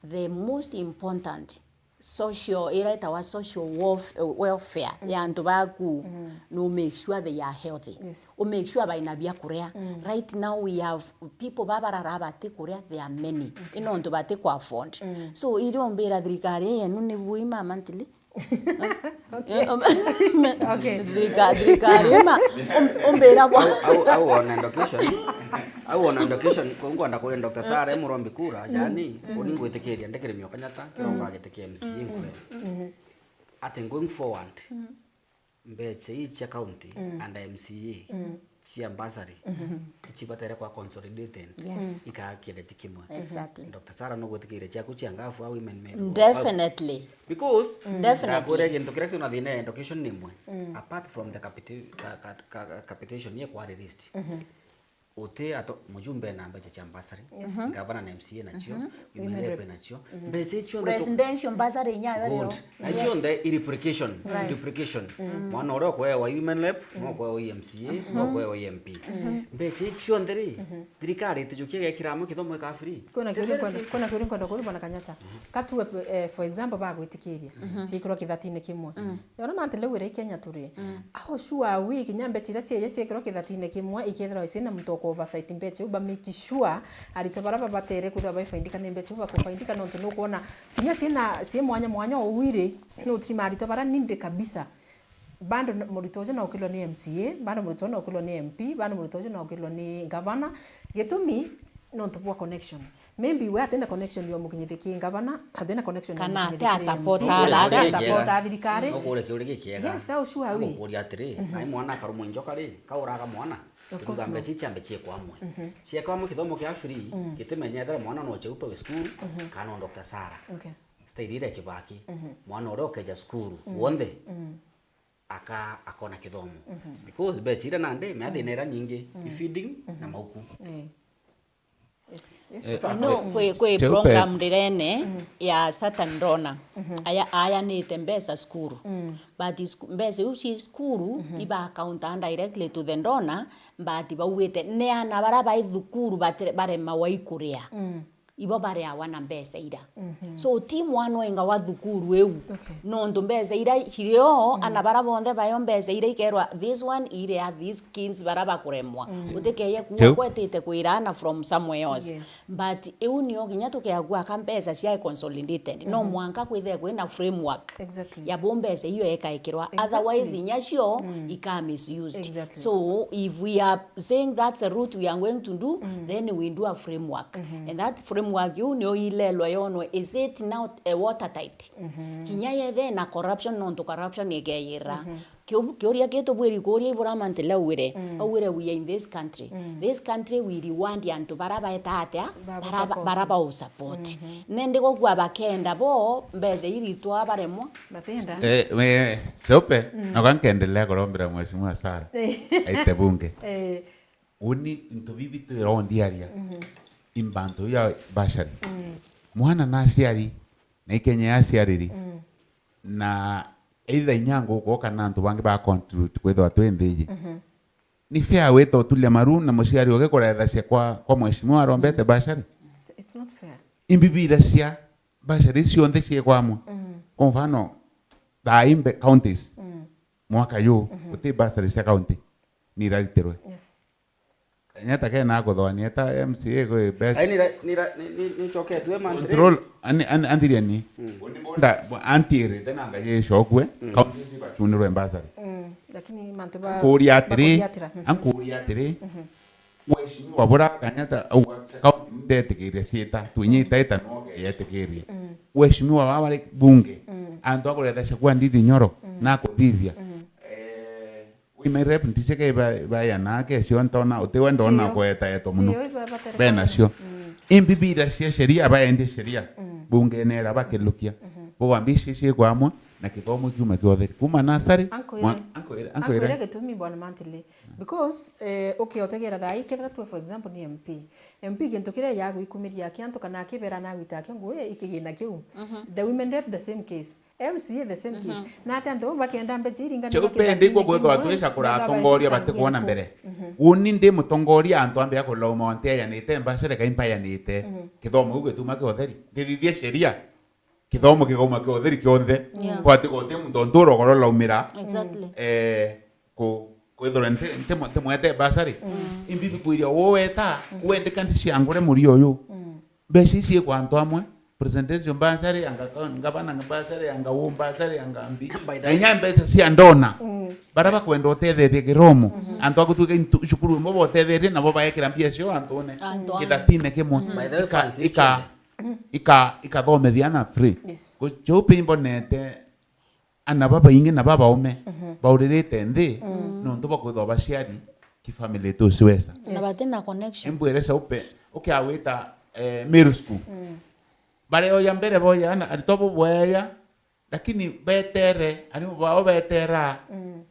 The most important social, ira itawa social welf-, welfare ya antu baku, no make sure they are healthy. Yes. U make sure baina bia kuria. Right now we have people babarara bati kuria, they are many. Ino antu bati ku afford. So, irio mbira thirikari yenu ni bui mama ntili. Okay. Thirika-, thirikari ima, um-, umbira bwa. Au, au, au on education. Au on education, ko ngwenda kuria Doctor Sarah, murombi kura, yani, kuni ngwitikiria, ndikiri mioka nyata, kiromba giti kia M C A nkwe. Ati going forward, mbecha ii cia county and M C A, cia bursary, ichibatere kwa consolidated, yes, ikaa kietheti kimwe. Exactly. Doctor Sarah, nugwitikiria ciaku cia ngafu au women me-, definitely. Because, definitely, ndakwire gintu kiria kiona thina ya education ni imwe. Apart from the capita-, ca-, ca-, ca-, capitation ye kwa released. Uti ato-, mujumbe na mbecha cia bursary, yes, gavana na M C A nacio, women rep nacio. Mbecha icio nthe tu- Presidential bursary inyayo. Good. Na icio nthe i replication, right, duplication. Mwana uria ukwewa women rep, no ukwewa M C A, no ukwewa M P. Mbecha icio nthe ri, thirikari itijukia gekira amwe kithomo gika free. Kwina kiuria nkwenda, kwina kiuria nkwenda kuria bwana Kanyata. Ka tuwe, eh, for example, bagwitikiria, ciikirwa kithatine kimwe. Yona mantu leu ira i Kenya turi. Au sure wi kinya mbecha iria cieja ciekirwa kithatine kimwe, ikethirwa cina muntu wa ku oversight mbecha iu, ba make sure aritwa baria babatere kwithirwa baifaindika ni mbecha iu bakufaindika, nontu nukwona kinya cina, cii mwanya mwanya o uu iri, nutima aritwa baria needy kabisa. Bado n-, muritwa uju naukirwa ni M C A, bado muritwa uju naukirwa ni M P, bado muritwa uju naukirwa ni gavana. Gitumi, nontu bwa connection. Maybe we atina connection ya mukinyithiki gavana, atina connection ya kana mukinyithiki ati a supporter, ati a supporter thirikari. No kure kiuria gikiega. Yes, au sure wi. Ngukuria atiri, ai mwana akarumwa injoka ri, kauraga mwana. Of course. Tuga mbecha ici ambe ciekwa amwe. Ciekwa amwe kithomo kia free, gitimenye ethera mwana no cheupe we school, kana no Doctor Sarah. Okay. Style ira kibaki. Mwana uria ukeja school, wonthe. Aka-, akona kithomo. Because mbecha iria nandi, mea thina iria nyingi, i feeding na mauku. Eh. Yes, yes. Eh, sasa, no, kwi, kwi cheupe program ndirene ya Saturn Donor. Aya, ayanite mbeca cukuru. But sku-, mbeca iu ci cukuru, iba account directly to the donor, but baugite, ni ana baria bai thukuru bate-, baremawa ikuria. ibo bareawa na mbeca ira. Mhm. So, ti mwana wenga wa thukuru iu. Okay. Nontu mbeca ira cirio, mm, ana bara bonthe bayo mbeca ira ikerwa, "This one ire ya these kids bara bakuremwa." Mm. Utikeye kuuga kwetite kwira ana from somewhere else. Yes. But iu nio kinya tukeagua ka mbeca cia consolidated. No, mhm, mwanka kwithire kwina framework. Exactly. Ya bu mbeca iyo ekaikirwa. Exactly. Otherwise, inya cio, mm, ika misused. Exactly. So, if we are saying that's a route we are going to do, mm, then we do a framework. Mhm. And that framework iu nio ilelwa yonwe, is it now, eh, watertight? Mhm. Kinya yethe na corruption, nontu corruption ikeyira. Mhm. Kiu-, kiuria kitu bwiri kuuria ibura mantile augire, mm, augire, "We are in this country." Mm. This country we reward antu bara baeta atia? Bara ba-, bara ba support. Mhm. Nendi gukua bakenda bo, mbeca iri itwa baremwa. Batenda. Eh, we, Seupe, mm, noka nkendelea kurombera Mheshimiwa Sarah. Eh. Aite bunge. Eh. Uni into bibi twirondiaria. Mhm. Imbantu ya bashari. Mm. Mwana naciari, na ikenya yaciariri. Mm. Na either inya nguku kana antu bangi ba contribute kwithirwa twi nthiji. Mhm. Ni fair wita utulia maru na muciari ugi kurethacia kwa, kwa mheshimiwa arombete, mm, bashari? It's, it's not fair. Imbibi ira cia bashari cionthe ciikwa amwe. Mm. Kwa mfano, thaa imbe counties, mm, mwaka yu, mhm, guti bursary cia county ni iraritirwe. Yes. Kenyatta kena kuthoania ta M C A kwi mbeca. Ai, nira-, nira-, ni, ni, ni choketwe mantri. Control, ani, ani, antiria ni. Mm. Uni bonda, bo-, antiirite na ngai icokue, mm, counties ibachunirwe bursary. Mm, lakini mantu ba-, ankuria atiri, bakuria atira. Mhm. Ankuria atiri, mhm, waheshimiwa bura Kenyatta, au county ndetikiria ciita, twinyita ita no geyetikirie. Mm. Waheshimiwa baba bari bunge, mm, antu akuretha chakua ndidi nyoro, mm, na kuthithia. Mm. Eh, Women rep nticie ke ba-, bayana ke cio ntona, utiwe ndona. Cio. Kwetaetwa muno. Cio, iba-, batere bena cio. Mm. Imbibi ira cia sheria, baendie sheria. Mm. Bungene era bakilukia. Mhm. Bugwambia ici ciikwa amwe na kithomo kiuma kia utheri. Kuma nasari, ankwire, mwa-, ankwire, ankwire. Ankwire gitumi, Bwana Mantili. Because, eh, ukiotegera thaa ii, kethira tue, for example, ni M P. M P gintu kiria yagwikumiria aki antu kana akibera na agwita aki ngui ikigina kiu. Mhm. The women rep, the same case. M C A the same case. Mhm. Na ati antu bau bakenda mbeca iringanirwa. Cheupe ndi kugwithwa twicakura atongoria batikwona mbere. Mhm. Uni ndi mutongoria antu ambia kulauma onteyanite, mbacere kai mpayanite. Mhm. Kithomo kiu gituma kia utheri. Kithithie sheria. Kithomo kikauma kia utheri kionthe. Yeah. Kwati goti muntu ontu urogoro laumira. Exactly. Eh, ku-, kwithirwa nti-, ntimu-, ntimwete bursary. Mm. Imbibi kwiria uweta, mm, wendeka ndiciangure murio uyu. Mm. Mbeca ici ikwa antu amwe, presentation bursary, anga county governor bursary, anga wo bursary, anga mbi. By the way, na inya mbeca cia ndona. Mm. Bara bakwenda utetheria kiromo. Mm-hmm. Antu a gutuika intu-, cukuru imwe botetherie nabo baekira mbia cio antune. Antu amwe. Kithatine kimwe. Mm. By the way, ika-, fans ika-, ichire. Ika-, ikathomithia ana free. Yes. Ku-, cheupe imbonete ana babaingi na babaume, mhm, bauririte nthi, mm, nontu bwa kwithwa baciari ki family tuciwesa. Na, yes, bati na connection. Imbwire Cheupe, ukiawita, eh, middle school. Mm. Bareoya mbere boya, na aritwa bo boya, lakini betere, arimu bao betera. Mm.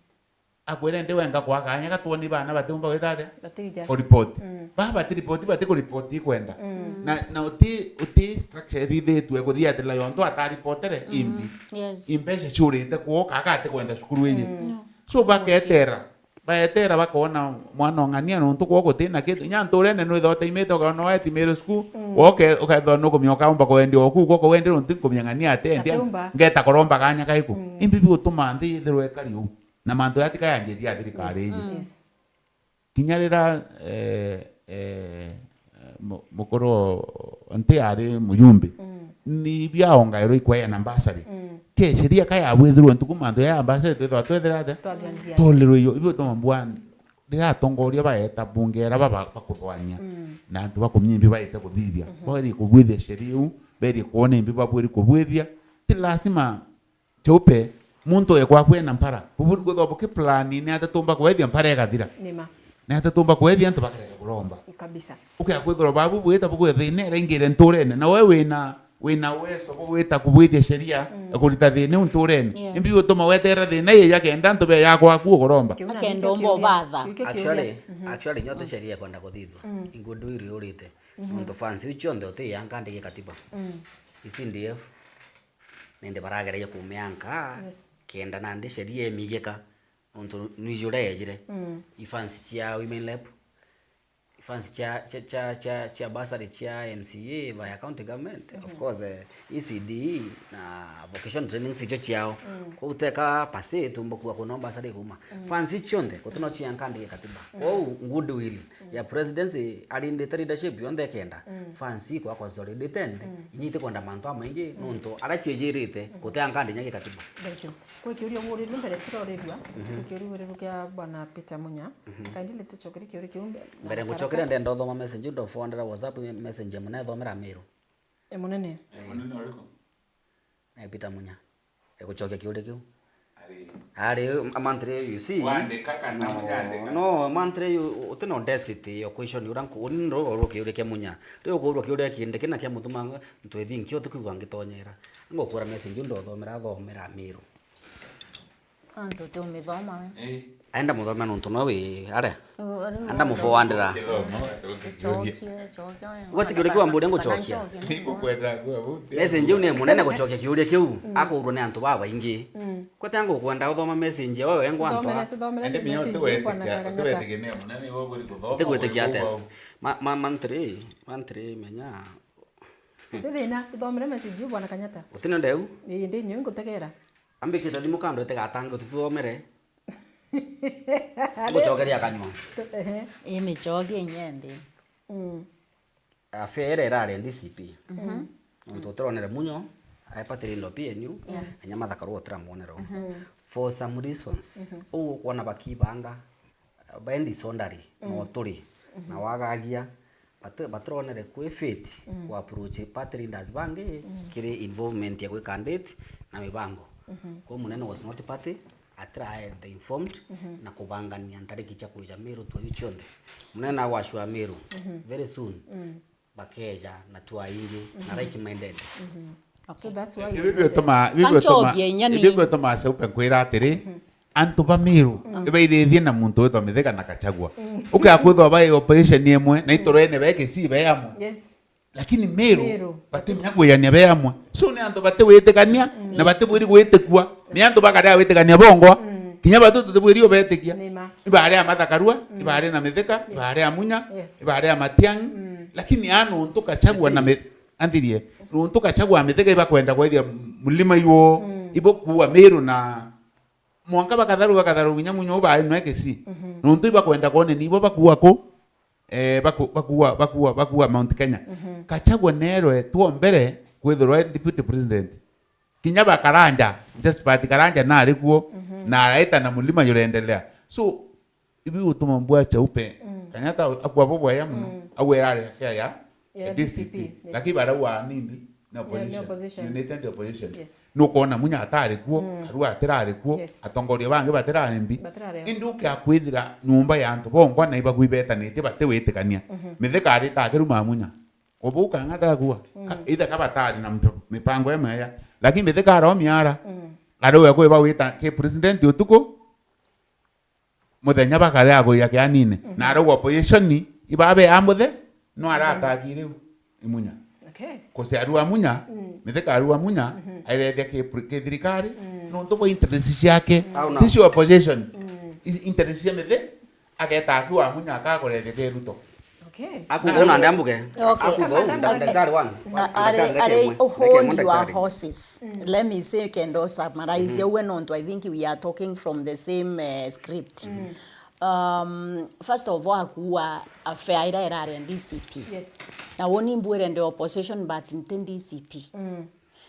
Akwire ndi wenga kwa kanya gatwoni bana batiumba gwita atia? Batija. Kuripoti. Mm. Baba batiripoti, bati kuripoti ikwenda. Mm. Na, na uti, uti structure ithithitue kuthia atila yontu ataripotere, mm, imbi. Yes. Imbeca ciurite kuo, kaka atikwenda cukuru iji. Mm. No. So baketera. Baetera bakona mwana ong'ania nontu kuo guti na kintu. Inya nturene nwithwa utaimite ukona weti middle school, mm, woke ukethwa nukumia ukaumba kwendia oku, kuo kwendia nontu nkumia ng'ania atendia. Atiumba. Ngeta kuromba kanya kaiku. Mm. Imbi biutuma nthi ithirwe ikari uu. Na mantu jatikayanjiria thirikari iji. Yes. Mm. Yes. Kinya rira, eh, eh, mu-, mukuru nti ari mujumbe, mm, ni biaongairwe ikweana mbasari. Mm. Ke sheria ka yabwithirwe ntuku mantu ya mbasari twithwa twethira atia? Twathianthia. Tolirwe iyo, ibio toma mbwani. Rira atongoria baeta bunge era baba-, bakuthwania, mm, na antu bakumenya imbi baete kuthithia. Mhm. Bari kubwithia sheria iu, beri kuona imbi babwiri kubwithia. Ti lazima Cheupe, muntu we kwaku ena mpara. Bubu ngwithwa buki plan ni ate tumba kwethia mpara ikathira. Nima. Ni ate tumba kwethia antu bakareka kuromba. Kabisa. Ukia kwithirwa babu bwita bugwe thina iraingire nturene. Na we wina, wina uwezo bugwita kubwithia sheria, mm, ya kurita thina iu nturene. Yes. Imbi utuma wetera thina ii ya kenda antu be ya kwaku ukuromba. Kiu na akenda nikio umba kiuria. Ubatha. Nikio kiuria. Actually, mhm, actually, nyote sheria kwenda kuthithwa. Mm. Ingudu iri urite. Mhm. Nontu fans iu cionthe uti ya nkandiki katiba. Mm. I C D F. Nindi baragereria kumianka, yes, kenda nandi sheria imigika, nontu nwiji uria yejire. Mm. I fans cia Women Rep, i Funds cia, cia, cia, cia, cia bursary cia M C A via county government, of course, eh, E C D E na vocation training cicio ciao. Kou teka pasi tumba kuwa kuno bursary kuma. Funds cionthe, gutino cia nkandi ya katiba. Kou goodwill ya presidency arindite leadership yonthe ikenda. Funds ikwa consolidated, inya itikwenda mantu amaingi, nontu ara ciejirite, gutea nkandi inya ya katiba. Thank you. Kwi kiuria urirwe mbere turorirua, kwi kiuria urirwe kia Bwana Peter Munya. Kindly tucokere kiuria kiu mbe-, Mbere na ngucokere, haraka. Ndenda uthoma message, ndo forwardera WhatsApp message ya munene thomera Miru. E munene. E munene uriku? E Peter Munya. Egucokia kiuria kiu. Ari. Ari, amantire, you see. Wandika kana no, munyandika? No, amantire, you, uti no density ya question, ura nku-, uni ndo uru kiuria kia Munya. Riu ukurwa kiuria kindi kina kia mutuma, ntwithi nkio tukiuga ngitonyera. Ngukura message, ndo thomera, thomera Miru. Antu ti umithoma we. Eh. Aenda muthome nontu no wi aria. Uu, ari anda uu. Muforwardera. Githomo, acoke kiuria. Cokia, cokia we. Gwati kiuria kiu amburia ngucokia. Kana ncokie, ni Nigukwenda kuwa bu. Message iu ni munene gucokia kiuria kiu. Akuurwa ni antu babaingi. Gwati angukwenda uthoma message ya wewe ngwa antu. Tuthomere, tuthomere. Ende mio message iu bwana tiwetekia, Kaganyata. Tiwetikia ni munene iwe buri kuthoma. Tigwitikia atia? Ma, ma, mantri, mantri menya. Ti thina, tuthomere message iu bwana Kanyata. Utina ndeu? Ii, ndi nyo ngutegera. Ambikite thimu kando itigatange utithomere. Ngucokeria kanyua. Ehe. Ii, micokie inya ndi. Mm. Affair iria irari D C P. Nontu utironere Munyo, aepatire indo P N U, yeah, inya Martha Karua utiramwonera. For some reasons, uu ukwona bakibanga, by disorderly, no turi, na wagagia, bati-, batironere kwi fit ku approach party leaders bangi kiri involvement ya gwi candidate na mibango. Kwa munene was not party, atiraende informed na kubangania ntariki cia kuja Meru twa iu cionthe. Munene nagwacua Meru very soon. Bakeja na twaingi na like minded. Okay. So that's why ibi biutuma, ibi biutuma, Kanchogia inya ni ibi biutuma Chaupe nkwira atiri, antu ba Meru ibaithithie na muntu witwa Mithika na Kachagua. Ukia kwithwa bai opposition imwe na itorene be Kisii be amwe. Yes. Lakini Meru, Meru, batimenya kwijania be amwe. So ni antu batiwitikania na batibwiri gwitikua. Ni antu bakaria witikania bongwa. Kinya batu tutibwiri ubetikia. Ni ma. Ibari a Martha Karua, ibari na Mithika, ibari a Munya, yes, ibari a Matiang'i. Lakini a nontu Kachagua na Mi-, anthirie, nontu Kachagua na Mithika ibakwenda kwethia mulima iwo, ibo kuua Meru na mwanka bakatharu, bakatharu kinya Munya ubari nwe Kisii. Nontu ibakwenda kwone nibo bakuua ku, eh, baku-, bakuua, bakuua, bakuua Mount Kenya. Kachagua nerwe tuo mbere kwithirwa e deputy president. Kinya ba Karanja, Josephat Karanja nari kuo, na araita na mulima jureendelea. So, ibi gutuma mbua Chaupe, Kanyata akua bubwaya muno, au erari afia ya, ya D C P, D C P, yes. Lakini barauga nimbi, ni opposition. Ni opposition. United opposition. Yes. Nukwona Munya atari kuo, Karua atirari kuo, yes, atongoria bangi batirari mbi. Batirari. Indi ukia kwithira nyumba ya antu bongwa na ibagwibetanitie batiwitikania. Mithika arita akiruma Munya. Ubu Kang'ata akua. Ka-, ithe kabatari na mp-, mipango ya maya. Lakini Mithika aromia ara. Arauga kwi bawita ki president utuku, muthenya bakarea kuya kianine. Na arauga opposition ibabe amuthe, no arataki riu imunya. Okay. Kuciarua Munya, Mithika arua Munya, airethia ki pre-, ki thirikari, nontu bwa interest ciake. Au na. Ticio opposition. I-, interest cia Mithi, ageta akiwa Munya akakurethia ki Ruto. Okay. Akuga una ndambuge. Okay. Akuga una ndambuge. Daktari wangu. Na ari, ari hold your horses. Let me say, kendo summarize, uwe nontu I think we are talking from the same, eh, script. Um, first of all, akuwa affair ira irari D C P. Yes. Na woni mbwire ndi opposition, but nti D C P.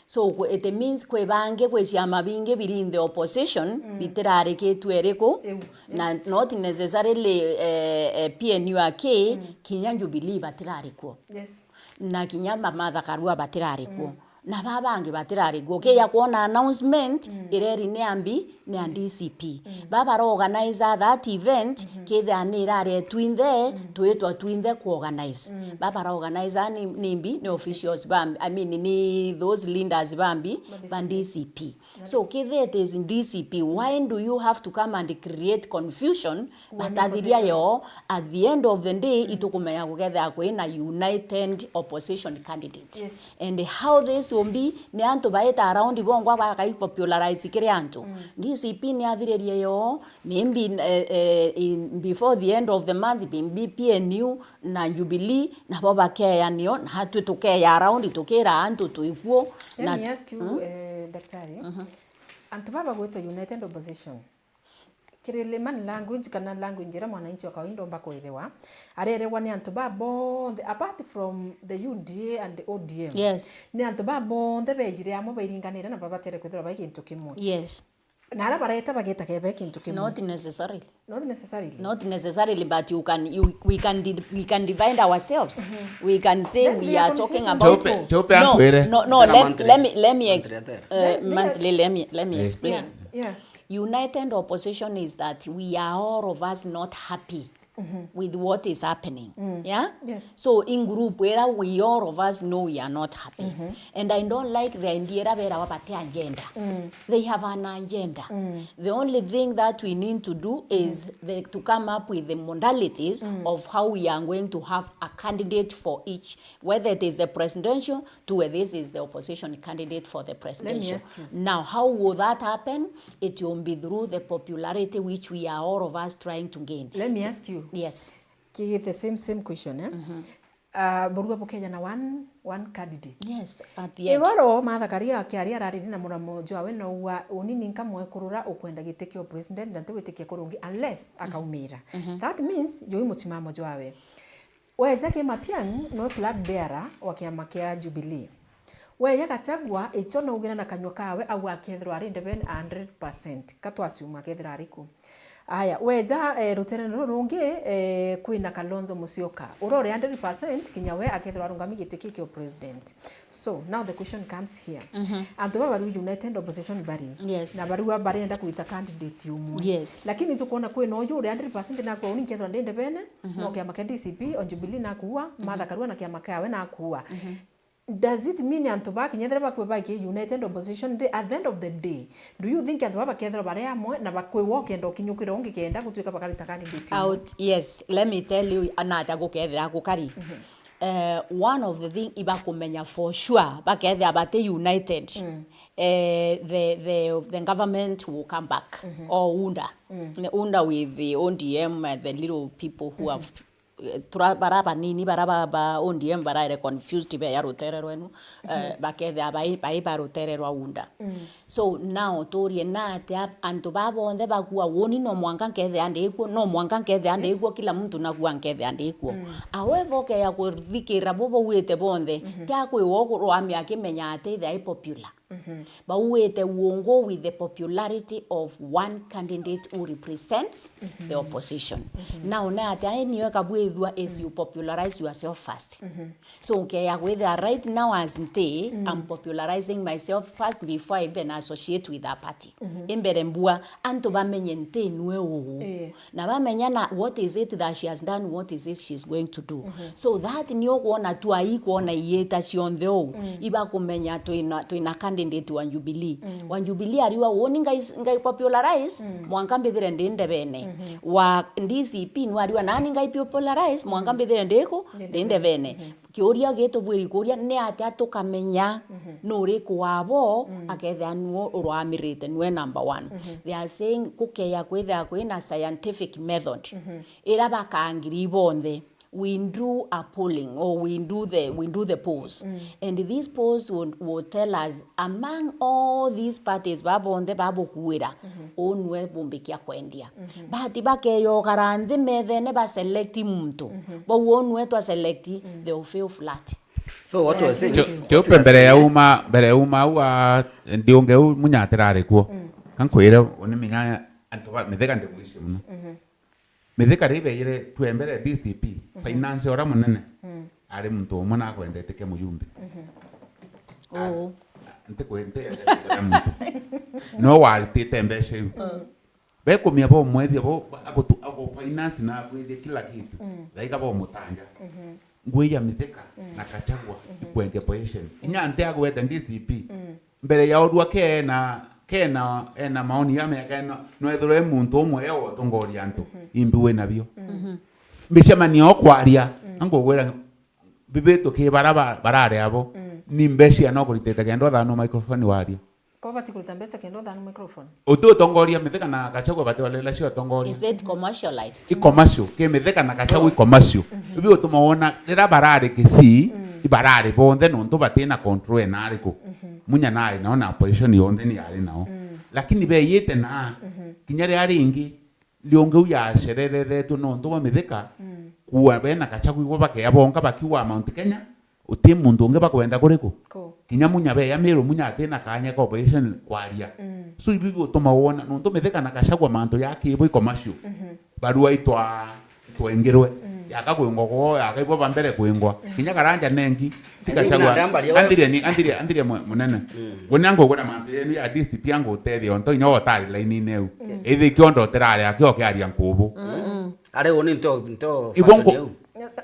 So, kwe-, it means kwi bangi, kwi ciama bingi biri in the opposition, bitirarikitwe iriku, na not necessarily, eh, eh, P N U aki, kinya Jubilee batirari kuo. Yes. Na kinya ma-, Martha Karua batirari kuo. Na ba bangi batirari kuo. Kiya kwona announcement, ireri ni ambi, ni a D C P. Babaroorganize that event, kethira ni irari twinthe, twitwa twinthe kuorganize. Babaroorganize ni, ni mbi, ni officials ba, I mean, ni those leaders ba mbi, ba D C P. So, kethira it is D C P, why do you have to come and create confusion? Batathiria yo, at the end of the day, itukumenya kukethira kwina united opposition candidate. Yes. And how this Tumbi ni antu baita around bongwa bakaipopularize kiri antu. Mm. D C P ni athiririe yo, maybe, eh, eh, in, before the end of the month, maybe P N U na Jubilee, nabo bakeya nio, na atwi tukeya around tukira antu twikuo. Let na me ask you, mm? Eh, Daktari, mhm, antu baba gwitwa United Opposition, kiri layman language kana language iria mwananchi wa kawaida omba kuelewa, arerewa ni antu ba bonthe, apart from the U D A and the O D M. Yes. Ni antu ba bonthe bejire amwe bairinganire na babatere kwithirwa bai gintu kimwe. Yes. Na ara bareta bageta kebe kintu kimwe. Not necessarily. Not necessarily. Not necessarily, but you can, you, we can di-, we can divide ourselves. Mhm. We can say then we are talking about. Chope, chope no, ankwire. No, no, let, let me, let me, monthly, uh, monthly, let me, let me explain. Yeah, yeah. United opposition is that we are all of us not happy, mhm, with what is happening. Mm. Yeah? Yes. So in group where we all of us know we are not happy. Mhm. And I don't like the idea ira berawa bati agenda. Mm. They have an agenda. Mm. The only thing that we need to do is, mhm, the, to come up with the modalities, mm, of how we are going to have a candidate for each, whether it is the presidential, to where this is the opposition candidate for the presidential. Let me ask you. Now, how will that happen? It will be through the popularity which we are all of us trying to gain. Let me ask you. Yes. Ki the same, same question, eh? Mhm. Ah, burua bukeja na one, one candidate. Yes, at the end. Igoro Martha Karua akiaria arariri na muramo jwawe na uga, uni ninka mwekurura ukwenda giti kia president na ntiwitikia kurungi unless, mhm, akaumira. Mhm. That means, juu i muchimamo jwawe. Weja ki Matiang'i, nwe flag bearer wa kiama kia Jubilee. Weja Gachagua, icho naugire na kanyua kawe, au akethirwa ari ndebene a hundred percent. Ka twasuma akethirwa ari ku. Aya, weja, eh, ruterene ruru rungi, eh, kwina Kalonzo Musyoka. Ura uri hundred percent, kinya we akethirwa arungami giti ki kio president. So, now the question comes here. Mhm. Antu baba bari United Opposition bari. Yes. Na bari barenda kwita candidate umwe. Yes. Lakini tukwona kwina uyu uri hundred percent nakwa uni nkethirwa ndi ndebene, mhm, no kiama kia D C P, o Jubilee nakuua, mhm, Martha Karua na kiama kiawe nakuua. Mhm. Does it mean antu ba kinya ethira bakwe baki United Opposition, at the end of the day, do you think antu ba bakethirwa bari amwe na bakwiwa ukenda ukinyukira ungi kenda gutuika bakarita candidate umwe? Out, yes, let me tell you, anata gukethira gukari. Mhm. Eh, one of the thing ibakumenya for sure, bakethira bati united, mm, eh, the, the, the government will come back, mhm, or UDA. Mm. The UDA with the O D M, uh, the little people who, mhm, have, eh, tura-, bara banini, bara ba, ba O D M baraere confused be ya rutere rwenu, eh, mhm, bakethira bai, bai ba rutere rwa UDA. Mm. So, now turie na atia antu ba bonthe bakua woni, no mwanka nkethea ndi kuo, no mwanka nkethea ndi, yes, kuo, kila muntu nakua nkethea ndi kuo. Mm. However, ukeya kuthikira bo bauite bonthe, mhm, tia kwiwa ukurwamia akimenya ati ithea i popular. Mhm. Bauite will go with the popularity of one candidate who represents, mhm, the opposition. Mhm. Now, na atia niwe kabwithua is, mhm, you popularize yourself first. Mhm. So, nkeya kwithira right now as nti, mm, I'm popularizing myself first before I even associate with a party. Mhm. Imbere mbua, antu bamenye nti nwe uu. Eh. Na bamenya na what is it that she has done, what is it she's going to do. Mhm. So that ni ukwona tu ai kwona iita cionthe uu, mm, ibakumenya twina, twina candidate wa Jubilee. Mm. Wa Jubilee ariwa uni ngai, ngai popularize, mm, mwanka mbithire ndi ndebene. Mhm. Wa D C P nwe ariwa nani ngai popularize, mwanka, mm, mbithire ndiku, ndi ndebene. Ndi ndebene. Mhm. Kiuria gitubwiri kuria ni atia tukamenya, mhm, nuriku wabo, mm, akethira niwe urwamirite, niwe number one. Mhm. They are saying kukeya kwithira kwina scientific method, mhm, ira bakangiri bonthe. We do a polling or we do the, we do the polls. Mm. And these polls will, will tell us among all these parties ba bonthe babukuira, mhm, uu niwe bumbikia kwendia. Mhm. But bakeyogara nthi methene ba select muntu. Mhm. Bau uu niwe twa select, mm, they will fail flat. So what was saying? Kio, kio pe mbere ya uma, mbere ya uma au a, ndiunge u Munyatira ari kuo. Mm. Kankwire, uni minya antu ba, Mithika ndimwici muno. Mhm. Mithika riria beire tuembere D C P, mhm, finance uria munene, mm, ari muntu umwe na akwendete kia mujumbe. Mhm. A-, oo. Ntikwendete muntu. No waritite mbeca iu. Mm. Bekumia bomwethia bo, agutu-, agu finance na akwithia kila kitu. Mm. Thaiga bomutanja. Mhm. Ngui ya Mithika, mm, na Gachagua, mhm, ikwendia poison. Inya nti agwete D C P. Mm. Mbere ya urua kena, kena, ena maoni ya mea kena, no ethirwe e muntu umwe e utongoria antu. Mhm. Imbi wina bio. Mm. Mhm. Micemanio o kwaria, mm, angugwira bibitu ki bara ba-, barari abo. Mm. Ni mbeca no kuritite kenda uthanwa microphone waria. Ko bati kuruta mbeca kenda uthanwa microphone? Uti utongoria, Mithika na Gachagua bati olela cia utongoria. Is it commercialized? I commercial, ki Mithika na Gachagua i commercial. Ibi utuma wona riria barari Kisii, ibarari bonthe nontu batina control ena ariku. Munya nari nao na opposition yonthe ni yari nao. Lakini beyite na kinya riria ringi, riungi u yacererethetwe nontu bwa Mithika, kuua bena Gachagua igwe bakea bonka bakiuga Mount Kenya, uti muntu ungi bakwenda kuriku. Kinya Munya beya Miru, Munya atina kanya ka opposition kwaria. So ibi bigutuma wona nontu Mithika na Gachagua mantu ya kibo i commercial. Barua itwa twengirwe. Yaka kwingwa kwoo, yaka ibo ba mbere kwingwa. Kinya Karanja nengi, ti Gachagua. Andiria ni, andiria, andiria mu-, munene. Gwe ni angugura mantu yenu ya D C P angutethia onto inya utari laini-ini eu. Ithi kiondo utirari akio kiaria nkubu. Ari uni nto, nto Ibo fashion nku-, eu.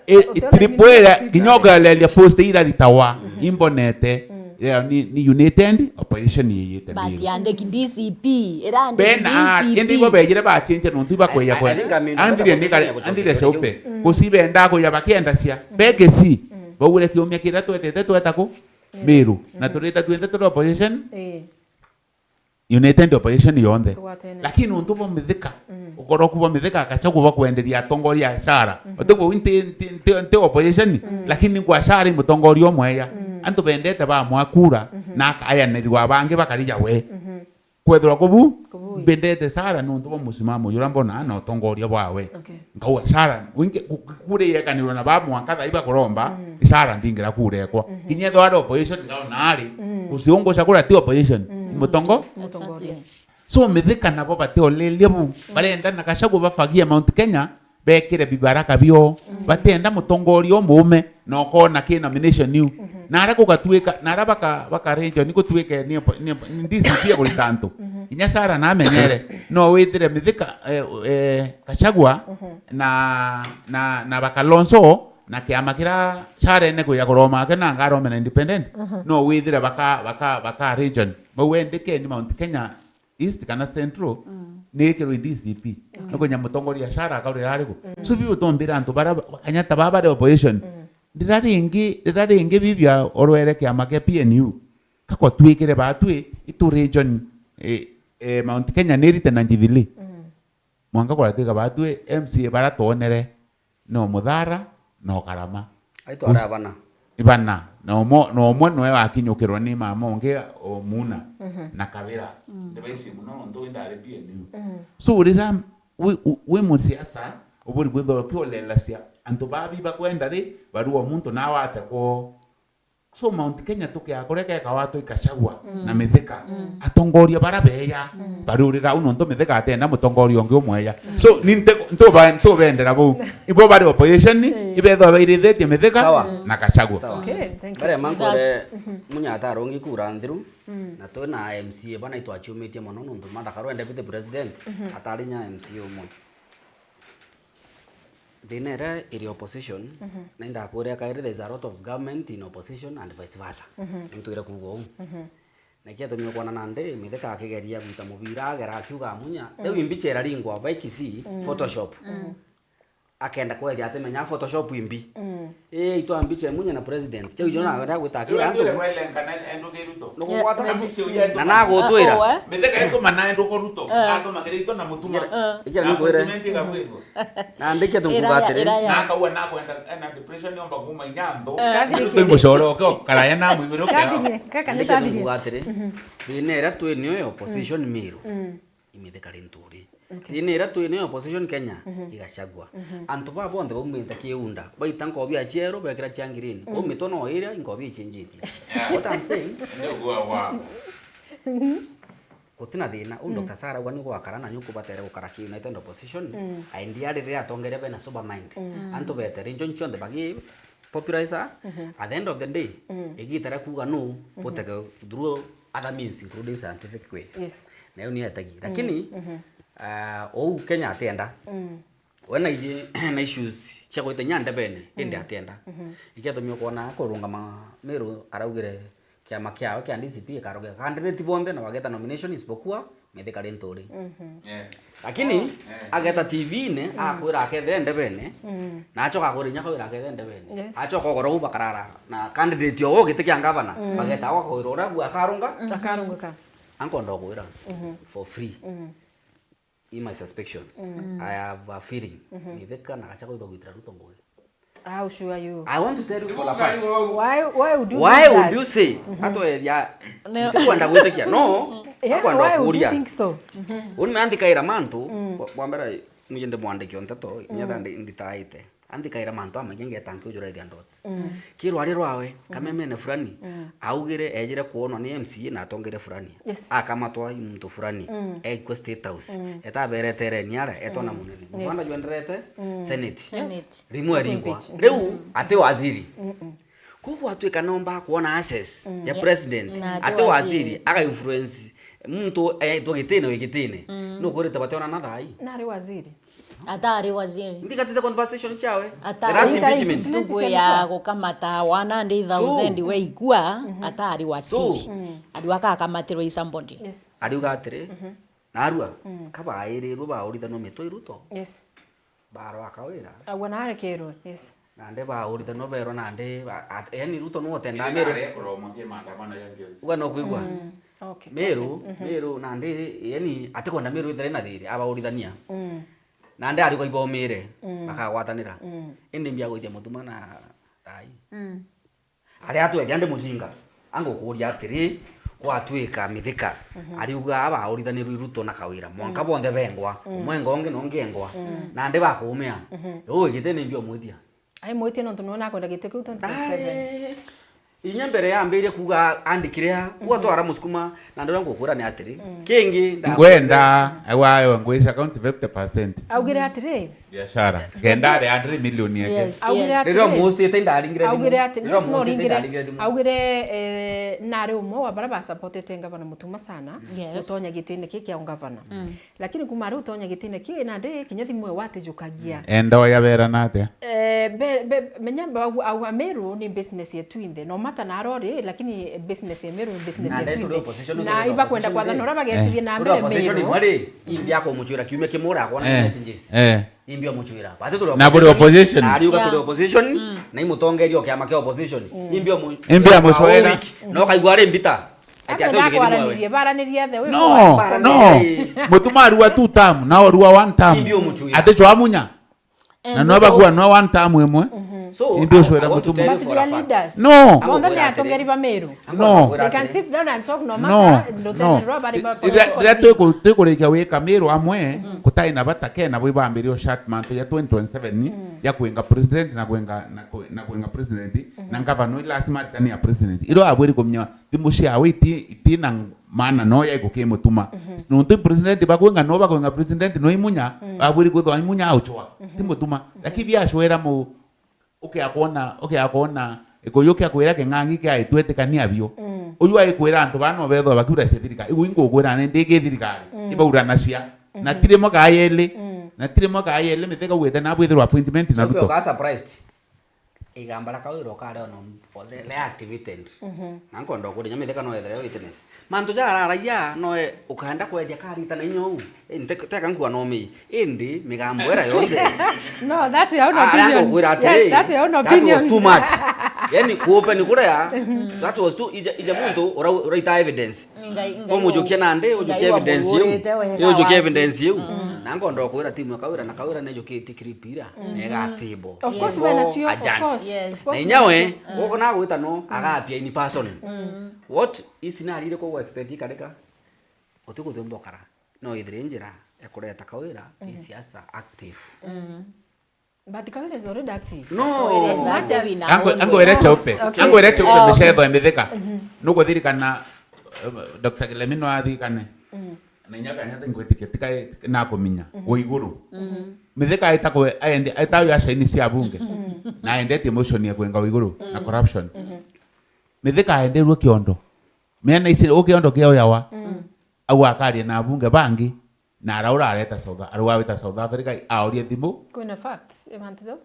I, i, triple ira, kinya ukaleria post ira ritawa, imbonete. Yeah, ni, ni united opposition yiyite Miru. Batiandiki D C P, irandiki Bena, D C P. Indi ibo bejire bachinche nontu ibakweya I, I kwena. Think I mean, Andiria ni kare, andiria cheupe. Gusi benda kuya bakienda cia. Begesi. Baugire kiumia kiria twetete tweta ku? Miru. Na turita twinthe turi opposition. United opposition yonthe. Tugwatene. Lakini nontu bwa Mithika, ukoroku bwa Mithika, Gachagua bakwenderia atongoria ashara. Uti bau nti, nti, nti, nti opposition, lakini nkwa ashara i mutongoria umweya. Antu bendete bamwa kura, na akayanirwa bangi bakarija we. Kwethirwa kubu, mbendete Sarah nontu bwa musimamo jura mbona na utongoria bwawe. Nkauga Sarah, wingi ku-, ku-, kura yekanirwe na ba mwanka thai bakuromba, Sarah ndingira kura ekwa. Kinya ethwa ari opposition ngaona ari, guciunguca kura ti opposition, ni mutongo. Mutongoria. So Mithika nabo bateoleria bu, barenda na Gachagua bafagia Mount Kenya, bekire bibaraka bio, batienda mutongoria umuume, na ukona ki nomination iu. Na ara gugatuika, na ara baka, baka region gutwike ni, ni, ni D C P ya kurita antu. Inya Sarah na amenyere, no withire Mithika, eh, eh, Gachagua, na, na, na ba Kalonzo, na kiama kira Sarah ene kuya kuroma ake na ngarome na independent, no withire baka, baka, baka region. Bau endekeni Mount Kenya East kana Central, ni ikirwe D C P. Nukunya mutongoria Sarah akaurira ariku. So biu utombira antu bara bakanyata baba bari opposition. Rira ringi, rira ringi bibia orwere kiama kia P N U. Kakwa twikire batwi, itu region, eh, eh, Mount Kenya ni rite na Jubilee. Mwanka kuratuika batwi M C A bara twonere no Muthara, no Karama. Aitwara abana. Ibana. Na umwe, na umwe nwe wakinyukirwa ni mama ungi o Muna na Kabira. Ni baisi muno nontu wi ndari P N U. So rira wi, wi, wi musiasa, uburi kwithirwa ukiolelacia antu babi bakwenda ri, barua muntu nawe ate kwoo. So Mount Kenya tukiakureka eka watwa i Gachagua na Mithika. Atongoria bara beya, bariurira au nontu Mithika atenda mutongoria ungi umweya. So ni nte-, ntuba-, ntubendera bau. Ibo bari opposition, ibethwa bairithitie Mithika na Gachagua. Sawa. Okay, thank you. Mbere mankore Munya atarongi kura nthiru, na twi na M C A bana itwachumitie mono nontu Martha Karua deputy president, atari nya M C A umwe. Thina iria iri opposition, na indakwire kairi, there is a lot of government in opposition and vice versa. Nitwire kuuga uu. Na ikio atumi ukwona nandi, Mithika akigeria gwita mubira, agera akiuga Munya. Riu imbicha iraringwa bai Kisii, Photoshop. Akenda kwethia atimenya Photoshop imbi. Ii, itwa mbicha ya Munya na president. Chau icho na agenda gwitakira antu. Nukukwata na nagutwira. Mithika ituma naendwa kwa Ruto, atumagira ito na mutuma. Ikira nikwire. Na ndike tunkuga atiri. Na akaua nakwenda ena depression yomba kuuma inya nthu. Ntu mucore uke karaya na mwibire uke. Ndike tunkuga atiri. Thina iria twi nayo opposition Miru. I Mithika ri nturi. Thina iria twi nayo opposition Kenya, i Gachagua. Antu baa bonthe baumite kiunda, baita nkobi ya chieru, bekira chia green. Kwou mitwe no iria, nkobi ichinjitie. What I'm saying, Niguo wa. Gutina thina, u Doctor Sarah auga ni gwakara na ni ukubatere gukara ki united opposition, idea riria atongeria bena sober mind. Antu betere ncho nchionthe bagi popularize, at the end of the day, igita ria kuuga no, butege through other means including scientific way. Yes. Nayo ni etagi. Lakini, ah, ou Kenya atienda. We na iji na issues cia gwita inya ndebene, indi atienda. Ikio atumi ukwona kurungama Miru araugire kiama kiawe kia D C P ikarogeka. Candidate bonthe na bageta nomination isipokuwa Mithika ri nturi. Mhm. Eh. Lakini, eh, ageta T V-ini, mm, akwira akethire ndebene, mm, na acoka akwira inya kawira akethire ndebene. Yes. Acoka ugoro u bakarara na candidate o giti kia ngavana, mm, bageta akwira uria bu akarunga. Mhm. Akarungika. Ankonda kwira, mhm, for free. Mhm. In my suspicions, mm, I have a feeling, mhm, Mithika na Gachagua ibagwitira Ruto ngugi. How sure you? I want to tell you for a fact. Why, why would you, why would you say? Mhm. Atweria, ntikwenda gwitikia. No, yeah, akwenda why would you kuria. Think so? Mhm. Uni me andikaira mantu, mm, bwa, bwa mbere, nije ndi mwandiki o nteto, mm, inya thandi nditaite. Andikaira mantu amaingi ngeta nkiujuraithia ndots. Mm. Ki rwari rwawe, mhm, kamemene fulani, mm, augire ejire kwonwa ni M C A na atongeria fulani. Yes. Akamatwa i muntu fulani. Mm. Aikwe State House. Mm. Etaberetere niara, etwa na, mm, munene. Yes. Mwana jwenderete, mm, Senate. Yes. Senate. Rimwe aringwa. Impeach. Riu, mm, ati waziri. Mm-mm. Koguo atwika nomba kuona access, mm, ya, yeah, president. Na ati, ati waziri, waziri, aga influence muntu, eh, tugitine, wigitine. Mm. Nukurite bationa na thai. Nari waziri. Atari waziri. Ndikatite conversation chawe. Atari. The last impeachment. Impeachment. Ntugu ya gukamata one hundred thousand tu. We ikua, mhm, atari waziri. Tu. Mm. Ariuga akakamatirwa i somebody. Yes. Ariuga atiri, mhm, narua, mm, kabairirwe baurithanwa mitwe i Ruto. Yes. Barwa Kawira. Agwa na arekerwe, yes. Nandi baurithanwa berwa nandi ba-, at-, yani Ruto niwe utendaa Meru. Uga no kwigua. Mm, okay. Meru, okay. Mhm. Meru nandi, yani atikwenda Meru ithire na thiri, abaurithania. Mm. Nandi arigwa ibomire, mm, bakagwatanira. Mm. Indi mbia gwithia Mutuma na thai. Mm. Aria atwethia ndi mujinga, angukuria atiri, gwatwika Mithika, mhm, ariuga abaurithanirwe i Ruto na Kawira, mwanka, mm, bonthe bengwa, mm, umwe enga ungi na ungi engwa, mm, nandi bakumia. Mhm. Uu giti ni mbio mwitia. Ai mwitia nontu nona akwenda giti kiu twenty twenty-seven. Ai. Inya mbere yambirie kuuga andikire a, kuuga, mhm, twara Musukuma, na ndoria ngukwira ni atiri. Mm. Kingi, ngwenda, ewa, ewa, ngwisa account fifty percent. Augire atiri? Biashara. Kenda ari hundred million yake. Yes, augire, yes, atiri? Riria mustite ndaringire thimu. Augire atiri? Riria, yes, no mustite ringire, ndaringire thimu. Augire, eh, nari umwe wa baria ba supportete ngavana Mutuma sana, yes, gutonya gitine ki kia ungavana. Mm. Lakini kuma riu utonya gitine ki, nandi kinya thimu ewe watijukagia. Enda oya bera na atia? Eh, be, be, menya ba, au, au Ameru ni business yetu inthe. No matter na arori, lakini business ya Meru ni business yetu inthe. Na ndeto opposition, na ibakwenda kwathana uria bagetithia na mbere Meru. Opposition imwe ri, imbi akumuchwira kiumia kimwe uria akwona, eh, messages. Eh. Imbi omuchwira. Bati turi opposition. Na buri opposition. Na ariuga turi opposition, mm, na imutongeria o kiama kia opposition. Mm. Imbi omu-, imbi amuchwira. No kaigua ari mbita. Ati ati ndakwaranirie, baranirie the way forward. No, no. Mutuma arua two term, na orua one term. Imbi omuchwira. Ati chwa munya. Na no bagua no one term imwe. Mhm. So, imbi ucwira Mutuma. But they are leaders. No. Bonthe ni atongeri ba Meru. No. They can sit down and talk no matter. No. Riria twiku-, twikurikia wika Meru amwe, mm, gutai na bata kena bwi bambirie o short month ya twenty twenty-seven, mm, ya kwinga president na kwinga, na kwi-, na kwinga president, mm, na ngavana ila lazima aritania president. Iro abwiri kumenya thimu ciawe iti, iti na maana no ya ikukimutuma. Mhm. Nontu president bakwinga no bakwinga president no imunya, mm, abwiri kwithwa imunya auchwa. Mhm. Ti mutuma. Mhm. Lakini biachwera mu, ukia kwona, ukia kwona, ikuyu kia kwira king'ang'i kia itwetikania bio. Mm. Uyu aikwira antu bana obethwa bakiura cia thirikari. Igu ingukwira ni ndi gi thirikari. Mm. Ibauranacia. Na, mhm, tiri mo kayeli. Mm. Na tiri mo kayeli Mithika ugite na bwithirwa appointment na Ruto. Uka surprised. Igamba ria Kawira ukari ona othe, ria activated. Mhm. Na nkonda ukuria Mithika no ethere witness. Mantu ja araragia no e, ukaenda kwethia karita na inya uu. Indi te-, teka nkua no mi. Indi migambo era yonthe. No, that's your own opinion. Aria ngukwira atiri, yes, that's your own opinion. That was too much. Yani kuopen kuria, mhm, that was too, ija, ija muntu ura-, uraita evidence. Ngai, Ngai umujukia nandi, ujukia evidence iu. Ujukia evidence iu. Mm. Na nkonda ukwira timu ya Kawira, na Kawira nejukitie clip ira, mm, na igatibo. Of course, yes, we na tio, of course. Yes. Of course. Na inya we, mm, uko na gwita no, mm, agapia in person. Mm. What is scenario iriku gu expect ikarika? Uti guthumba ukara. No ithire njira ya kureta Kawira, mm, i siasa active. Mm. But Kawira is already active. No. Kawira is active. Ango-, angwire cheupe. Okay. Angwire cheupe, oh, micetho ya Mithika. Mhm. Nukuthirikana, eh, Doctor Kilemi no athikane. Mhm. Na inya kanya tingwitikia, tika nakuminya. Mhm. Waiguru. Mhm. Mithika aita kwe, aende, aita ya shaini cia bunge. Mhm. Na aendetie motion ya kwenga Waiguru na, mhm, corruption. Mhm. Mithika aenderwe kiondo. Miana ici, u kiondo kia uyawa. Mhm. Au akaria na bunge bangi. Na ara urareta South, ara wawita South Africa, aorie thimu. Kwina facts, evantu jau?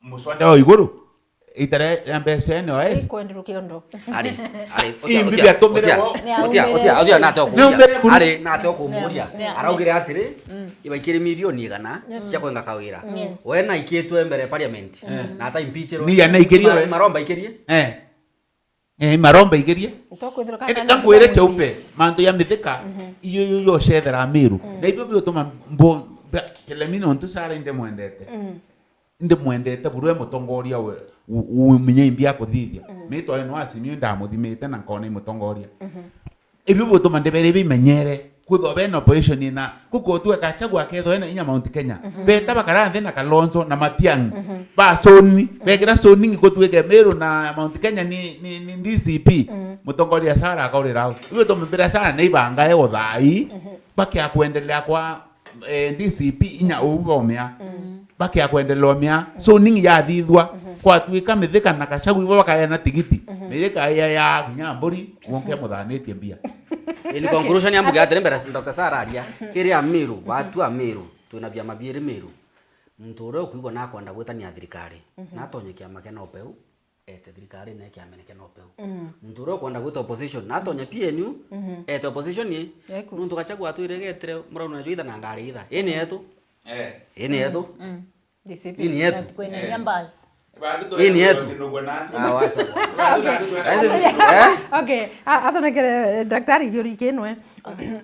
Muswada wa iguru. Itare ya mbeca ene o esi. Ikwenderwo kiondo. Ari, ari, Imbi biatumire wo. Otia, otia, otia, nate okumuria. Niumire buru. Ari, nate okumuria. Araugire atiri, ibaikiri milioni igana cia kwenga kawira. We na ikitwe mbere parliament. Na ata impeach. Ni ya na ikirie we. Maromba ikirie. Eh. Eh, maromba igerie. Indi kankwire cheupe, mantu ya mithika, iyo yo yocethera Amiru. Na ibio biutuma mbo, kele mi nontu Sarah inde mwendete. Inde mwendete buru e mutongoria we, u-, umenye imbi akuthithia. Mitwa ino asimio ndamuthimite na nkona i mutongoria. Ibio biutuma ndibere bimenyere. Kwithwa bena opposition ina, kuko tu Gachagua akethwa ena inya Mount Kenya. Beta bakara nthi na Kalonzo na Matiang'i. Ba soni, bekira soni ngi kutuike Meru na Mount Kenya ni, ni, ni D C P. Mutongoria Sarah akaurira au. Iwe tumimbira Sarah na ibanga e uthai. Bakia kuendelea kwa, eh, D C P inya uu bomea. Bakia kuendelea omea. Soni ngi yathithwa. Kwatuika Mithika na Gachagua ibo bakaeana tigiti. Mithika ya, ya kinya mburi, wonke muthanitie mbia. In conclusion, ambuge atiri mbere Doctor Sarah aria, kiri Amiru, watu Amiru, twina biama biiri Miru. Muntu uria ukwigua nakwenda gwitania thirikari, natonye kiama kia NOPEU, ete thirikari na kiama kia NOPEU. Muntu uria ukwenda gwita opposition, natonye P N U, ete opposition ye. Nuntu Gachagua atwiregetire murauno na jwitha na ngari itha. Ini yetu. Eh. Ini yetu. Ini yetu. Kwina iria mbasi. Ini yetu. Ah, wacha. Eh? Okay, a- athonekere, eh, daktari kiuri kinwe.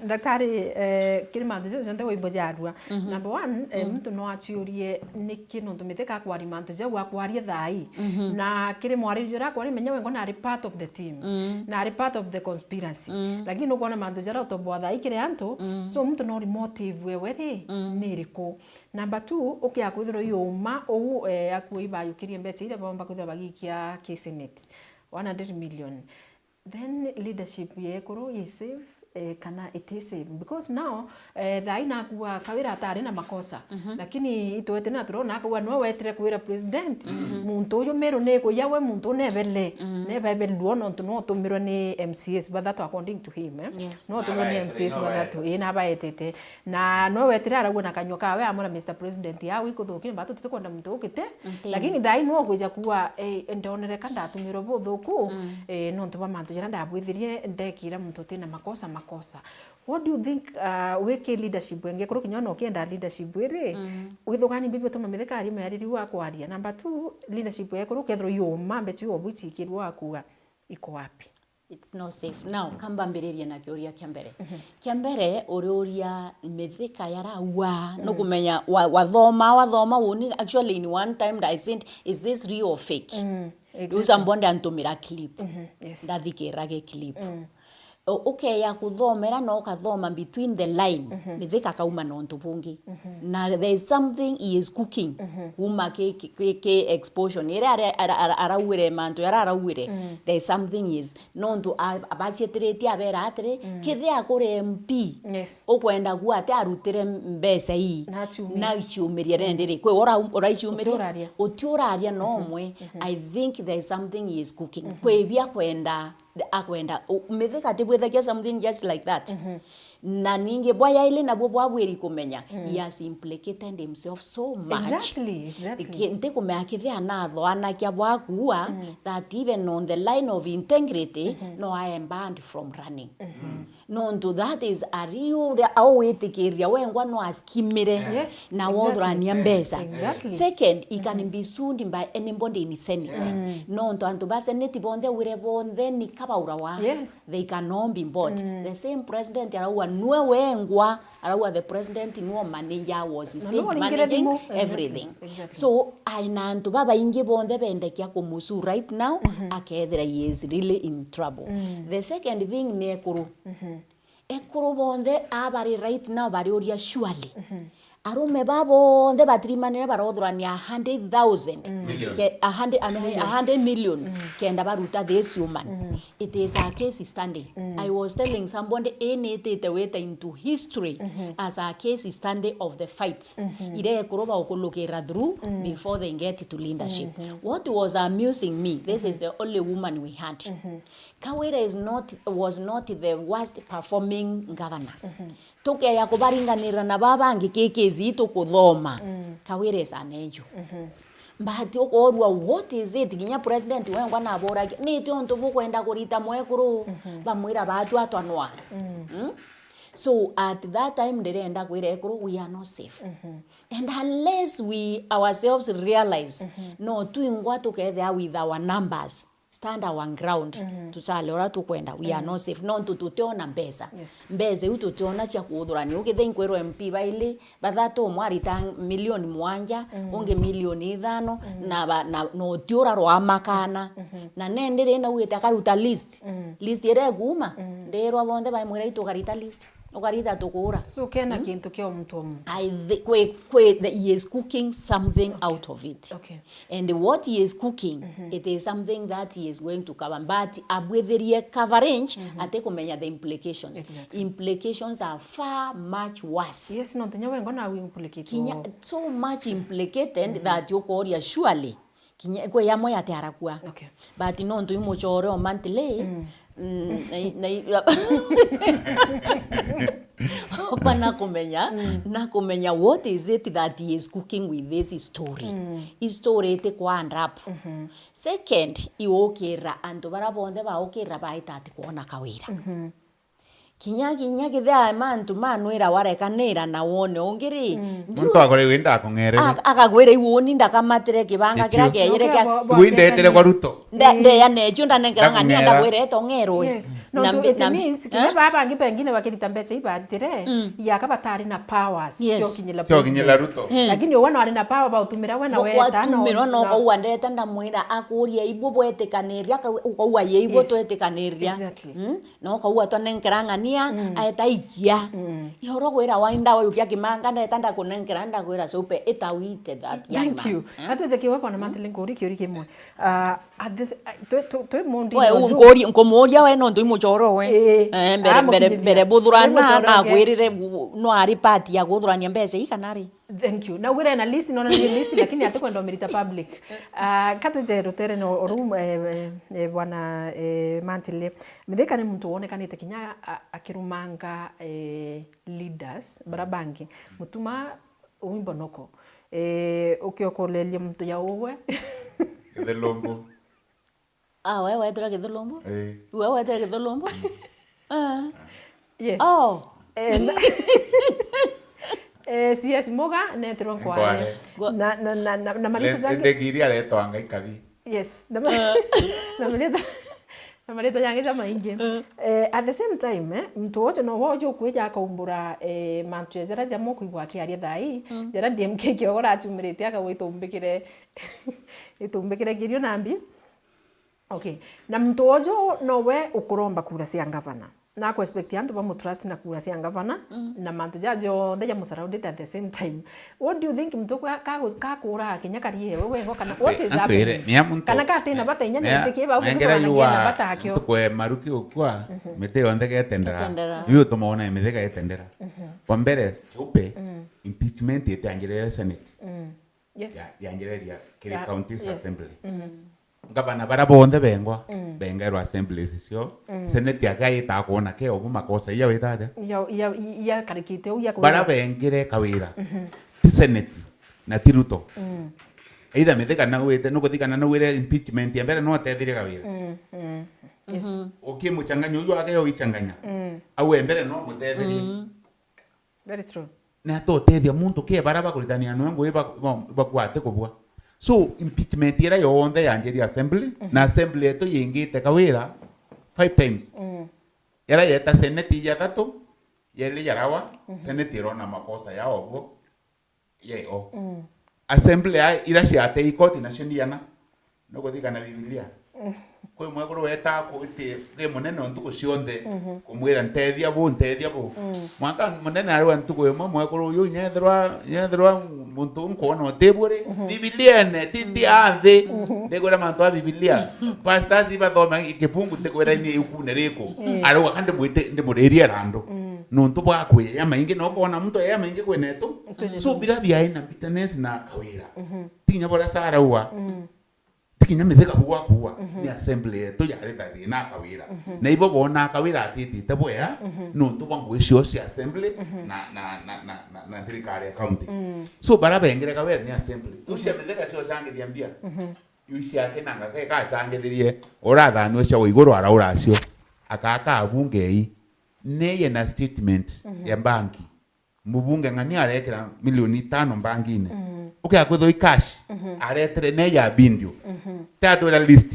Daktari, eh, kiri mantu jau jonthe waigua jarua. Number one, eh, muntu no aciurie niki nontu Mithika akwaria mantu jau akwaria thai. Na kiri mwariria uria akwaria menya wengo nari part of the team. Nari part of the conspiracy. Lakini nukwona mantu jaria utoboa thai kiri antu. So muntu no ri motive wewe ri, ni iriku? Number two, ukia kwithirwa i uma uu, eh, akua ibayukirie mbecha iria baumba kwithirwa bagikia ki Senate, one hundred million. Then leadership ya ekuru i safe, eh, kana it is safe? Because now, eh, thai nakua Kawira atari na makosa. Lakini itwete na turona akauga nwe wetire kwira president, muntu uyu Meru ni kuya we muntu nebele, nebebelwa nontu no utumirwe ni M C As bathatu according to him, eh? No utumirwe ni M C As bathatu, ii, nabaetete. Na no wetire arauga na kanyua kawe amwira, Mister President, ya wikuthukia, ni batu tutikwenda muntu ukite. Lakini thai no kwija kuwa, eh, ndonere ka ndatumirwe buthuku, eh, nontu bwa mantu jaria ndabwithirie ndekira muntu utina makosa, makosa. What do you think, uh, wiki leadership enge kuru kinya no kienda leadership iri, withugani bibi utuma Mithika ari mayariri wa kwaria. Number two, leadership ya kuru kethirwa yuma mbechu obu ichikirwa akua iko wapi? It's not safe. Now, kamba mbiririe na kiuria kia mbere. Kia mbere, uriuria Mithika yaraua, nukumenya wa-, wathoma, wathoma woni, actually in one time I said, is this real or fake? Riu Sambonde antumira clip. Ndathikirage clip. U-, ukeya kuthomera na ukathoma between the line, Mithika kauma na untu bungi. Na there is something he is cooking. Kuma ki, ki, ki, ki exposure. Ira ara-, ara-, ara-, arauire mantu, ara arauire. There is something he is. Nontu a-, abacietiritie abera atiri, kithia kuri M P, ukwenda kuga ati arutire mbeca ii, na aciumirie rendi ri? Kwi ura-, uraiciumirie? Uti uraria. Uti uraria no umwe. I think there is something he is cooking. Kwi bia kwenda akwenda u-, Mithika atibwithagia something just like that. Na ningi bwa yaili nabwo bwabwiri kumenya, he has implicated himself so much. Exactly, exactly. Ki-, ntikumenya kithia anathoanakia bwa kuua, that even on the line of integrity, no I am banned from running. Nontu that is a real, uria au witikiria wengwa no askimire. Yes, na wothurania mbeca. Exactly. Second, he can be sued by anybody in Senate. Nontu antu ba Senate bonthe wire bonthe ni kabaurawa. Yes. They cannot be bought. The same president arauga nwe wengwa, arauga the president nwe manager, was stage managing everything. Exactly. So, aina antu babaingi bonthe bendekia kumusue right now, akethira he is really in trouble. The second thing ni ekuru. Ekuru bonthe abari right now bariuria surely. Arume ba bonthe batirimanire barothurania a hundred thousand. Million. Ke-, a hundred, I mean, a hundred million. Kenda baruta this woman. It is a case study. I was telling somebody, initite wita into history as a case study of the fights. Ire ekuru baukulukira through before they get to leadership. What was amusing me, this is the only woman we had. Kawira is not, was not the worst performing governor. Tukeya kubaringanira na baba bangi ki case ii tukuthoma. Kawira is an angel. But ukoorua, what is it? Kinya president wengwa naboragia, "Ni ti untu bukwenda kurita mwekuru?" Mhm. Bamwira, "Baatu atwa nwa." Mm. Mm? So at that time, ndirenda kwira ekuru, we are not safe. Mhm. And unless we ourselves realize, mhm, no twingwa tukethea with our numbers, stand our ground, mhm, tuchale uria tukwenda, we are, mm, not safe. Nontu tutiona mbeca. Yes. Mbeca iu tutiona cia kuthurania. Ukithia inkwirwa M P baili, bathatu, umwe arita milioni mwanja, mm, ungi milioni ithano, mm, na ba-, na, na utiura rwamakana. Mhm. Na nendi ri naugite akaruta list. Mm. List iria ikuuma, mm, ndirwa bonthe baimwira, "Itu ukarita list. Ukarita tukuura." So, kena, mm, kintu kia muntu o muntu. I thi-, kwi, kwi, the, he is cooking something, okay, out of it. Okay. And what he is cooking, mhm, it is something that he is going to cover. But abwithirie coverage, mhm, atikumenya the implications. Exactly. Implications are far much worse. Yes, nontu nya wengwa nawe implicate. Kinya o so much implicated, mhm, that ukoria, surely, kinya kwi amwe atiarakua. Okay. But nontu i muchore o monthly, mm, mm, na i-, na i-, okwa nakumenya, mm, nakumenya what is it that he is cooking with this story. Mm. Hii story iti kwa end up. Mhm. Second, iukira antu bara bonthe baukira baita ati kwona kawira. Mhm. Kinya, kinya kithia mantu manwira warekanira na wone ungi ri, mm, ndiu-, muntu akorewe ndakung'erere. Ak-, akagwira iu uni ndakamatire kibanga kiria kieyire kia. Iu indetere kwa Ruto. Nda-, mm, ndeya necio ndanengera ng'ania ndakung'era, ndagwira etong'erwe. Yes. Na nontu mbi-, it na mbi-, means kinya, eh? Baa bangi pengine bakirita mbeca ibatire, mm, yaka batari na powers, yes, cio kinyira, cio kinyira president. Ruto. Eh. Lakini uwe no ari na power bautumira we na weta no, bautumirwa no, no, ukauga ndeta ndamwira akuria ibu bwetikaniria, akau-, ukauga ye ibu, yes, twetikaniria. Exactly. Mm? Na ukauga twanenkera ng'ania, mm, aeta ikia. Mm. Ihoro gwira wa inda wa yukia kimanga, ndeta ndakunenkera, ndakwira, "Supe, ita wite that young man." Thank you. Eh? Atwije kiwe bwana, mm, Martin, nkuri kiuri kimwe. Ah, at this, ah, twi, twi, twi mundi we, nkuria, nkumuria we nontu i muchoro we. Eh, eh, mbere, ah, mbere, mukinyithia, mbere buthurana, muchoro, okay, nakwirire bu-, no ari part ya kuthurania mbeca ii kana ri? Thank you. Naugire na list, nona ni list, lakini atikwenda umirita public. Ah, katwije rutere no oru, eh, eh, eh, bwana, eh, Mantile. Mithika ni muntu wonekanite kinya a-, akirumanga, eh, leaders bara bangi. Mutuma wimbo noko. Eh, ukiokoleria muntu ya uwe. Githilumbu. Ah, we wetire Githulumbu? Eh. We wetire Githulumbu? Ah. Yes. Oh. Eh, na, eh, C S Muga netirwe nkware. Nkware. Gwa- Na, na, na, na, na marito jangi. Ndegiri aretwa Ngai Kabi. Yes. Na ma-, ah, na marito, na marito jangi jamaingi. Ah. Eh, at the same time, eh, muntu wojo no wojo kwija akaumbura, eh, mantu ya jara jamo kwigwa akiaria thai, mm, jara D M K kiogora achumirite akagwita umbikire, itumbikire kirio nambi. Okay. Na muntu wojo nowe ukuromba kura cia ngavana. Na aku expect antu bamutrust na kura cia ngavana, mm, na mantu ja jonthe jamusurroundite at the same time. What do you think muntu ka, ka, ka kura kinya karie we wengwa kana what is happening? Kana ka tina bata inya netikie bau nengera yua na bata akio. Tukwe maruki ukwa, mhm, miti yonthe getendera. Getendera. Iu tumaona mithika getendera. Mhm. Kwa mbere, upe, mm, impeachment itianjirire Senate. Mm. Yes. Ya, yanjireria kiri, ya, counties, yes, assembly. Mm. Ngavana bara bonthe bengwa, mm, bengerwa assemblies cio. Mm. Senate yake aita kwona ke obu makosa iya wita atia? Ya, ya, ya karikite u ya bara kwira bengire kawira. Mhm. Ti Senate, na ti Ruto. Mm. Either mithika na wite, nukuthikana na wire impeachment ya mbere no atethirie kawira. Mm, mm. Yes. Mhm. Ukimuchanganya uyu ake yo ichanganya. Mm. Au e mbere no mutethirie. Mm. Very true. Ni atotethia muntu ke bara bakuritania nwe ngui ba-, ba-, bakwate kubua. So, impeachment ira yonthe yanjirie assembly, mhm, na assembly yetu yingite kawira five times. Mm. Yara yeta senate ya thatu, yeli yarawa, mhm, senate irona makosa yao oguo, ye o. Mm. Assembly ya ira ciate ikoti nacio ni ana. Nukuthikana Bibilia. Mm. Kwi mwekuru weta kuiti ki munene o ntuku cionthe, mhm, kumwira, "Ntethia bu, ntethia bu." Mm. Mwanka munene ariwa ntuku imwe, mwekuru uyu nyethirwa, nyethirwa muntu nkwona utibu ri, mhm, Bibiliene, ti, ti, mhm, a nthi. Mhm. Ndikwira mantu a Bibilia. Pastors ibathoma Kibungu, ndikwira ni ikune riku. Mm. Ariwa kandi mwite, ndimuririe randu. Mm. Nuntu bwa kwiya maingi, no kona muntu ya maingi kwinetu. Kwinetu. So, bira biaina bitterness na kawira. Mhm. Tinya boria Sara uwa. Mm. Ti Kinya Mithika bugwa kuwa, ni assembly yetu yari ta thina Kawira. Na ibo bona Kawira atitite bwea, nontu bwa ngui cio cia assembly na, na, na, na, na, na thirikari ya county. So, bara bengire Kawira ni assembly. Iu cia Mithika cio ciangithia mbia. Iu ciake na ngaka ikacangithirie, urathanue cia wa iguru araura acio. Akaka abunge ii. Neye na statement ya banki. Mubunge ng'ani arekira milioni itano mbangine. Ukia kwithwa i cash, aretere ne ya bindio. Tatwira list.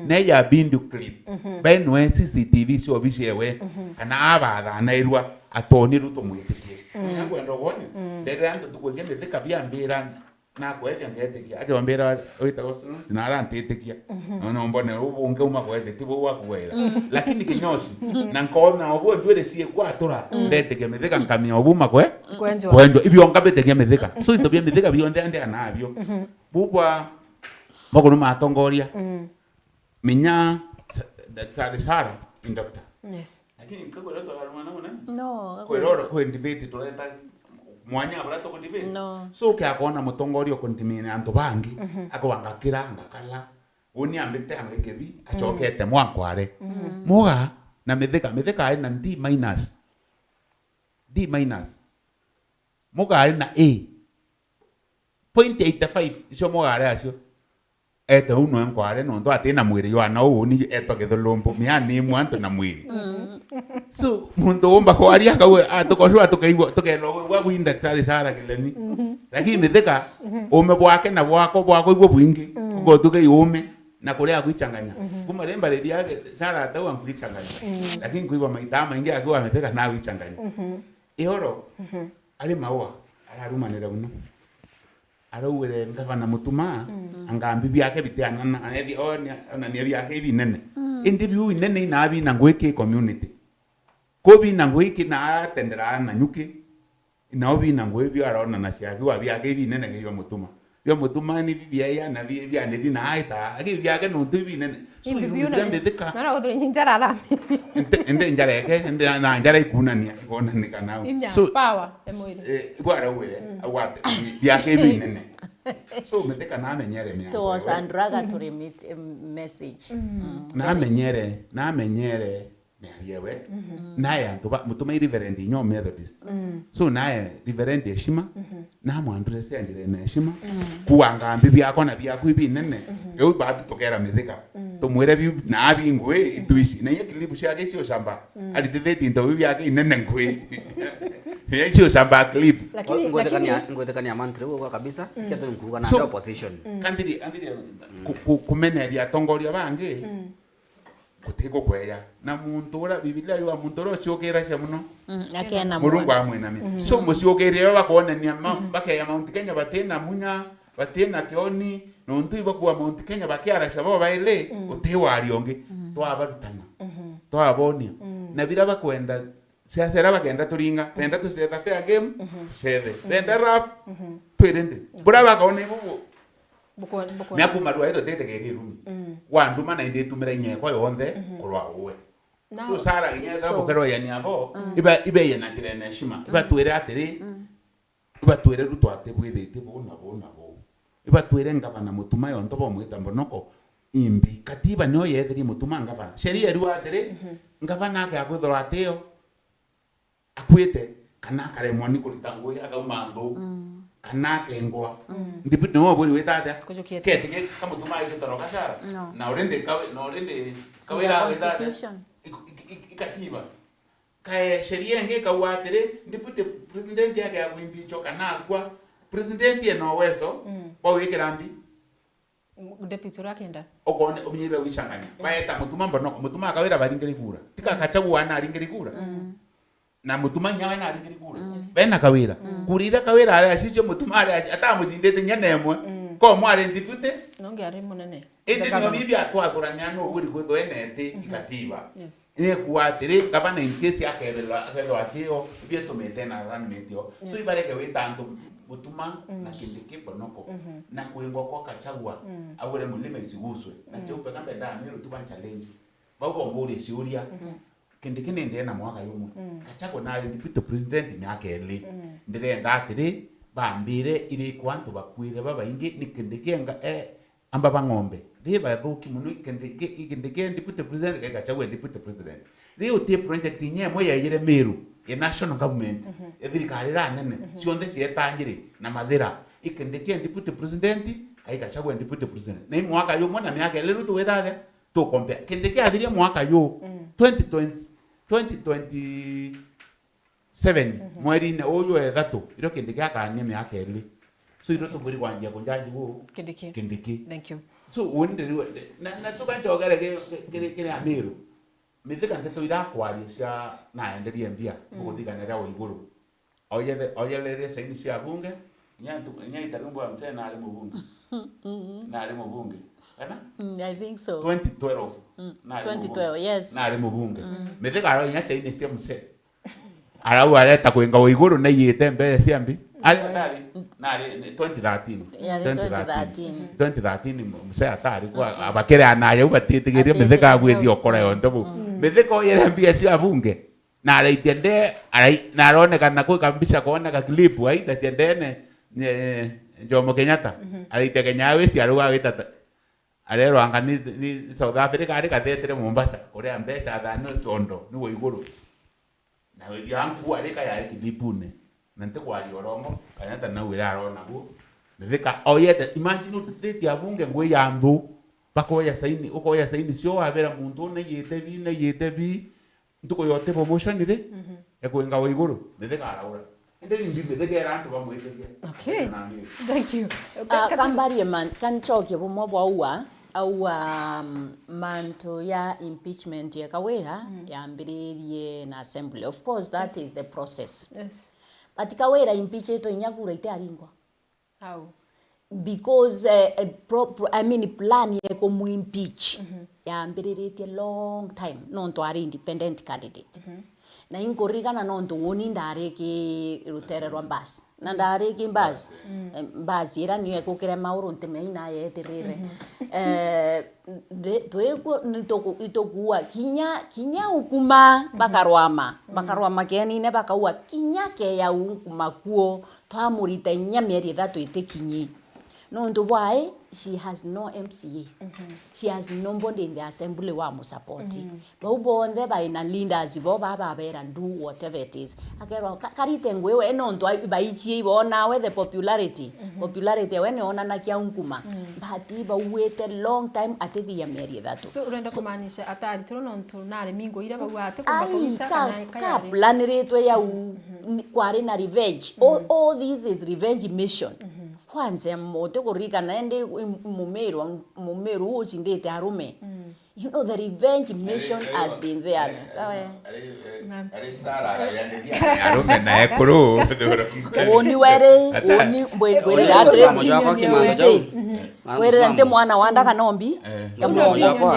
Ne ya bindio clip. Benwe C C T V cio biciewe. Kana abathanairwa atoni ru tumwitikie. Menya kwenda ugonya. Ndetera antu tukwingia Mithika biambira. Nakwethia ngetikia. Ajombira witagwo Sulu, na arantitikia. No, no, mbone, u-, ungi uma kwethia, ti bou akugwira. Lakini kinyosi, na nkona obu njwiri cie kwatura, ndetikia Mithika nkamia obu makwe, Kwenjwa. Kwenjwa. Ibio nkabitikia Mithika. So, into bia Mithika bionthe andi anabio. Bubwa, makuru matongoria. Minya, Sa-, Daktari Sarah, ni doctor. Yes. Lakini nkakwira twararumana munene. No, kwiroro kwi debate tureta mwanya bura tuku debate. No. So, ukia kwona mutongoria ukundimina antu bangi, akwa ngakira, ngakala. Uni ambite anga ikibi, acokete mwankware. Muga, na Mithika, Mithika ari na D minus. D minus. Muga ari na A. Point eighty-five, icio Muga ari acio. Ete uu nwe nkware, nontu ati na mwiri jwana uu, ni etwa githulumbu, miani imwe antu na mwiri. So, muntu umba kwaria akauga, ah, tukocua tukaigua, tukeenda ugwe, gwa gwi Daktari Sarah Kileni. Lakini Mithika, uume bwake na bwako, bwako ibwo bwingi, ugotuga i uume, na kuria agwichanganya. Kuma ri mbariria age, Sarah atauga nkwichanganya. Lakini nkuigua maita maingi akiuga Mithika na agwichanganya. Ihoro, ari maua, ararumanira muno. Araugire ngavana Mutuma, angambi biake bitianana, anethi-, one-, onania biake ibinene. Indi biu inene inaa bina ngui ki community. Ku bina ngui ki na atendera na nyuki, nao bina ngui bio arona na ciaki wa biake ibinene ki bia Mutuma. Bia Mutuma ni bibia ya na bi-, bia nedi na aita, aki biake nontu ibinene. So, indi biu na Mithika. Nara guthuri njara arami. Inde, inde njara eke, inde na njara ikunania, ikonanika nau. Inya, so, power, ya mwiri. Eh, igwa araugire, augwa ati, biake binene. So, Mithika namenyere miaka. To was and raga to remit a message. Namenyere, namenyere miario ewe. Naye antu ba, Mutuma i Reverend inyo Methodist. So, naye Reverend Eshima, namwandurece njira ina heshima, kuwa ngambi biakwa na biaku ibinene, iu batu tukera Mithika. Tumwire biu, na abi ngui, itwisi. Na inya clip ciake cio camba, aritithitie into biu biake inene ngui. Inya cio camba clip. Lakini, ngwethekania, lakini ngwethekania mantu riu ugwa kabisa, kia tu nkuga na opposition. Kandiri, kandiri, ku-, ku-, kumeneria atongoria bangi, gutigukweya. Na muntu uria, Bibilia yuga muntu uria uciukiracia muno, mm, akena Murungu amwinamia. So, muciukiria uria bakwonania ma-, bakeya Mount Kenya batina munya, batina kioni, nontu ibakua Mount Kenya bakiaracia bo bairi, uti waria ungi. Twabarutana, twabonia. Na bira bakwenda, siasa iria bakenda turinga, benda tucetha fair game, tucethe. Benda rap, twirinde. Bura bakona ibubu. Bukwe-, bukwe-, mea kuma rua ito tete kiri rumi. Wanduma na indi itumira inya ekwa yonthe kurwa uwe. So Sara inya eka bukerwa yani abo, iba, ibe yana njira ina heshima. Iba twire atiri, iba twire Ruto ati bwithiti bu na bu na bu. Iba twire ngavana Mutuma yonto bo mwita Mbonoko imbi. Katiba niyo yethirie Mutuma ngavana. Sheria iriuga atiri, ngavana ake akwithirwa atio, akwite, kana akaremwa ni kurita ngui, akauma nthu, kana akengwa. Ndipiti niwe uburi wita atia? Kujukia. Keti ke kamutuma igitoroka Sara. No. Na already kawe-, na already kawira wita atia? Constitution. Iku-, ik-, ik-, ikatiba. Kae sheria ingi ikauga atiri, deputy president yake ya kuimpeachwa kana akua, president ena uwezo bwa gwikira mbi. Deputy uria akenda. Ukone umenye bia gwichanganya. Baeta Mutuma Mbonoko, Mutuma akawira baringiri kura. Tika Gachagua ana aringiri kura. Na Mutuma inya we naringiri kura. Bena Kawira. Kura iria Kawira ari acicio Mutuma ari aci-, atamucindite inya nemwe. Ko mwe ari deputy. Nongi ari munene. Indi nio bibi atwathurania no buri kwithwa enete ikatiba. Yes. Ni kuwa atiri, gavana in case akethirwa, akethirwa akio, ibio tumite na run mate yo. So, yes, ibareke wita antu Mutuma na Kindiki Mbonoko. Na kwingwa kwa Gachagua, augire mulima isiguswe. Na kiu peka mbenda Amiru tu ban challenge. Bau bomburie ciuria. Kindiki ni ndie na mwaka yumwe. Gachagua nari deputy president miaka iri. Ndirenda atiri, bambire iri kwa antu bakuire babaingi, ni Kindiki enga, eh, amba bang'ombe. Ri bathuki mono, Kindiki, Kindiki deputy president, Gachagua deputy president. Ri uti project inya imwe yaijire Meru, ya national government, ya thirikari iria nene, cionthe cietangire na mathira. I Kindiki deputy president, ai Gachagua deputy president. Na i mwaka jumwe na miaka iri riu twithathia tukompea. Kindiki athiria mwaka ju, twenty twenty, twenty twenty seven, mweri-ini uyu wa ithatu, irio Kindiki akania miaka iri. So irio tubwiri kwanjia kunjaji gu Kindiki. Kindiki. Thank you. So undi riu, na, na tukanjogere ki, ki, kiri, kiri Amiru. Mithika nteto irakwaria cia naenderie mbia, bukuthikana ria Waiguru. Oyethe, oyelerie saini cia bunge, inya ntu-, inya itarumbu wa mzee nari mubunge. Nari mubunge. Kana? Mm, I think so. Twenty twelve. Mm, nari twenty twelve, mubunge. Yes. Nari mubunge. Mithika aro inya saini cia mzee. Arau areta kwinga Waiguru naiyite mbeca cia mbi. Ari atari, nari, ni twenty thirteen. Yeah, ni twenty thirteen. Twenty thirteen, mzee atari kwa, abakere anaja u batitigirie Mithika agwithia okora yonthe bu. Mithika oyere mbia cia bunge. Na araitia nde, arai-, na aronekana kwi kambica kooneka clip, aita cia ndene, nye-, Jomo Kenyatta. Araitia Kenya Airways, arauga agita ta-, arerwa anga ni, ni South Africa, ari kathetire Mombasa, kuria mbeca athani ondo, ni Waiguru. Na yanku ari ka yae clip-une. Na ntikwaria urongo, Kenyatta nau ira arona guo. Mithika, oyete, imagine uthitie abunge ngui ya nthu, bakoya saini, ukoya saini cio wabera muntu, naiyite bi, naiyite bi, ntuku yote promotion ri, ekwinga Waiguru, Mithika araura. Indi rimbi Mithika era antu bamwitiria. Okay. Na ni- Thank you. Ah, kambarie man, kanchokie bumwe bwa ua, aua, um, mantu ya impeachment ya Kawira yambiririe na assembly. Of course, that is the process. Yes. But Kawira impeachitwe inya kura itiaringwa. How? Because, eh, eh, pro-, pro-, I mean, plan ya kumuimpeach yambiriritie long time, nontu ari independent candidate. Na inkuririkana nontu uni ndari ki rutere rwa Mbasi. Na ndari ki Mbasi. Eh, Mbasi ira niyo ekukire mauru ntimenya ina yetirire. Eh, Ndi-, twikwo nituku-, itukuua kinya, kinya ukuma, bakarwama, bakarwama kenine, bakaua kinya keya ukuma kuo, twamurita inya mieri ithatu itikinyi. Nontu bwae, she has no M C A. She has nobody in the assembly wa musapoti. Bau bonthe baina leaders bo bababera, "Do whatever it is." Akerwa, "Ka-, karite ngui we," nontu ai-, baichie ibonawe the popularity. Popularity we nionanakia unkuma. But bauite long time atithia mieri ithatu. So, urenda kumaanisha ataritirwo nontu nari mingo ira bau ati kumba ai, kuruta ka, kana ka kayari? Planiritwe yau, ni, kwari na revenge. All, all this is revenge mission. Kwanza, muti kuririkana indi mumiru, mumiru ucindite arume. You know, the revenge mission has been there. Ari, ari, ari, ari Sarah ararianiria arume na ekuru. Uni weri, uni mbwirire atiri, wirire nti mwana wa ndaka nombi.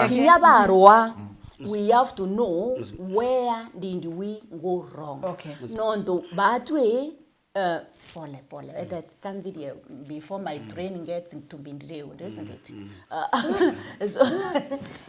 Kinya barwa, we have to know where did we go wrong. Okay. Nontu batwi Uh, pole, pole. Ete, kanthirie before my train gets to be derailed, isn't it? Uh, so,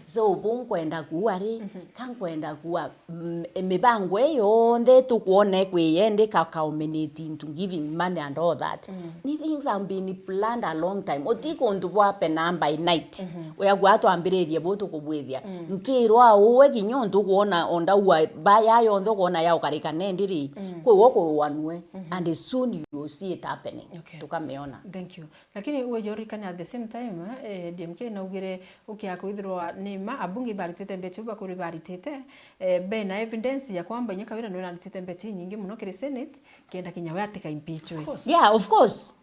so, bu nkwenda kuua ri, ka nkwenda kuua, mm, mibango ii yonthe tukwona ikwiya indi ka culminate into giving money and all that. Ni things have been planned a long time. Uti kuntu bwa pena by night. Wea gwa twambiririe bu tukubwithia. Nkirwa uwe kinya untu kwona ondaua baya yonthe kwona ya ukarika nendi ri, kwi wo kuruanue. And soon you will see it happening. Okay. Tukamiona. Thank you. Lakini uwe jorikana at the same time, eh, D M K naugire ukia kwithirwa ni ma abunge ibaritite mbecha iu bakuri baritite, eh, bena evidence ya kwamba inya Kawira nwe naritite mbecha inyingi muno kiri Senate, kenda kinya we atika impeachwe. Yeah, of course.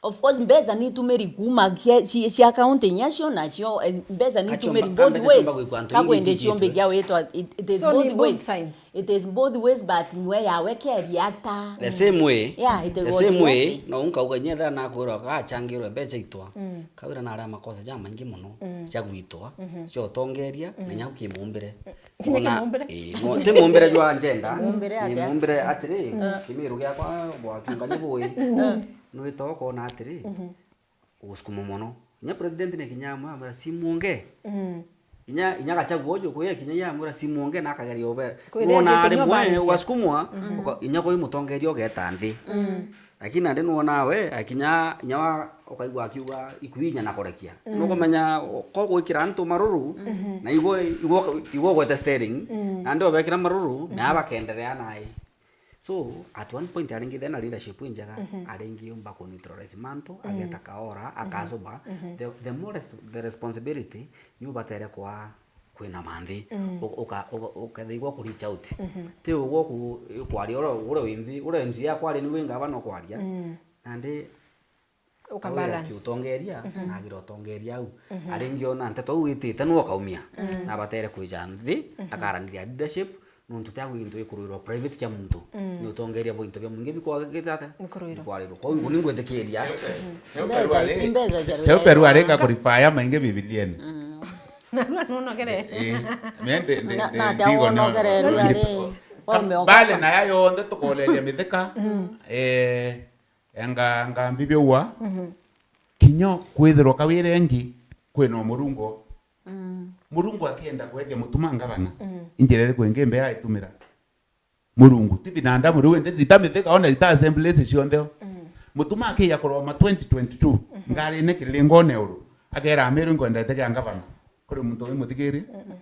Of course, mbeca nitumiri kuma cia, cia, cia county inya cio nacio, eh, mbeca nitumiri both ways. Kakwende ciombe kia witwa, it, it is both ways. It is both ways, but nywe yawe keria ata? The same way. Yeah, it was guilty. The same way, no unkauga inya thaa nakwirwa gachangirwe mbeca itwa. Kawira naria makosa ja maingi muno, cia gwitwa, cia utongeria, na inya kimumbire. Kinya kimumbire? Eh, ti mumbire jwa njenda. Mumbire atia? Mumbire atiri, kimiru giakwa bwa kiungani bui. Nwita ukona atiri, ugusukuma mono. Inya president ni kinya amwe amwira, "Si muonge." Inya, inya Gachagua uju kuya kinya ya amwira, "Si muonge," na akageria ubera. Wona ari mwe ugasukumwa, inya kwi mutongeria ugeta nthi. Lakini nandi nuona we, akinya inya wa, ukaigua akiuga, "Ikui inya na kurekia." Mm. Nukumenya, ko gwikira antu maruru, mhm, na igwe, igwe, igwe ugwete steering, mm, nandi ubekira maruru, mhm, na bakenderea nae. So, at one point, aringi thena leadership injega, mhm, aringi umba ku neutralize mantu, mm, ageta Kaora, mhm, akasoba. Mhm. The, the more res-, the responsibility, ni ubatere kwa kwina manthi, mm, u-, uka-, uka-, ukethigwa ku reach out. Mhm. Ti ugwo ku-, kwaria ura, ura wi nthi, ura M C A akwaria ni wi ngavana ukwaria. Mm. Nandi uka Kawira balance. Akiutongeria, mhm, na agira utongeria au. Mhm. Aringi ona nteto au itite, nu akaumia. Mm. Na abatere kwija nthi, mhm, akaraniria leadership, nontu ti agwi into ikurwirwa private kia muntu. Mm. Ni utongeria bwa into bia mwingi bikwagite ata? Bikuruirwa. Bikwarirwa. Kwa hiyo, ni ngwitikiria. Mhm. Imbeca, imbeca cia Cheupe ruru arenga kurifaya maingi Bibiliani. Mm. Na rua nunogere. Eh, mende, nde, na, nde, na tia ndigo no. Wonogere rua ri. Kam-, waume bale ogoka. Na ya yonthe tukoleria mithika. Mm. Eh, Enga ngambi biaua, mhm, kinya kwithirwa Kawira engi kwina Murungu. Mm. Murungu akienda kwethia Mutuma ngavana, mm, injira iriku ingi mbe aitumira? Murungu, ti binadamu riu indi rita mithika ona rita assemblies cionthe. Mm. Mutuma akiya kuroma twenty twenty-two, mhm, ngarine kiriringone uru, akera Amiru, "Nkwendete kia ngavana." Kuri muntu wi muthikirie? Mm-mm.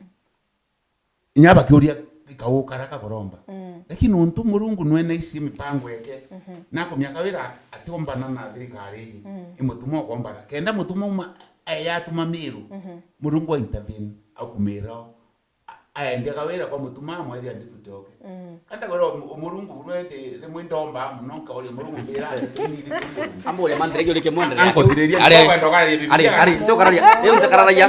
Inya bakiuria gikau karaka kuromba. Mm. Lakini nontu Murungu nwene ici mipango yake, mhm, nakumia Kawira atiombana na thirikari iji, mm, i Mutuma ukombana. Kenda Mutuma uma, ayatuma Miru, mhm, Murungu a intervene, akumira, a-, aendia Kawira kwa Mutuma, amwethia deputy oke. Mm. Kenda Kawira o Mu-, o Murungu buru eti, rimwe ndomba muno, nkauria Murungu mbira, ati, Amburia manthire kiuria kimwe ndere. Ankothiriria, ari, ndoka ndokararia ari, Biblia. Ari, ndokararia. Riu ndikararia.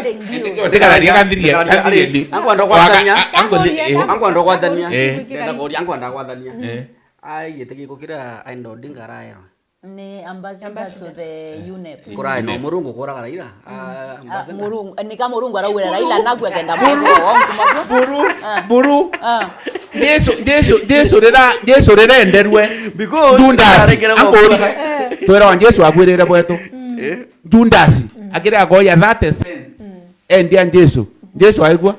Ndikararia, kanthirie, kanthirie ndi. Ankwenda gwathania. Waka-, a-, ankothi-, eh. Ankwenda gwathania. Eh. Ndenda kuria, ankwenda gwathania. Eh. Ai, giti giko kiria Raila Odinga araerwa. Ni ambassador to the U N E P. Kurai no Murungu kuraga Raila. Ah, ambassador. Murungu, ni ka Murungu araugire Raila naku akenda Murungu. Buru, ah, buru. Ah. Jesu, Jesu, Jesu rira, Jesu rira enderwe. Because Judas, arekere gukua. Akorire. Eh. Twirwa Jesu akwirire bwetu. Mm. Eh. Judas, mm, akiri akoya thirty cent. Mm. Endia Jesu. Jesu aigua.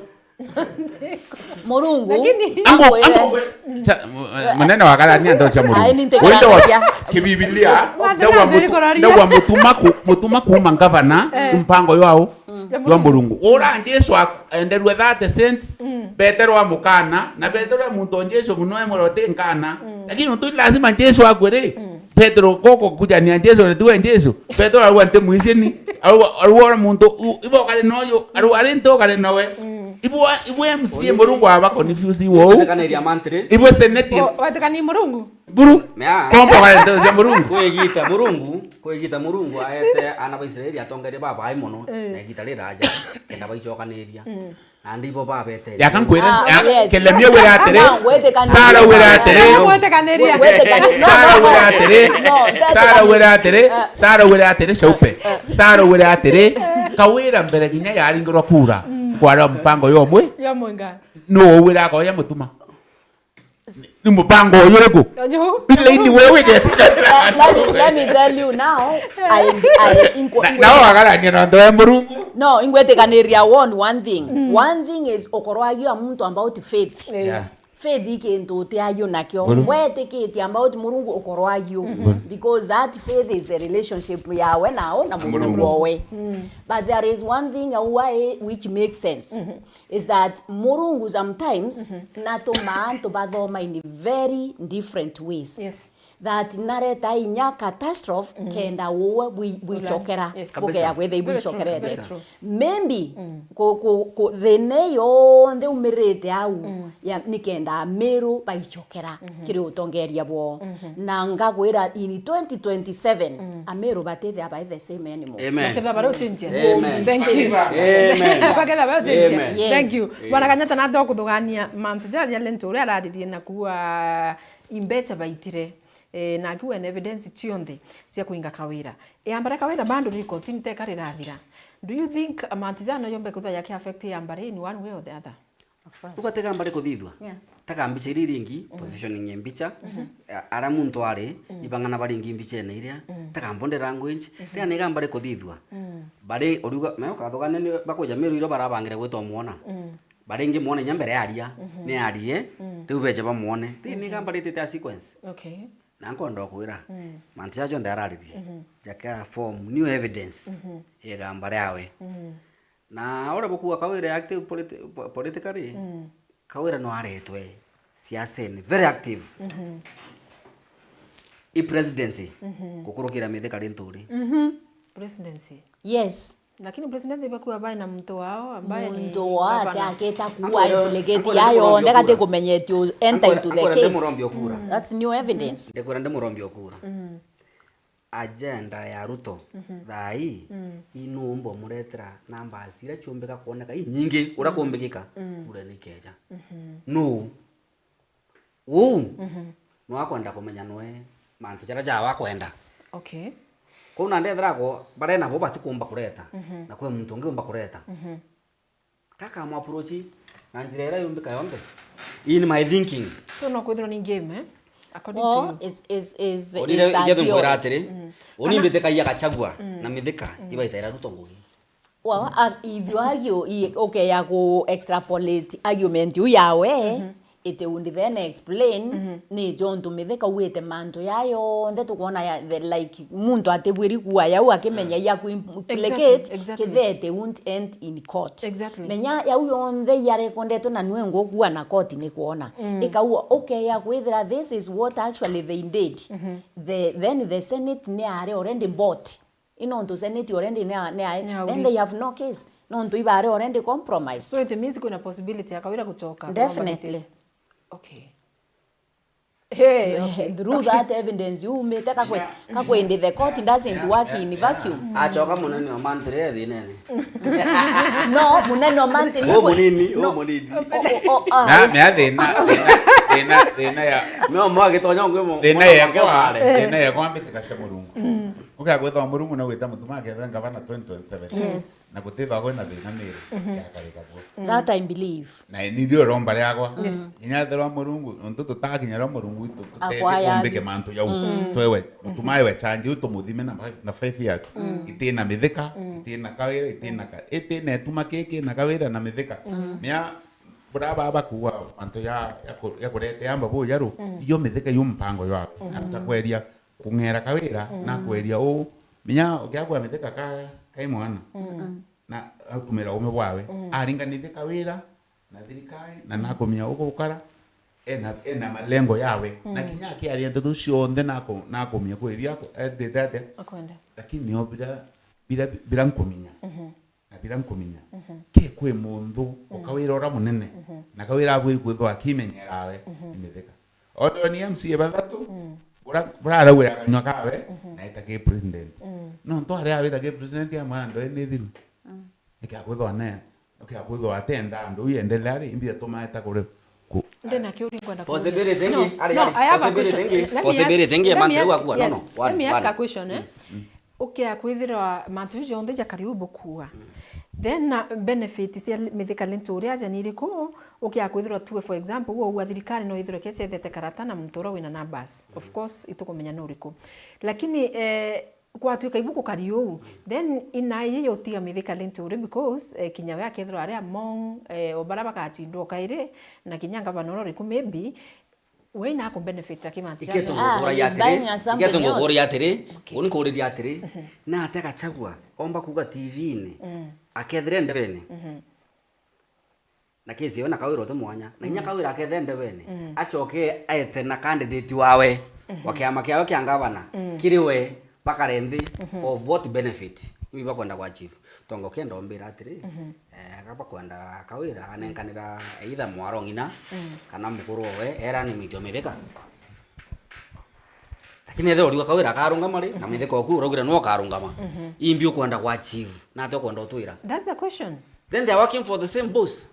Murungu. Lakini angu, akwire. Angu, cha-, mu-, munene wa karania ndo cia Murungu. Ai, ni ntekaranagia. Wende wa kibibilia, ndagwa mutu-, ndagwa Mutuma ku-, Mutuma kuuma ngavana, eh, mpango yao. Mm. Jwa Murungu. Ura Jesu ak-, enderwe thirty cent, mm, Petero amukana, na Petero e muntu o Jesu muno e muroti nkana. Mm. Lakini untu lazima Jesu akwe ri, mm, Petero koko kujania Jesu na tiwe Jesu. Petero arua nti mwicini. Arua, arua ura muntu, u-, ibo kare noyo, arua ari nti ukare nowe. Mm. Ibo, ibo M C A Murungu aba confuse wo. Wetekaniria mantri. Ibo seneti. O, wetekani Murungu? Buru. Mea. Kombo kare nti cia Murungu. Kwigita Murungu. Kwigita Murungu aete ana ba Israeli atongeria babaai mono, eh, na igita riraja, kenda baicokaniria. Mm. Nandi ibo babete. Yaka nkwira, ah, ya, yes. Kelemia wira atiri, ama, wetekaniria. Sara wira atiri. Wetekaniria. Wetekaniria. No, Sara no, no. Wira atiri. No, Sara wira atiri. Eh. Sara wira atiri, Cheupe. Eh. Sara wira atiri. Kawira mbere kinya yaringirwa kura. Mm. Kwara mpango yomwe. Yomwe nga. No wira akoya Mutuma. Ni mupango uyu uriku? Uju. Ile ini wewe wigete. Let, let me, let me tell you now. I, I, inqu-, na, inqu-, nao agarania na ndoe Murungu. No, ingwetikaniria one, one thing. Mm. One thing is ukorwagia muntu about faith. Yeah. Yeah. Faith i kintu utiagio nakio. Buru. Wetikitie about Murungu ukorwagia. Mm. Buru. Because that faith is the relationship yawe nao na Murungu. Murungu owe. Mm. But there is one thing why which makes sense. Mm-hmm. Is that Murungu sometimes, mhm, natumaa antu bathoma in very different ways. Yes. That nareta inya catastrophe, mhm, kenda uwe bwi-, bwicokera. Yes. Kabisa. Bukeya kwitha ibwicokerete. That's true. That's true. Maybe, mm, ku-, ku-, ku-, thina ii yonthe umirite au, mm, ya, ni kenda Amiru baicokera, mhm, kiri utongeria bwao. Mhm. Na ngakwira in twenty twenty-seven, mm, Amiru batithia bai the same anymore. Amen. Bakethira bari ucenjia. Amen. Thank you. Amen. Bakethira bari ucenjia. Amen. Yes. Thank you. Amen. Bwana Kanyata, na ndokuthugania mantu jaja Lento uria araririe na kuua imbecha baitire. Eh, na akiuga na evidence cionthe cia kuinga Kawira. Yambare Kawira bado ni kotini teka rirathira. Do you think mantu jana yombe kuthwa yaki affect Yambare in one way or the other? Of course. Ugatega mbari kuthithua. Yeah. Tega mbicha iria iringi, mm, positioning ya mbicha, mhm, a-, aria muntu ari, mm, ibang'ana baringi mbichene iria, mm, tega body language, mhm, tega niga mbari kuthithua. Mm. Bari uriuga, me ukathugania ni bakuja Miru irio barabangire gwita umwona. Mm. Baringi mwone inya mbere aria, mhm, ni arie, mm, riu beje bamwone. Ri, mhm, niga mbari itite a sequence. Okay. Na nkwenda kwira, mm, mantu jaja jonthe araririe, mhm, jaka form new evidence, mhm, igamba riawe. Mhm. Na uria bukuga Kawira active politi-, po-, politically, mm, Kawira no aretwe siasene, very active. Mhm. I presidency, mhm, gukurukira Mithika Linturi. Mhm. Presidency. Yes. Lakini president ibakuwa bae na muntu wao ambaye ni muntu wao gavana. Ate aketa kuwa implicate yayo ndagate kumenya eti enter into the case. Ndimurombia okura. Mm. That's new evidence. Ndikwira ndimurombia okura. Mm. Agenda ya Ruto, mhm, thaa ii, mm, inumba umuretera namba iria ciumbika kuoneka inyingi uria, mm, kumbikika, mm, kura ni keja. Mhm. No. Uu, mhm, no akwenda kumenya nwe mantu jaria jawe akwenda. Okay. Kou nandi ethira akwo baria nabo batikumba kureta, mhm, na kwi muntu ungi umba kureta. Mhm. Kaka mu approach na njira iria yumbika yonthe. In my thinking. So no kwithirwa ni game, eh? According to you. Is, is, is, is a nkwira atiri, mm, uni Mithika ya Gachagua, mm, na Mithika, mm, ibaitaira Ruto ngugi. Well, a-, ithio argu-, i-, ukeya ku extrapolate argument iu yawe, mhm, iti undi then explain, mhm, ni jontu Mithika auite mantu ya yonthe tukwona ya, the, like, muntu atibwiri kuwa yau akimenya, mm, ya ku implicate, exactly, exactly, kithete won't end in court. Exactly. Menya yau yonthe yarekondetwe na nwe ngukua na court ni kwona. Mm. Ikauga, ukeya kwithira this is what actually they did. Mhm. The, then the Senate ni are already bought. I nontu Senate already ni a-, ni ae. Ni auri. Then they have no case. Nontu ibare already compromised. So it means kwina possibility ya Kawira gucoka. Definitely. Okay. Hey, okay. Through that evidence yumite kakwe, kakwe in the court doesn't work in vacuum. Acoka munene wa mantri e thinene. No, munene wa mantri. O munini, o munini. O, o, o, ah. Na, na thina, thina, thina, thina ya. No, mwagitonya ngwe mo. Thina ya kwa, thina ya kwa mbitikacia Murungu. Mm. Ukia gwithwa Murungu na gwita mutuma akethwa ngavana twenty twenty-seven. Yes. Na gutithwa kwina thina miri, mhm, yakarika bwo. Mm. That I believe. Na ni rio romba riakwa. Yes. Inya ethirwa Murungu, nontu tutakinya rio Murungu witu, akwaya tumbike mantu jau. Mm. Twewe, mutuma ewe change, u tumuthime na five, na five years. Mm. Itina Mithika, mm, itina Kawira, itina ka-, itina ituma kiki na Kawira na Mithika. Mm. Mia, bura baba kuwa mantu ya, ya ku-, ya kurete amba bu jaru, mm, iyo Mithika yu mpango jwawe. Mm. Aruta kweria kung'era Kawira, mm, na kweria uu, minya ukiagwa Mithika ka, kai mwana. Mm. Na atumira ume bwawe. Mm. Aringanithie Kawira na thirikari, na, mm, nakumenya ugukara, ena, ena malengo yawe. Mm. Na kinya akiaria ndeto cionthe nako-, nakumenya kwiria ako-, endete atia. Akwenda. Lakini nio bira, bira, bira nkumenya. Mhm. Na bira nkumenya. Mhm. Ke kwi muntu, mm, ukawira ura munene, mhm, na Kawira abwiri kwithwa akimenyera awe, mhm, ni Mithika. Ondo ni M C A bathatu, mm, bura, burarauira kanywa kawe, mhm, na eta ki president. Mm. Nontu ari awita ki president ya mwana ndo ni thiru. Mm. Nikia kwithwa ne, nikia kwithwa atenda andu iendelea ri, imbi atuma eta kuri ku-. Ndina kiuria ngwenda kuuria. Possibility ingi, no, ari, no, ari, I have a possibility question. Ingi, let me ask, possibility ingi, let me ask, yes, no, no, one, let me ask one. A question, eh? Mm, mm. Ukia kwithirwa mantu jau jonthe jakari u bukua. Mm. Then na benefit cia Mithika Linturi aja ni iriku? Ukia kwithirwa tuwe, for example, uo ua thirikari no ithirwe kechethete karata na muntu uria wina numbers. Of course, itukumenya ni uriku. Lakini, eh, gwatuika ibu gukari uu, then inai iyo utiga Mithika Linturi because, eh, kinya we akethirwa ari among, eh, o baria bagachindwa kairi, na kinya ngavana uria uriku maybe, we ina aku benefit aki mantu jaja. Iketu ngukuria atiri, iketu ngukuria atiri, okay, uni kuriria atiri, mhm, na ate Gachagua omba kuuga T V-ini, mm, akethire ndebene. Mhm. Na kesi iyo na Kawira uti mwanya. Na inya, mm, Kawira akethe ndebene, mm, acoke aete na candidate wawe, mhm, wa kiama kiawe kia ngavana, mm, kiri we, bakare nthi, mhm, of what benefit? Ibi bakwenda kwa chief. Tongo kenda ombira atiri, mhm, eh, aka bakwenda Kawira anenkanira either mwaro ng'ina, mm, kana mukuru owe, era ni Mitio Mithika. Lakini ethirwa uriuga Kawira akarungama ri, na, mhm, Mithika oku uraugire no akarungama. Mhm. Imbi ukwenda kwa chief, na ate ukwenda utwira? That's the question. Then they are working for the same boss.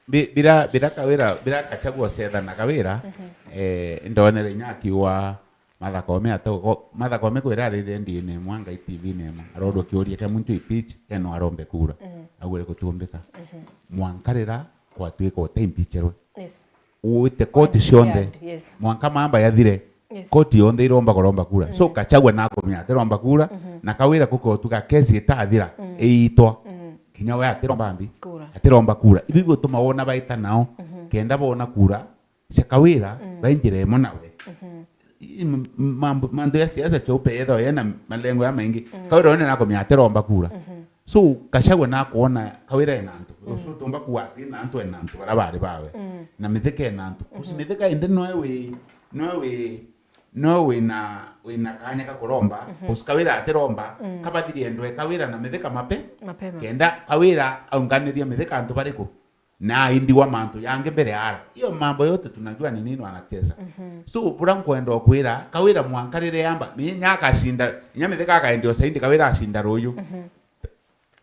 Bi-, bira, bira Kawira, bira Gachagua ucetha na Kawira, mhm, eh, ndonere inya akiuga Martha Koome ate uko-, Martha Koome kwira arire ndiene imwe, ngai T V-ini imwe, arorwo kiuria kia muntu impeach, eno arombe kura. Mhm. Augire gutumbika. Mhm. Mwanka rira kwatuika uteimpeacherwe. Yes. Uite koti cionthe. Yes. Mwanka mamba yathire. Yes. Koti yonthe iromba kuromba kura. So, mm, Gachagua nakumenya atiromba kura, mhm, na Kawira kukotuga kesi itathira, mm, iitwa. Mm. Kinya we atiromba mbi. Kura. Atiromba kura. Ibi gutuma wona baita nao, mhm, kenda bona kura cia Kawira, mm, bainjire imwe nawe. Mhm. i m-, mambo, mantu ya siasa chaupe yetho yena malengo ya maingi. Mm. Kawira one nakomia atiromba kura. Mhm. So, Gachagua nakwona Kawira ena antu. Mm. So, tumba kuwa ati na antu, ena antu bara bari bawe. Mm. Na Mithika ena antu. Kusi Mhm. Mithika indi noe wi, noe wi, noe wina, wina kanya ka kuromba. Mhm. Kusi Kawira atiromba, Mm. kabathirie ndwe Kawira na Mithika mape. Mapema. Kenda Kawira aunganiria Mithika antu bariku? Na aindi wa mantu yangi mbere ara. Hiyo mambo yote tunajua ni nini wanacheza. Mhm. So, bura nkwenda kwira, Kawira mwanka rire yamba, ni nya akacinda, nya Mithika akaendia usaindi Kawira acinda ruyu. Mhm.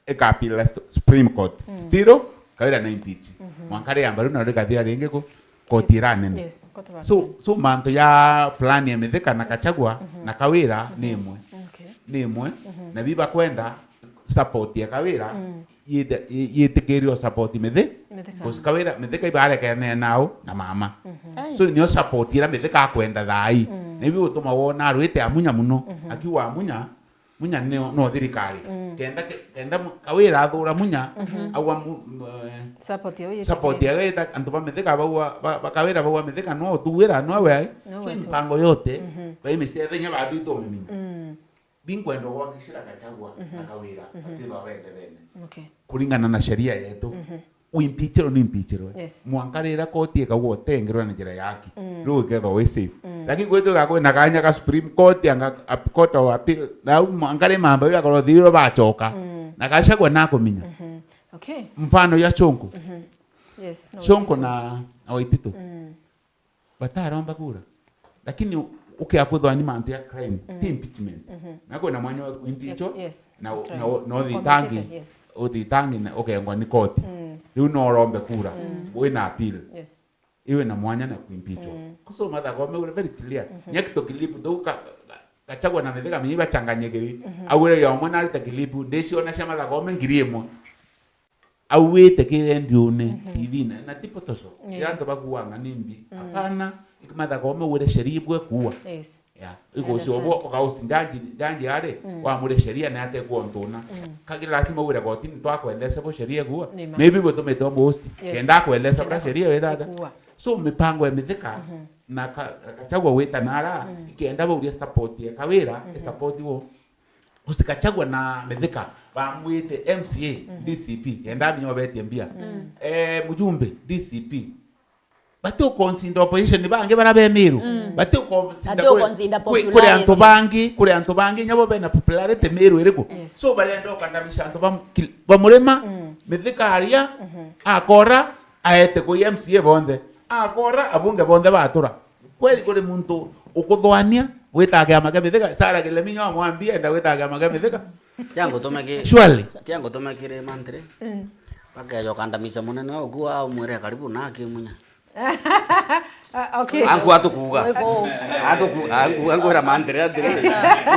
Ikapila st-, Supreme Court. Mm. Still, Kawira na impeach. Mhm. Mwanka rire yamba, riu naro rikathira ringi ku, koti ira nene. Yes, court of So, appeal. So mantu ya plan ya Mithika na Gachagua Mhm. na Kawira ni Mhm. imwe. Okay. Ni imwe. Mhm. Na biba kwenda support ya Kawira, Mm. yite-, yi-, yitikirio support Mithi-, Mithika. Because Kawira, Mithika ibarekanene nao na mama. Mhm. Ai. So, nio support ira Mithika akwenda thaa ii. Mm. Na ibi gutuma wona arwite Amunya muno. Mhm. Akiuga Amunya, Munya ni, no thirikari. Mm. Kenda ke-, kenda mu-, Kawira athura Munya, Mhm. aua mu-, m-, eh, Support ya support yitikirio. Ya wita, antu ba Mithika baua, ba, ba Kawira baua Mithika no tuwira, no we ai. No So, we tu. Mipango yote, Mhm. bai micethe inya batu itumimenya. Mm. Binkwenda gwakishira Gachagua Mhm. na Kawira Mhm. atithwa bende bene. Okay. Kuringana na sheria yetu, Mhm. uimpeachirwe ni impeachirwe. Yes. Mwanka rira koti ikauga utengerwe na njira yaki, Mm. riu ikethwa wi safe. Mm. Lakini kwitu gakwina kanya ka Supreme Court, anga ap-, Court of Appeal, na u mwanka ri mambo iu akorwo thirirwe bachoka. Mm. Na Gachagua nakuminya. Mhm. Okay. Mfano ya Sonko. Mhm. Yes, na Sonko Waititu. Na, na Waititu. Mm. Bataromba kura. Lakini u-, ukia kwithwa ni mantu ya crime, Mm. ti impeachment. Mhm. Na kwina mwanya wa kuimpeachwa, Yes, na u-, crime. Na u-, na uthitangi, Complicated, yes. Uthitangi na ukengwa ni koti. Mm. Riu no urombe kura, Mm. wina appeal. Yes. Iwe na mwanya na kuimpeachwa. Mm. Kuso Martha Koome were very clear. Mhm. Nyaki to clip tu ka, ka, Gachagua na Mithika minyi bachanganyikiri. Mhm. Aure ya umwe na arita clip, ndiciona cia Martha Koome ngiri imwe. Auite kiri ndiune Mhm. T V-ini, na ti Photoshop. Yeah. Ira antu bakuanga ni mbi. Mm. Hapana, Martha Koome wire sheria ibwe kuua. Yes. Yeah. I Igucio understand. Bo ukausi njanji, njanji ari, Mm. wamure sheria na ate kuontuna. Mm. Kagi lazima wire kotini twakwendese bo sheria kuua. Ni ma. Maybe bo tumitwa musti. Yes. Kenda kwendese Kenda bra sheria wethata. Kuua. So, mipango ya Mithika Mhm. na ka-, Gachagua wita nara, Mm. ikenda bauria support ya Kawira, Mhm. support wo. Gusi Gachagua na Mithika bamwite M C A, Mm. D C P, kenda amenya obetie mbia. Mm. Eh, mjumbe, D C P. Bati ukonsinda opposition bangi bara be Meru. Mm. Bati ukonsinda Bati kuri, ukonsinda kuri, kuri antu popularity. Bangi, kuri antu bangi, nyabo bena popularity Meru iriku. Yes. So, barenda ukandamisha antu ba, ba Murima, Mm. Mithika aria, Mhm. akora, aete kui M C A bonthe. Akora, abunge bonthe batura. Kweli kuri muntu ukuthwania gwita kiama kia Mithika, Sarah Kilemi nyo amwambia enda gwita kiama kia Mithika? Tia ngutuma ki-, Surely. Tia ngutuma kiri mantri. Mm. Bakeja ukandamisa munene oku au mwire karibu na akimunya. Ah, okay. Anku atukuga. Wego. Atuku-, anku, anku era mantri atiri.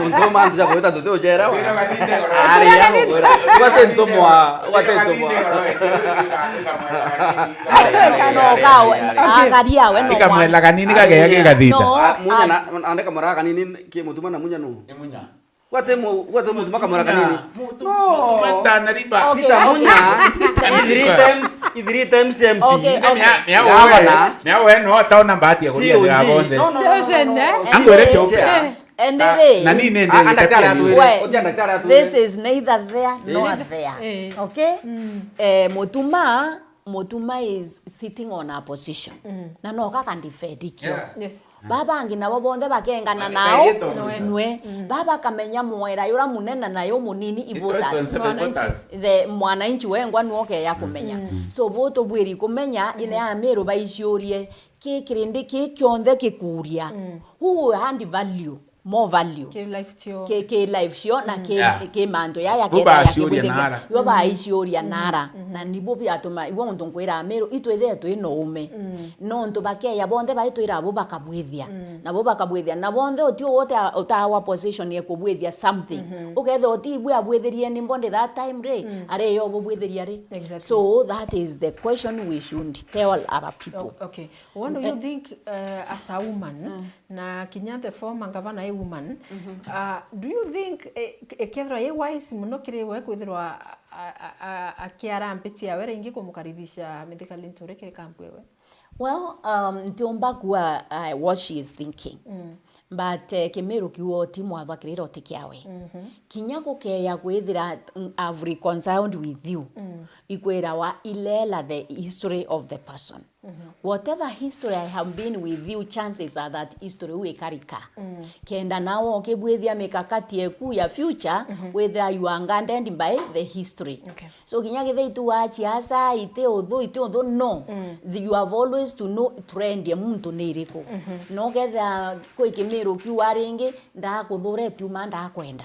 Muntu mantu ja gwita tuti ujera wa. Ari ya gwira. Gwate ntumwa, gwate ntumwa. No, kawe, Okay. Akaria we no Tiga mwana. Mwela kanini kagea gikathita. No, Ah, munya ah. Na, na, andika mora kanini ki mutuma na munya nu. Ni munya. Gwate mu-, gwate mutuma kamora kanini. Mutu-, No. Mutuma Tana River. Okay, Peter okay. Munya, Peter i three Munya. Times, i three times M P. Okay, okay. Mia, mia Gavana. Wewe, mia wewe no taona bahati ya kuria C O G. Ndira bonde. No, no, no, no, no. Ndio, no. Angwere C O G. Chope. Yes. And Ah, it is. Na nini ndio Ah, ah, daktari itakuwa? Atwire. We, Otia daktari atwire. This is neither there nor Eh. there. Eh. Okay? Mm. Eh, mutuma Mutuma is sitting on a position. Mm. Na no kaka defend kio. Yeah. Yes. Babangi nabo bonthe bakengana nao. Nwe. Nwe. Mm. Baba kamenya mwera yura munene na yu munini i voters. Mwananchi. The mwananchi wengwa nwo keya kumenya. Mm. So bo tubwiri kumenya ine ya Meru baiciurie ki kirindi ki kionthe kikuria. Mm. Who will hand value? More value. Ki life cio. Ki, ki life cio na ki, Yeah. ki mantu yaya Bo kenda ya baciuria kibwithia nara. Ibo baiciuria nara. Na nibo biatuma, ibo untu nkwira Meru, itwithire twi na ume. Nontu bakeya bonthe baitwira bo bakabwithia. Nabo bakabwithia. Na bonthe uti uwe uta-, utawa position ya kubwithia something. Ukethira uti ibwe abwithirie ni mbondi that time ri, are yo bubwithiria ri. Exactly. So that is the question we should tell our people. O-, okay. What do you think, uh, as a woman, na kinya the former governor e woman, uh, do you think, eh, ikethirwa i wise muno kiri we kwithirwa a-, a-, a-, akiara mbichi yawe ringi kumukaribisha Mithika Linturi kiri kampu ewe? Well, um, ntiumba kuwa, uh, what she is thinking. But, eh, Kimiru kiuga uti mwathwa kirira uti kiawe. Kinya gukeya kwithira, mm, I've reconciled with you. Ikwirawa ilela the history of the person. Whatever history I have been with you, chances are that history iu ikarika. Kenda nawe ukibwithia mikakati eku ya future, withira you are guided by the history. Okay. So kinya kethira itu wa ciaca, iti uthu, iti uthu, no. The- You have always to know trend ya muntu ni iriku. No kethira kwi Kimiru kiuga ringi, ndakuthure tiuma ndakwenda.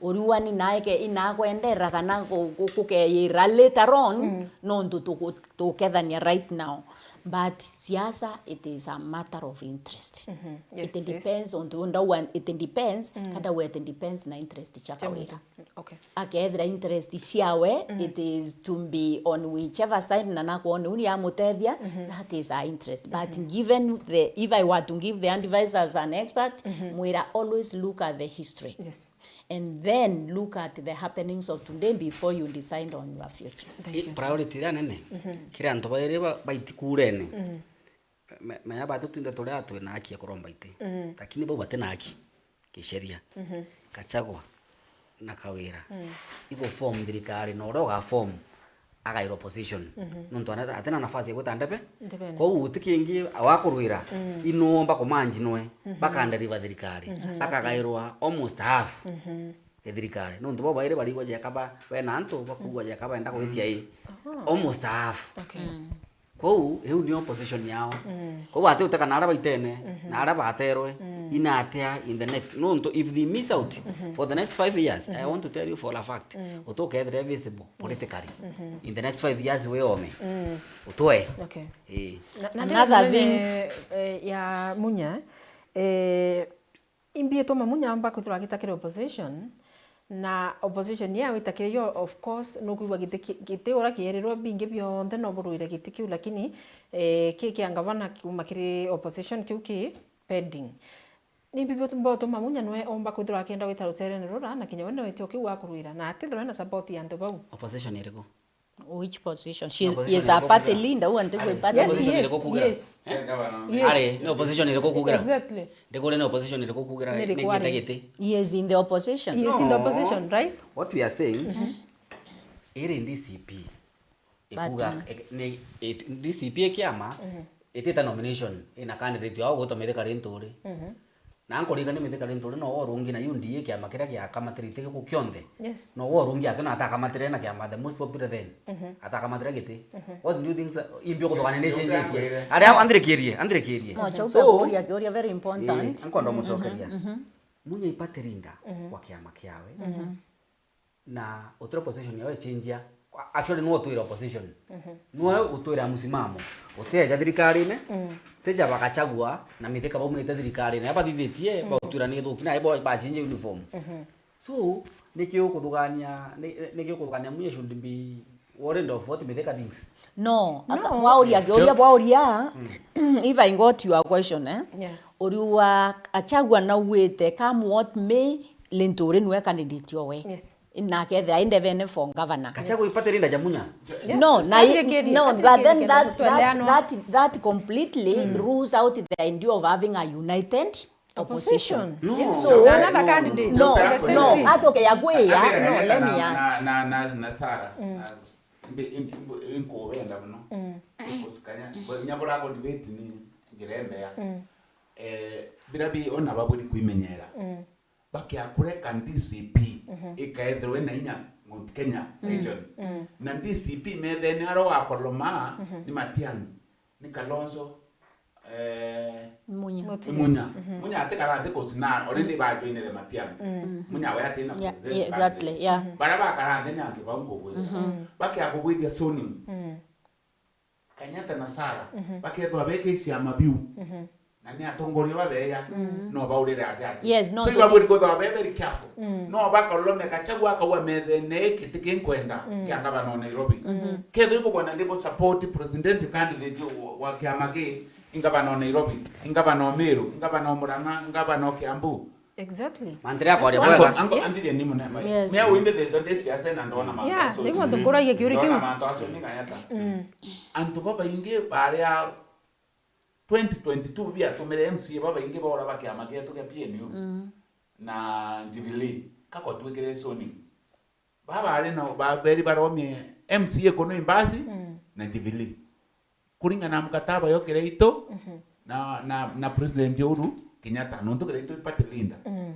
Uriuani naeke inakwendera kana ku- ku- kukeyira later on, nontu tuku- tukethania right now. But siasa, it is a matter of interest. Yes, it depends on, ndauga it depends, kandauga it depends na interest cia Kawira. Okay. Akethira interest ciawe, it is to be on whichever side, na nakwona uni amutethia, that is our interest. But given the, if I were to give the advice as an expert, mwira always look at the history. Yes. And then look at the happenings of today before you decide on your future. Thank you. Priority iria nene kiri antu bairi ba- baiti kurene. Me- menya batu twinthe turi atwi na haki ya kuromba iti. Lakini bau bati na haki kisheria. Gachagua na Kawira igu form thirikari, na uria uga form agaira opposition. Nontu ana- atina nafasi ya gwita ndebe. Ndebe. Kwou guti kingi wakurwira, inuomba kumanji nwe, bakanderiva thirikari, bakagairwa almost half ya thirikari. Nontu bo bairi barigwa jeka ba- bena antu bakuugwa jeka benda gwitia i. Almost half. Okay. Kwou iu ni opposition yao. Kwou ati uteka na aria baitene, na aria baterwe, inatia in the next. Nontu if they miss out for the next five years, I want to tell you for a fact, utukethire visible politically in the next five years, wi ome. Utwe. Okay. Ii. Na- na Another ndiri thing, eh, ya Munya, eh, imbi ituma Munya amba kwithirwa agitakira opposition, na opposition ya witakire yo, of course, nukwigua giti ki- giti uria kierirwe bingi bionthe no burwire giti kiu, lakini, eh, ki kia ngavana kiuma kiri opposition kiu ki pending. Nimbi botuma Munya nwe omba kwithirwa akienda gwita ruterene rura, na kinya we niwe tio kiu akurwira, na atithirwa na support ya antu bau? Opposition iriku? Which position? She Opposition is a iriku party kugira? Leader, who antigwe Ari, party Yes, leader? Opposition yes, iriku kugira? Yes. Eh? Yes. Ari, ni opposition iriku kugira? Exactly. Ndikure ni opposition iriku kugira Ni ni iriku gite ari? Giti? He is in the opposition. He is in the No. Opposition, right? What we are saying, iri D C P. Ikuga, But, mm. Ek- ni, it, D C P ikiama, itita nomination, ina candidate yao gwitwa Mithika Linturi. Na nkuririkania Mithika Linturi no wo urungi na U D A kiama kiria giakamatirite giku kionthe. Yes. No wo urungi akio na atakamatire na kiama the most popular then. Atakamatire giti. What do you think, sir? Imbi ukuthugania ni change itie? Aria anthirikirie, anthirikirie. No, chauka So, kuria kiuria very important. Eh, nkwenda mucokeria. Munya i party leader wa kiama kiawe. Na utwire opposition yawe ichenjia. Actually, nwe utwire opposition. Nwe utwire musimamo. Uteja thirikarine, teja bagachagua na Mithika baumite thirikarine. Aba thithitie, bautwira ni thuki, na ebo bachenjia uniform. So, niki ukuthugania, ni- niki ukuthugania Munya should be worried of what Mithika thinks? No, aka- No. Bwauria kiuria, bwauria, if I got your question, eh? Yeah. Uriuga Gachagua nauite, come what may, Linturi nwe candidate owe. Yes. Na akethira indevene for governor. Gachagua ipate rinda ja Munya. Yes. No, na i- Athirikirie, no, but then athirikirie, that, tweleanwa. That, that, that completely rules out the idea of having a united opposition. Opposition. No. Yes. So, Na another candidate no, in the same no, seat. Atoke ya gwe ya, no, let me ask. Na, na, na, na Sarah, na, mbi- mbi- mbi- nkubenda muno. Kusikanya, nyabura go debate ni ngirembea. Eh, bira bi ona baburi kwimenyera. Bakiakureka D C P ikaethirwe na inya Mount Kenya region. Na D C P methene ara ugakoloma ni Matiang'i, ni Kalonzo, eh, Munya. Mutu. Ni Munya. Munya atikara nthi kucina, already bajoinire Matiang'i. Munya we atina Yeah, yeah, exactly, yeah. Bara bakara nthi ni antu bau ngugwira. Bakia kugwithia soni. Kenyatta na Sarah, bakethwa beke ciama biu. Na ni atongoria babeya, no baurire ati ati. Yes, no, So, ibabwiri kwithwa be very careful. No bakolome Gachagua akauga methene kiti kinkwenda kia ngavana wa Nairobi. Kethwa ibugona ndibu support presidential candidate wa, wa kiama ki, ingavana wa Nairobi, ingavana wa Meru, ingavana wa Murang'a, ingavana wa Kiambu. Exactly. Mantire akwaria That's bwega. Anko, anko, Yes. Andirie ni munene. Yes. Mea wimbe the, the siasa na ndona mantu Yeah, acio. Niguo tukuragia kiuria Ndona kiu. Mantu acio ni Kenyatta. Antu babaingi baria twenty twenty-two biatumire M C A babaingi baura ba kiama gietu gia P N U Mm. na Jubilee, kako twikire zoning. Baba ari na, ba-, beri baromie M C A kuno Imbasi Mm. na Jubilee. Kuringana na mkataba yo Kiraitu Mhm. na, na, na President Uhuru Kenyatta, nontu Kiraitu i party leader. Mm.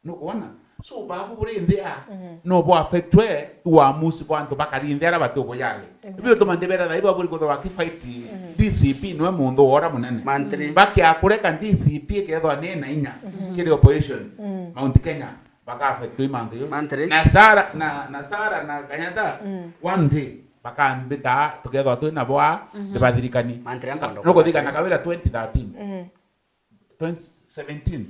Nukwona? So, babu buri nthi a, Mhm. no bo affectwe uamuzi bwa antu bakari nthi ara bati ubuyari. Exactly. Ibio tuma ndibera thai babu ri kuthwa ki fight Mhm. D C P nwe muntu wora munene. Mantri. Bakia kureka D C P ikethwa ni na inya Mhm. kiri opposition. Mm. Mount Kenya, baka affectwe i mantu yo. Mantri. Na Sara, na, na Sara na Kenyatta, Mm. one day, bakambita, tukethwa twi nabo a, Mhm. ndibathirikani. Mantri ankondo Nukuthikana kawira twenty thirteen. Mhm. Twenty seventeen.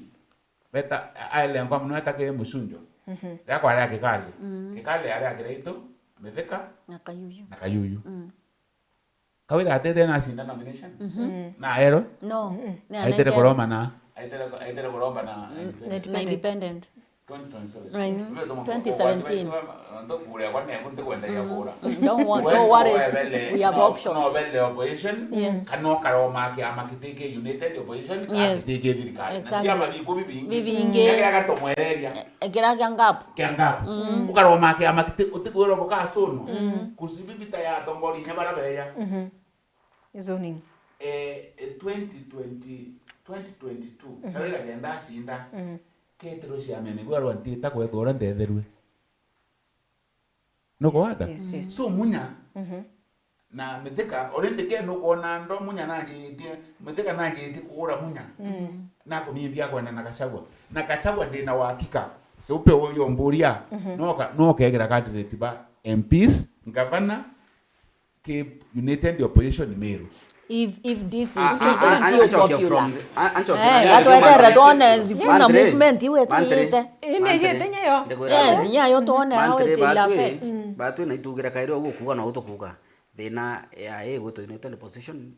Beta, aelengwa muno eta ki Muchunjo. Mhm. Riria kwari a Kikali. Mm. Kikali ari a Kiraitu, Mithika, Na Kayuyu. na Kayuyu. Mm. Kawira atete na acinda nomination. Mhm. Mm. Na ero, No, Mm. ni aitire anengerwe. kuroma na. Aitire, aitire kuromba na Mm, independent. Na independent. Twenty twenty-seven. Right. Yes. Ndio tuma Twenty seventeen. Kwa, kwa, kwa, ndo kure kwa ne kunte kwenda ya Mm. kura. Mm, don't wa-, Wewe don't worry. Wewe bele, We have no, options. No bele opposition. Yes. Kana ukaroma kiama kitike united opposition, kana Yes. kitike thirikari. Na Exactly. ciama biku bibingi. Bibingi. Yake agatomwereria. Eh, kira kia ngapu. Kia ngapu. Mm. Ukaroma kiama kiti-, utikwirwo bukasunwa. Mm. Kusibi bita ya tongori nya bara beya. Mhm. Zoning. Eh, eh, twenty twenty, twenty twenty-two, Mhm. kawira kenda acinda, Mhm. ketiro ciamene gwarwa ntita kwethwa uria ndetherue. Nukwata? Yes, yes. So Munya, Mhm. na Mithika, already ke nukwona ndo Munya nanjiritie, Mithika nanjiritie kugura Munya. Mm. Nakumimbia kwenda na Gachagua. Na Gachagua ndina uhakika. So pe uyo mburia, Mhm. noka, nokegera candidate ba M Ps, ngavana, ki united opposition Meru. If, if this Ah, ah, is ah, still anchokia popular. From, ah, anchokia Eh, from, gatwetere Mantri. Twone Sifuna Mantri. Movement iu Mantri. Itiite. Indi Mantri. Ijete nyayo. Ndikwira Yes, atiri. Nyayo twone how Mantri it will batwi, affect. Mm. Batwi na itugira kairi uguo kuuga na utukuga. Thina ya i gwitwa united opposition,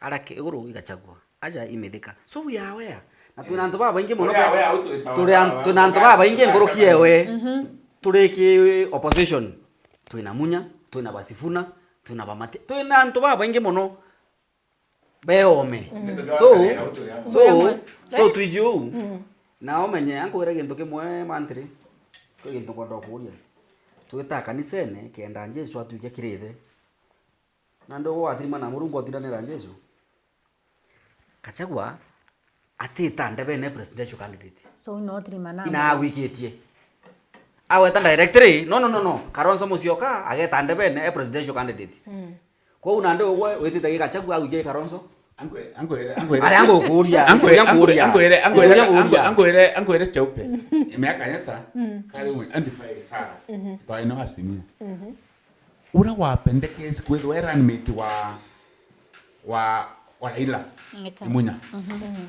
ara ki-, iguru i Gachagua. Aja i Mithika. So we are aware. Na twina antu babaingi muno Uria ba-, we au twi sawa turi an-, sawa. Twina antu babaingi nkuruki ewe. Mhm. Turi ki opposition. Twina Munya, twina Basifuna, twina Bamati. Twina antu babaingi muno. Beome. Mm. So, Ndio so, tunaangalia au twi so, amwe. So Eh? Twiji uu. Mm. Na umenye, ankwire gintu kimwe, Mantri. Kwi gintu nkwenda kuuria. Twita kanisene, kenda Jesu atwike kirithe. Na ndio wathirima na Murungu otiranira Jesu. Gachagua atita ndebene presidential candidate. So, no tirima na Ina agwikitie. Aweta directly, no, no, no, no. Kalonzo Musyoka ageta ndebene e presidential candidate. Mm. Kwou nandi ugwe witite gi Gachagua agwikie Kalonzo? Angwe-, angwire, angwire. Ari angu kuria, Angwe-, kuria angwe-, kuria. Angwire, angwire, Kuria kuria. Angwe-, angwire, angwire cheupe. Miaka yeta, Mm. kari mwe, and five, kara. Mhm. Twaina wasimia. Mhm. Uria wapendekezi kwithwa e runmate wa, wa, wa Raila Eka. Munya. Mhm.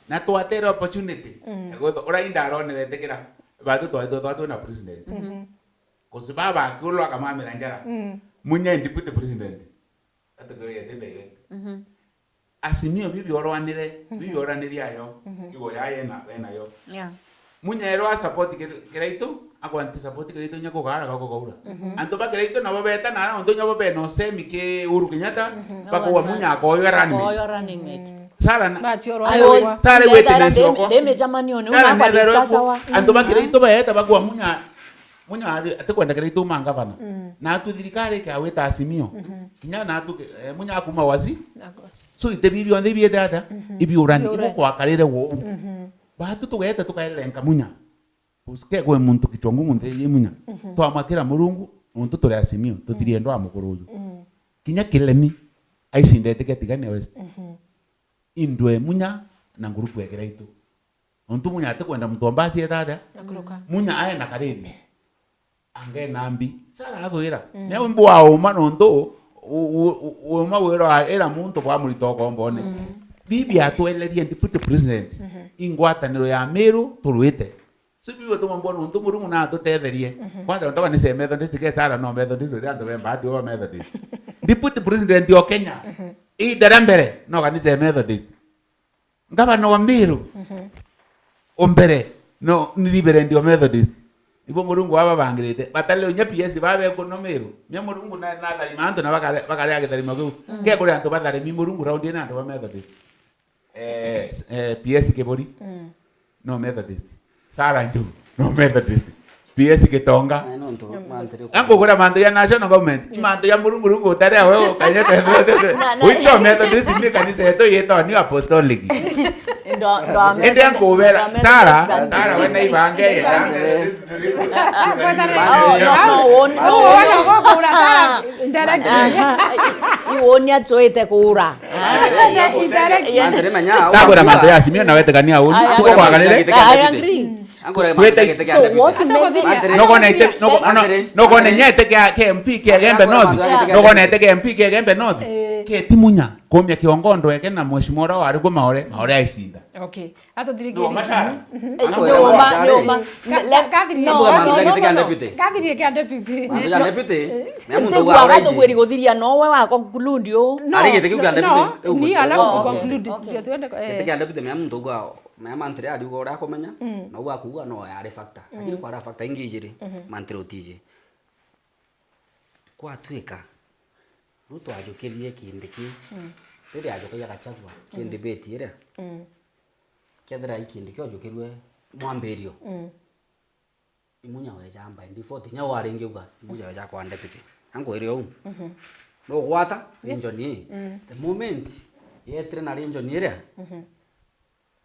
Na twatere opportunity. Mm. Egwethwa uria inda aronere tikira. Batu twaitwe twatwe na president. Mhm. Kusi baba akiulwa akamamira njara. Mm. Munya ni deputy president. Atukwire direct. Mhm. Azimio bibi orwanire, Mhm. bibi orwanire ayo, Mhm. igo yaye na, we nayo. Yeah. Munya ero a support Kir-, Kiraitu, akwa anti support Kiraitu nya kugara ga kugaura. Mhm. Antu ba Kiraitu nabo beta na ara, antu nyabo bena usemi ki Uhuru Kenyatta, Mhm. bakowa Munya akoywa running mate. Akoywa running mate. Mm. Sara na, But you're Sara right. we-, Sara Ndethaira witness ndi-, wako. Ndi mijamanio ni Sara una kwa nethera discuss wako. Antu ba Kiraitu baeta bakowa Munya, Munya ari, atikwenda Kiraitu ma ngavana. Mm. Na atu thirikari ke awita Azimio. Mhm. Kinya na atu, eh, Munya akuma wasi. Nako. So, ite bibi bionthe ibiete ata? Mhm. Ibiurani, Biurani. Ibo kwakarire wo. Mhm. Batu tugeeta tukaelenka Munya. Usike kwe muntu kichwa ngumu nthi yi Munya. Mhm. Twamwakira Murungu, nontu turi Azimio, tuthirie Mhm. ndwa mukuru uyu. Mhm. Kinya Kilemi, aicindete ke Tigania West. Mhm. Indwe Munya na nguruku ya Kiraitu. Nontu Munya atikwenda muntu wa mbasi eta atia? Akuruka. Munya ae na kariri. Ange na mbi. Sara akwira. Mm. Neo mbu wa uma nontu u-, u-, u-, uma wira ira muntu bwa murito ukombone. Mm. Bibi atwelerie deputy president. Mhm. Ingwataniro ya Meru turwite. So bibi atuma mbona nontu Murungu na atutetherie. Mhm. Kwanza ntoka ni se Methodist ke Sara no Methodist, antu bemba ati wa Methodist. Deputy president o Kenya. Mhm. Idara mbere no kanisa ya Methodist. Ngavana wa Meru Mhm. o mbere, no, ni Reverend o Methodist. Ibo Murungu wababangirite. Batari unya P S babe kuno Meru. Mia Murungu na, na tharima antu na bakare-, bakarea githarimo kiu. Mm. Ke kuri antu batharimi Murungu raundi na antu ba Methodist. Eh, eh, P S Kiburi. Mm. No Methodist. Sarah Njugu. No Methodist. P S Gitonga. Ai, nontu mantiri. Angugura mantu ya national government. Yes. Mantu ya Murungu Murungu utari awe ukanyete. Na, na. Wito Methodist ni kanisa yetu yitwa New Apostolic. Ndo, ndo Methodist. Ende ankubera. Ndo Methodist Sarah, kanisa. Sarah we na ibange ye. Oh, no, no, won-, no, won-, Aha. Iwoni achoite kuura. Mantiri menya au. Ndagwira mantu ya Simio na wetekania uni. Aya. Tuko kwagarire. I agree. Angura Twete- mantu ya giti kia So deputy. What makes it Mantiri. Nogone ite-, nogo-, Mantiri. Nogone nyete kia, kia M P kia Gembe North. Angura mantu ya giti kia Nogone ite kia M P kia Gembe North. Eh. Ke timunya, kumia kiongo ndweke na mheshimiwa ura wari ku Maore, Maore aicinda. Okay. Atuthirikirie. Noma sana. Mhm. Noma, noma. Ka-, ka-, Kathiri, no, Mbuga no, mantu no, ya giti kia no, no. Deputy. Kathiri kia deputy. Mantu ya deputy. Eh. Mea muntu Ntigua uga uraiji. Gatugwiri guthiria no we wa conclude u. No, Ari giti kiu kia no, deputy. Riu ni gutu-, ala oh, okay. Conclude. Okay. Ndio tuende kwa, eh. Giti kia deputy mea muntu uga, mea mantiri ariuga uria akumenya, Mm. na uga akuuga no yari factor. Lakini Mm. kwa factor ingi ijiri, Mhm. mantiri utiji. Kwatuika, Ruto ajukirie Kindiki, Mm. riria ajukagia Gachagua, ki Mm. debate iria, Mm. kethira i Kindiki ojukirue mwambirio, Mm. Imunya weja by default, inya waringi uga, Imunya weja kwa deputy. Ankwire uu. Mhm. Nugwata, Yes. region ii. Mm. The moment yetire na region iria, Mhm.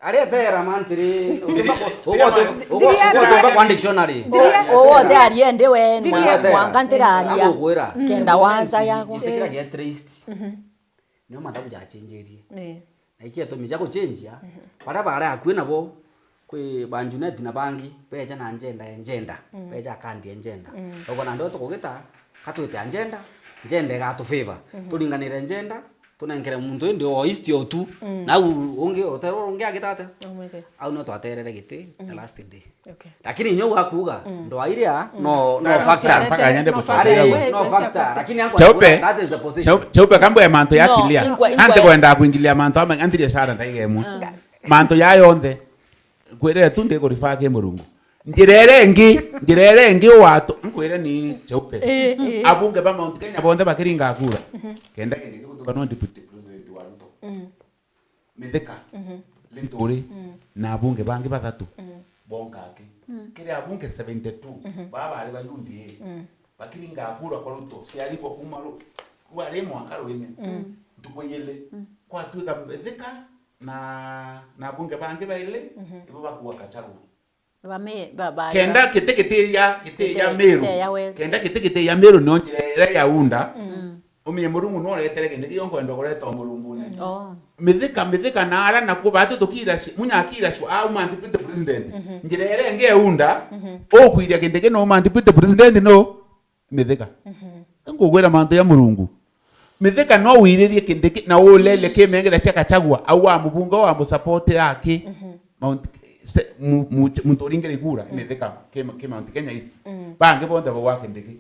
Aretera mantiri, utumba ku-, ugo-, ugo-, ugo-, ugo-, utumba kwa dictionary. Ndiria. Ugo-, ugo-, utearie ndi we, Ndiria. Mwanga ntiraria. Agukwira. Kenda wanza yagwa. Giti kiria gietire east. Mhm. Nio mathabu jachenjirie. Eh. Na iki atumi ja guchenjia, Mhm. baria bari akui nabo, kwi ba Junet na bangi, beja na njenda ya njenda, Mm. beja kandi ya njenda. Mm. Ugo na ndo tukugita, katwite ya njenda, njenda igatu favor. Mhm. Turinganire njenda, tunenkere muntu indi o east o tu, Mm. na u ungi otero ungi agita atia? Omweke. Au no twaterere giti the Mm. last day. Okay. Lakini nyo wakuga, Mm. ndo airia, Mm. no, no Sawa, factor. Mpaka nyende No gucokeria factor. Ari, we, no we factor. Factor. Lakini angu Cheupe, that is the position. Cheupe, Cheupe kambu ya mantu ya No, tilia. Ingwe, ingwe. Ante kwenda kuingilia mantu ama antiria shara ndaiga imwe. Ah. Mantu ya yonthe. Nkwirire tu ndi kuribaa ki Murungu. Njira iria ingi, njira iria ingi watu, nkwire ni Cheupe. Eh, eh. Abunge ba Mount Kenya bonthe bakiringa kura. Mhm. Kenda kindi gigutukanwa deputy president wa Ruto. Mm. Mithika, Mhm. Linturi, Mm. na abunge bangi bathatu. Mm. Bonka aki. Mm. Kiri abunge seventy two, Mhm. baa bari ba U D A. Mm. Bakiringa kura kwa Ruto, ciari bo kuma ru-, rwari mwaka rwine. Mm. Ntuku igiri. Mm. Kwatuika Mithika na, na abunge bangi bairi, Mhm. ibo bakua Gachagua. Bame-, ba-, ba-, Kenda ba- giti giti ya, giti ya Giti-, Meru. Giti ya West. Kenda giti giti ya Meru no njira iria ya unda. Mm. Umenye Murungu no uretere kindi kio nkwenda kureta o Murungune. Oh. Mithika, Mithika na ara nakuo batu tukira ci-, munya akira cu, auma deputy president. Mhm. Njira iria ingi ya unda, Mhm. ukwiria kindi kino uma deputy president no. Mithika. Mhm. Ngugwira mantu ya Murungu. Mithika no wiririe Kindiki na ulele kimengera cia Gachagua, au wa mubunge wa musupport yake. Mhm. Mount, se-, mu-, mu-, muntu uringire kura, Mm. Mithika, ki, ki Mount Kenya East. Mm. Bangi bonthe bagwa Kindiki.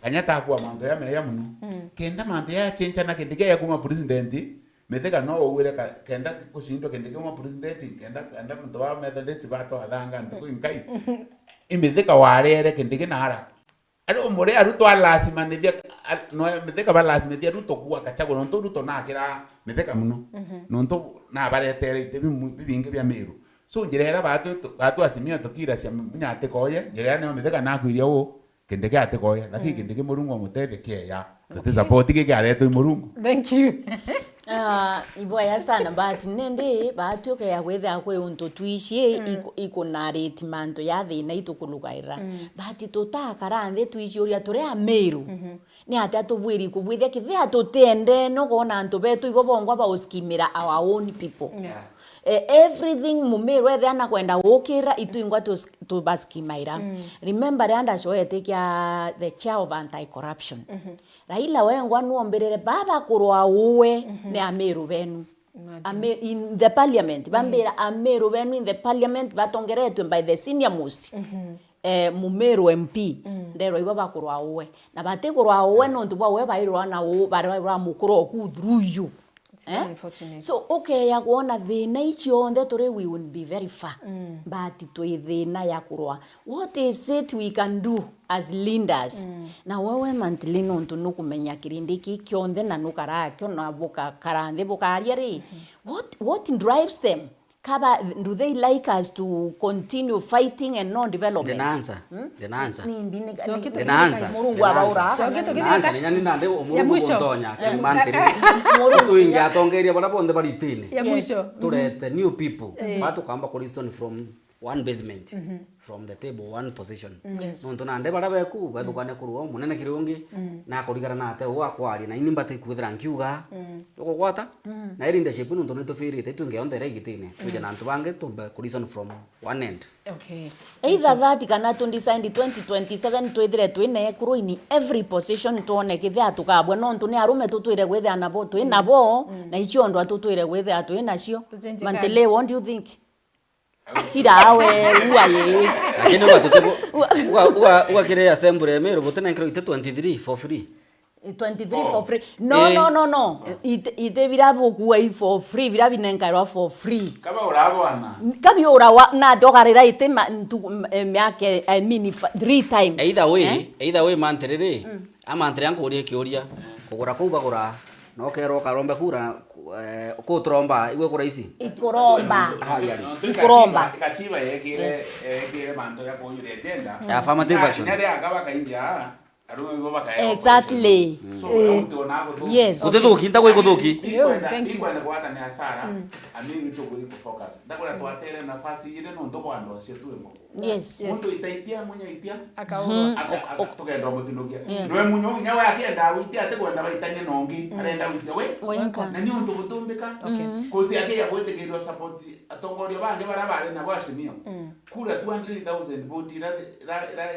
Kanyata akua mantu ya meya muno. Mm. Kenda mantu ya chencha na Kindiki ya kuma president, Mithika no ugwire ka-, kenda kucindwa Kindiki kuma president, kenda, kenda muntu wa Methodist batwa athanga ntuku inkai. I Mithika warere Kindiki na ara. Ari umuri Ruto alazimanithia, a-, no, Mithika balazimanithia Ruto kuua Gachagua, nontu Ruto nakira Mithika muno. Mhm. Nontu nabaretere ite bimu-, bibingi bia Meru. So, njira iria batu, batu Azimio tukira cia munya atikoye, njira iria nio Mithika nakwiria uu, Kindiki atikoye. Lakini Mm. Kindiki Murungu amutethie kieya. Tuti Okay. support giki aretwe i Murungu. Thank you. Ah, ibwega sana, but nindi, but ukea kwithia kwi untu twici Mm. iku-, ikunariti mantu ya thina itukurugaira. Mm. But tutakara nthi twiciuria turi Ameru. Mhm. Ni atia tubwiri kubwithia kithia tutiende no kwona antu betu ibo bongwa bauskimira our own people? Yeah. Eh, everything Mumiru ethia na kwenda gukira itwingwa tus-, tubaskimaira. Mm. Remember riria ndacoete kia the chair of anti-corruption. Mhm. Raila wengwa nuombirire baba kurwa uwe Mhm. ni Ameru benu. Imagine. Ame-, in the parliament, Mm. bambira Ameru benu in the parliament batongeretwe by the senior most. Mhm. Eh, Mumiru M P, Mm. nderwa ibo bakurwa uwe. Na batikurwa uwe nontu bwa uwe bairwa na u-, bairwa mukuru oku through you. It's very unfortunate. So, ukeya kwona thina ici onthe turi, we will be very far. Mm. But twi thina ya kurwa. What is it we can do as leaders? Mm. Na wewe Mantili, nontu nukumenya kirindi ki kionthe na nukarakio na bukakara nthi bukaria ri, what, what drives them? Kaba, do they like us to continue fighting and no development? Ndina answer. Hmm? Ndina answer. Ni, ni, ni, Joki, ni, Ndina answer. Murungu abaura. Joki, tuki- Ndina answer. Ni nyani nandi umuru ya mwisho. Guntonya, eh, kimantiri. Murungu. Tuingi atongeria bara bonthe bari itini. Ya mwisho. Turete new people. Eh. Ba tukamba ku reason from one basement. Mhm. From the table, one position. Yes. Nontu nandi bara beku, bethukane kurwa munene kiri ungi, mm, na kurigana na ate uu akwaria, na ini mbati kwithira nkiuga, mm, ukugwata, mm, na iri leadership nontu nitufirite, itwingi yonthe ira igitine, twije, mm, na antu bangi tumbe ku reason from one end. Okay. Either that kana tu decide twenty twenty-seven twithire twina ekuru in every position, twone kithia tukabua, nontu ni arume tutwire gwithia nabo, twi nabo, mm, na icio ndwa tutwire gwithia twi nacio. Tuchenjikane. Mantili, what do you think? Kira we, ua ye. Lakini ua tuti bu-, ua, ua, ua, ua kiri assembly ya Meru, butinenkerwa ite twenty-three for free. Twenty-three for free. No, eh, no, no, no. Ite, ite bira bukua i for free, bira binenkairwa for free. Kaba urabwana. Kabi urawa, na jogarira ite ma-, ntu-, m-, eh, miaka, I mean, fa-, three times. Either way, eh? Either way, mantiriri. Mm. Amantiri ankurie kiuria. Kugura kuu bagura. Na ukeerwa ukarombe kura, ku-, eh, kuturomba, igwe kura ici? Ikuromba. Ah, yari. Ikuromba. Katiba, katiba yekire, yes, yekire mantu ya kunyuria agenda. Ya affirmative action. Kinya ria akaba kaingia, arume bo bakaewa. Exactly. So, eh, muntu ona aguthukia. Yes. Gutithuki, ntakwiguthuki. Yo, ikwenda, thank you, ikwenda gwata ni hasara, mm, ami witu kuri ku focus. Ndakora twatere nafasi ile nontu bwa andu acio twimo. Yes. Yes. Muntu itaitia, munya itia. Akaurwa. Mhm. Aka-, aka-, tukenda umutinukia. Yes. Nwe munyo, nyawe akienda witia, ati kwenda baitania na ungi, mm, arenda witia we. Wenka. Na ni untu butumbika. Okay. Mm. Kusi akiya gwitikirwa support atongoria bangi bara bari nabo Azimio. Mm. Kura two hundred thousand vote ira, ira, ira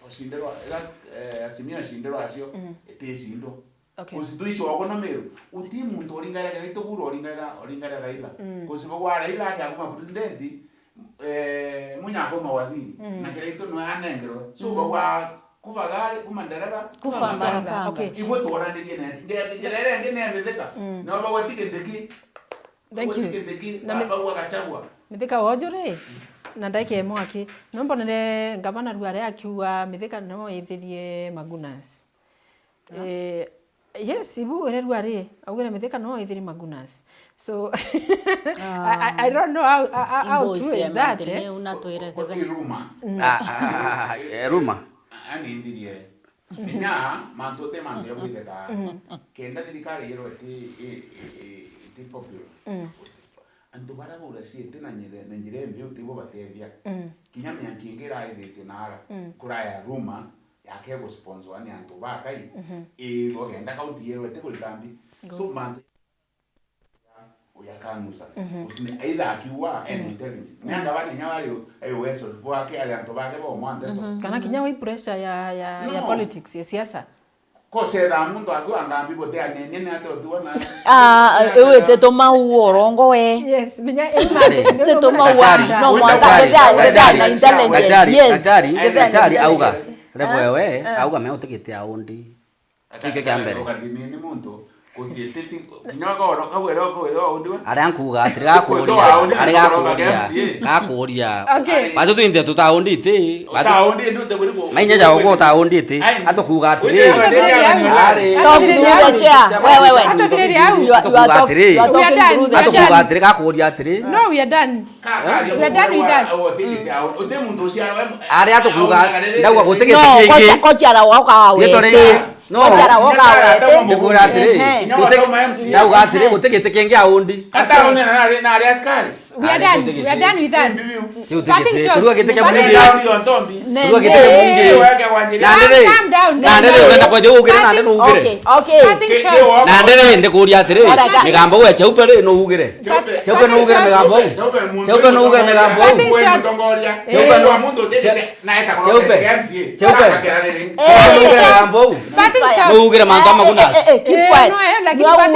oshindirwa, ira, eh, Azimio ashindirwa acio, mm, iti ishindwa. Okay. Kusi twicho ogo no Meru. Uti muntu oringaira kana itugura oringaira, oringaira Raila. Mm. Kusi bagwa Raila akia kuma president, eh, munya akoma waziri. Mm. Na kira itu no anengerwe. So, mm, bagwa kuva gari, kuma ndereba, kufa mbaraka. Okay. Igwe tuoranirie na nti. Njira, njira iria ingi ni ya Mithika. Mm. No bagwa tikindiki. Thank you. Tikindiki, na mi-, bagwa Gachagua. Mithika woju ri, na ndaike mwaki. No mbonere ngavana Ruare akiuga Mithika no ithirie magunas. Eh, yes, ibu ere Ruare, augire Mithika no ithiri magunas. So, I, I, I don't know how, how, how, how true is that, eh? Ni unatwire. Kwa, kwa, kwa rumor. Mm. Ah, ah, ah, ah, eh, rumor. Ani ndirie. Kinya mantu te mantu ya bwitheka. Mm. Kenda thirikari yero iti, i, i, i, iti popular. Mm. Antu bara baura ciete na njira, na njira imbi utibo batethia. Mm. Kinya mianki ingi iraithitie na ara. Mm. Kuraya rumor yake gusponsor ni antu bakai. Mhm. Ii, bogenda kaunti yewe ti kuri kambi. Good. So, mantu uya kanusa. Mhm. Usine, either akiuga, mm, ena intelligence. Ni anga bani nya bari, ayo weso, bwake, ari antu bake bo mwante. Mhm. Kana kinya wi pressure ya, ya, ya politics, ya siasa. Kosera muntu akiuga ngambi bote anene, ni ate utuona. Ah, iwe tetoma uorongo we. Yes, menya, eh, tetoma uwa, no, mwanka daktari, daktari, na intelligence. Daktari, yes, daktari, daktari auga. Level, eh, ewe, eh, auga me utikite aundi. Kikio kia mbere. Ukathimini muntu, kucietete, kinya koro, kau ere, kau ere, aundi we. Aria nkuuga atiri, gakuuria, ari gakuuria, gakuuria. Okay. Batu twinthe tutaundi iti, batu. Utaundi ndi uteburi ku. Mainye ja uko utaundi iti, atukuuga atiri. Ari. Talk to the chair. Wewe, wewe. Atukuuga atiri. You are talking through the chair. Atukuuga atiri, gakuuria atiri. No, we are done. We are done with that. Uti muntu uciarwa. Ari atukuuga, ndauga guti giti kingi. No, kocha, kocha ara wauka wawete. No. Kocha ara wauka wawete. Ndikuuga atiri, ehe, guti, ndauga atiri, guti giti kingi aundi. Kata one na ari, na ari askari. We are done. We are done with that. Parting shot. Turuga giti kia mwingi. Turuga giti kia mwingi. Nandi ri, calm down, calm down. Nandi ri, wenda kweja ugire, nandi no ugire. Okay, okay. Parting shot. Nandi ri, ndikuuria atiri, migambo gwe Chaupe ri, no ugire. Chaupe no ugire migambo uu. Chaupe no ugire migambo uu. Chaupe no. Chaupe. Chaupe no ugire migambo uu. Nugire mantu ama kuna. Eh, eh, eh, keep quiet. No, eh, lakini no, but,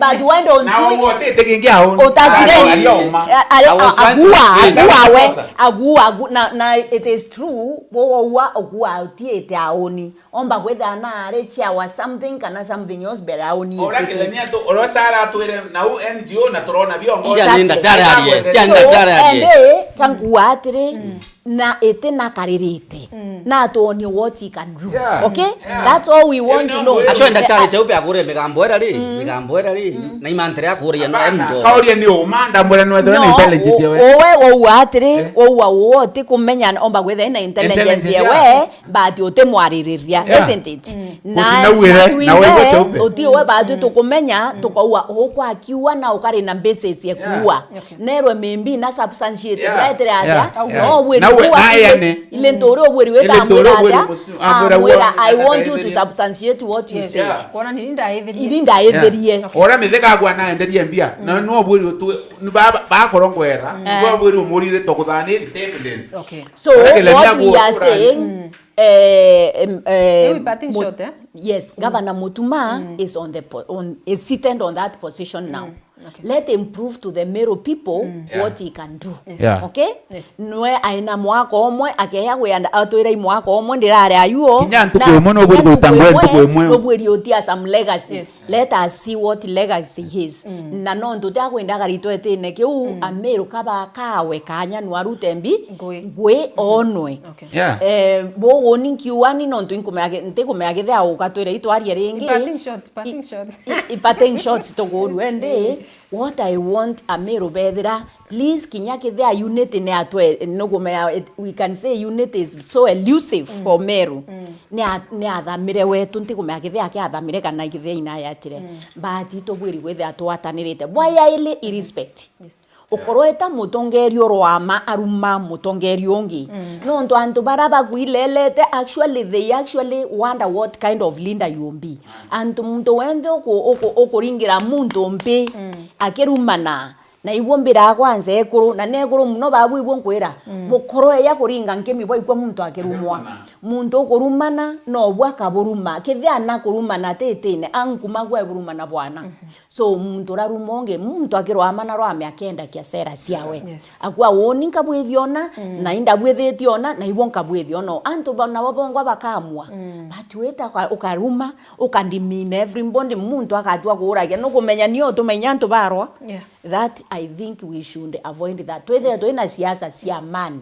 but why don't you? Na uotete kingi aoni. Utathire. Aria uma. Are, are, agua, agua we. Agua, agua, na, na it is true. Bo wa agua utiete aoni. Omba kwithira na ari chawa something kana something else mbere aoni. Ora kithania tu, ora sara atwire na u N G O na turona biongo. Cia ni ndaktari arie. Cia ni ndaktari arie. Kangua atiri. Na iti na karirite. Na tuonie what he can do. Yeah. Okay? Yeah. That's all we want to know. Actually, daktari Cheupe akure migambo era ri, migambo era ri, na imantere akuria no emto. Kauria ni uma, ndamwira no ethira na intelligent we. Owe wauga atiri, wauga uo ti kumenya omba kwithira na intelligence yewe, but uti mwaririria, isn't it? Na utinauire, na wewe Cheupe. Uti uwe batu tukumenya, tukauga ukwa kiuga na ukari na basis ya kuua. Okay. Nerwe maybe na substantiate, yeah, right, yeah, yeah. No, we nawe, nawe, ile ntori obwiri we. Ile ntori tamwira obwiri atia, musu-, amwira amwira, "I want you to substantiate what you said." Yes. Yeah. Kwona ni ndaithirie. Ili ndaithirie. Yeah. Okay. Ora mitheka agwa na enderie mbia. Na no obwiri utu, ni baba, bakorongwera. Eh. Ni obwiri umurire tokuthaniri evidence. Okay. So what we are saying, eh, em, eh, Can we parting short, eh? Yes, Governor Mutuma is on the po-, on, is seated on that position now. Okay. Let him prove to the Meru people what he can do. Yes. Yeah. Okay? Yes. Nwe aina mwaka omwe, akeya gwenda atwira i mwaka omwe ndirare ayuo. Kinya ntuku imwe no bwiri gutangwa ntuku imwe. No bwiri utia some legacy. Yes. Let us see what legacy is. Na no ntu tia kwenda garitwe tine kiu, Ameru kaba kawe kanya nwarute mbi, ngui onwe. Okay. Yeah. Eh, bo woni nkiuani no ntu inkumea, ntikumea githea ukatwira itwarie ringi. Parting shot, parting shot. I, i, i parting shots tuguru endi, what I want Ameru bethira, please, kinya kithia unity ni atwe, nugumea, it, we can say unity is so elusive for Meru. Ni a-, ni athamire wetu, ntigumea kithia ake athamire kana kithia inayatire. But itubwiri gwithia twatanirite. Bwa yaili i respect. Yes. Ukorwo eta mutongeria urwama aruma mutongeria ungi. Nontu antu bara bakwilelete, actually, they actually wonder what kind of leader you will be. Antu muntu wenthe uku-, uku-, ukuringira muntu mpi akirumana. Na igwo mbiraa kwanza ekuru, na nekuru muno babu igwo nkwira, bukoro eya kuringa nkimi bwaikwa muntu akirumwa. Muntu ukurumana, no bwa kaburuma. Kithia na kurumana titine, ankuma gwe burumana bwana. So, muntu uraruma ungi, muntu akirwamana rwame akenda kia sera ciawe. Yes. Akua, "Woni nkabwithia ona, na indabwithitie ona, na ibo nkabwithia ona." Antu ba-, nabo bongwa bakamua. But wita uka-, ukaruma, ukandimine everybody, muntu akatua kuuragia. Nukumenya ni utumenya antu barwa. Yeah. That, I think we should avoid that. Twithire twina siasa cia amani.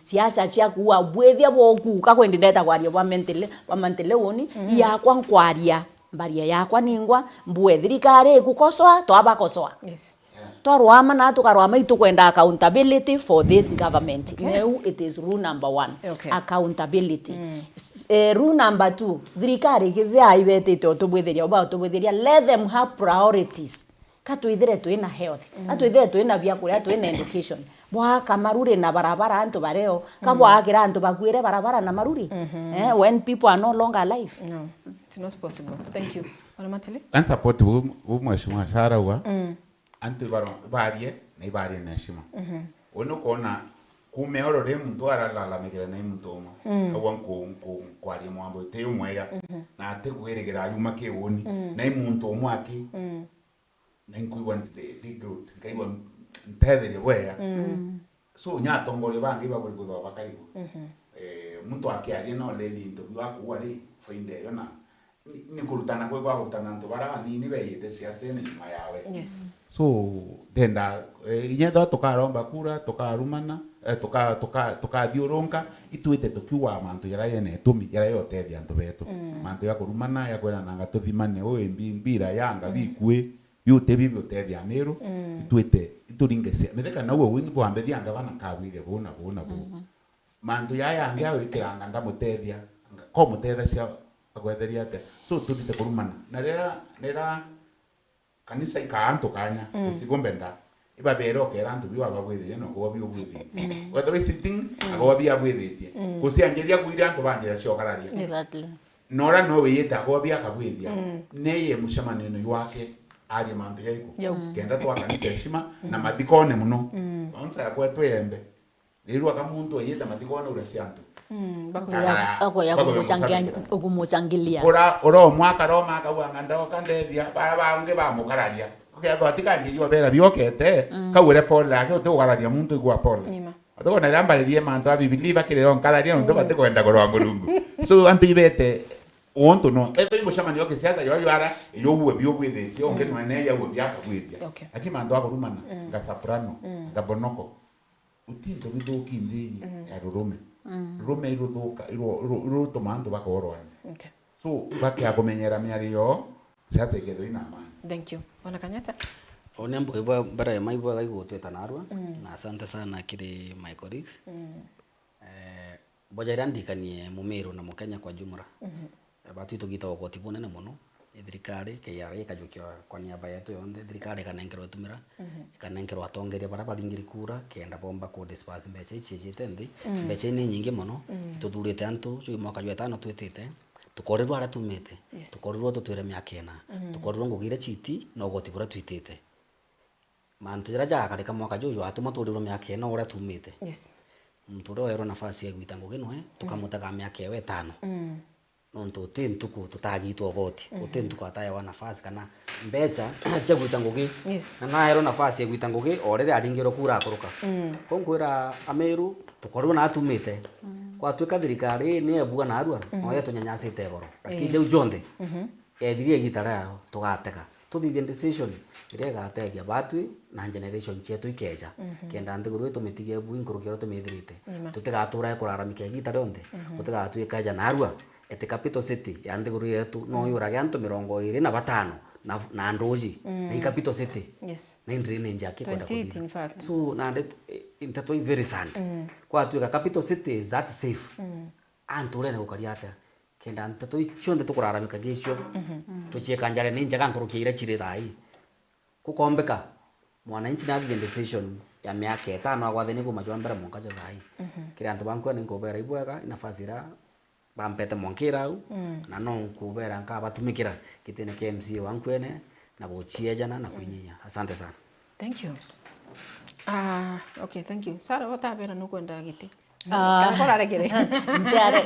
Siasa cia kuua, bwithia bwoku, kakwendi ndeta kwaria bwa mentele, bwa mentele woni, yakwa nkwaria. Mbaria yakwa ningwa, mbue thirikari ikukosoa, twabakosoa. Yes. Twarwama na tukarwama, itukwenda accountability for this government. Okay. Neu it is rule number one. Okay. Accountability. S-, eh, rule number two, thirikari kithia ibetite utubwithiria, uba utubwithiria, let them have priorities. Ka twithire twina health, ka twithire twina biakuria, twina education. Bwaka maruri na barabara antu bareo, ka bwakira antu bakuire barabara na maruri? Eh, when people are no longer alive. No, it's not possible. Thank you. Bwana Matili? An support bu, bu mheshimiwa Shara uga, antu ibaro-, ibarie na ibarie na heshima. Uyu ni ukona kume oro ri muntu aralalamikira na i muntu umwe. Kagwa nku-, nku-, nkwaria mwambo ti umwega. Na ati kwirigira ayuma ki uni. Na i muntu umwe aki. Na inkwigua ndi, ndi good, nkaigua ntetherie bwega. So, nya atongoria bangi baburi kuthoba bakaigua. Eh, muntu akiaria no levi into biu akuua ri, faida iyo na ni, ni kurutana kwi kwa kurutana antu bara anini beyite siasene nyuma yawe. Yes. So, ndenda, eh, inya ethirwa tukaromba kura, tukarumana, eh, tuka-, tuka-, tukathiurunka, itwite tukiugaa mantu jaria yena itumi, jaria yotethia antu betu. Mantu ya kurumana, ya kwirananga tuthimane, ui mbi-, mbira yanga bikui, biu ti bi biutethia Amiru, itwite, ituringe cia-, mitheka nau au ni kwambithia ngavana kabwire buu na buu na buu. Mantu jaa yangi awikiranga ndamutethia, nga-, komutethecia agwetheria atia? So, tuthite kurumana. Na rira, rira kanisa ikaa antu kanya, usiku mbenda, ibabere ukera antu biu ababwithirie na ukoba biu ubwithirie. Whether is sitting, akoba biu abwithitie. Gucianjiria kuire antu banjira ciokararia. Yes. Exactly. Nora no wiyite akobi akabwithia. Neye mucemanio-ini jwake arie mantu jaiku? Jau. Kenda twa kanisa heshima na mathikone muno. Onto yakwa twiyembe. Rirwa ka muntu ayite mathikone ura cia antu. Mm, bakuya, bakuya kumuchangia-, kumuchangilia. Ura, ura umwe akaroma akauga, "Nga ndoka ndethia," bara bangi bamukararia. Ukethwa ati kangi jwa bera biokete, mm, kau ure pole, ake uti ugararia muntu igwa pole. Nima. Ati kona riria mbaririe mantu a Bibilia bakirira nkararia, nontu, mm, bati kwenda kurwa Murungu. So, antu ibete, untu no. Ethwa i mucemanio kisiasa, yo yara, yo uwe bio bwithitie, ungi, mm, nwene ya uwe biakabwithia. Okay. Aki mantu a kurumana, mm, nga soprano, mm, nga bonoko. Uti into bithuki nthi, mm, ya rurume. Mm. Rurume iruthuka, iru-, iru-, irutuma antu bakorwania. Okay. So, bakia kumenyera miario, siasa ikethirwa ina amani. Thank you. Bwana Kanyata? Uuni mbuge bwa mbere mai bwega igutwita narua, mm, na asante sana kiri my colleagues. Mm. Eh, boja iria ndikanie Mumiru na Mukenya kwa jumla. Mhm. Batwi tugita ugoti bunene mono. Ni thirikari, K R A ikajukia kwa niaba yetu yonthe, thirikari ikanenkerwa itumira, mhm, ikanenkerwa atongeria baria baringiri kura, kenda bomba ku disperse mbecha ici ciijite nthi. Mm. Mbecha ii ni nyingi mono. Mm. Ituthurite antu, juu mwaka jwa itano twitite, tukorirwa aria tumite, yes, tukorirwa tutwire miaka ina, mm, tukorirwa ngugi iria ciiti na ugoti buria twitite. Mantu jaria jagakarika mwaka juu jwatuma turirwa miaka ina uria tumite. Yes. Muntu uria weerwa nafasi ya gwita ngugi nwe, mm, tukamutega miaka ewe itano. Mm. Nontu uti ntuku tutagitwa ugoti, mhm, uti ntuku ataewa nafasi kana mbecha cia gwita ngugi. Yes. Na naerwa nafasi ya gwita ngugi o riria aringirwe kura akuruka. Mm. Ko nkwira Ameru, tukorirwa na atumite. Mm. Kwatuika thirikari ni ebua narua, mhm, no yetunyanyasite igoro. Lakini, eh, jau jonthe, mhm, ethirie igita riayo, tugatega. Tuthithie decision iria igatethia batwi na generation cietu ikeja. Mhm. Kenda nthiguru ii tumitige bui nkuruki uria tumithirite. Nima. Tutigatura kuraramika igita rionthe. Mhm. Gutigatwika ja narua eti capital city ya nthiguru yetu no, mhm, yurage antu mirongo iiri na batano na, na nduji. Mm. Na i capital city. Yes. Na indri ni njaki kwenda kuthitha. Twenty eight, in fact. So, nandi, eh, nteto i very sad. Mm. Kwatuika capital city is that safe. Mm. Antu urene gukari atia? Kenda nteto icio cionthe tukuraramika gicio, mhm, tucieka njara ni njega nkuruki ya iria ciri thaa ii. Gukombeka, mwananchi nathithie decision ya miaka itano agwathani kuma jwa mbere mwanka jwa thaa ii. Mhm. Kiri antu ba Nkwene nkubera ibwega, i nafasi iria bampete mwanka irau, mm, na no nkubera nkabatumikira gitine kia M C A wa Nkwene na guciejana na, mm, kwinyia. Asante sana. Thank you. Ah, okay, thank you. Sarah, watabera nukwenda giti? Ah. Kana kuraregere? Ntiare-,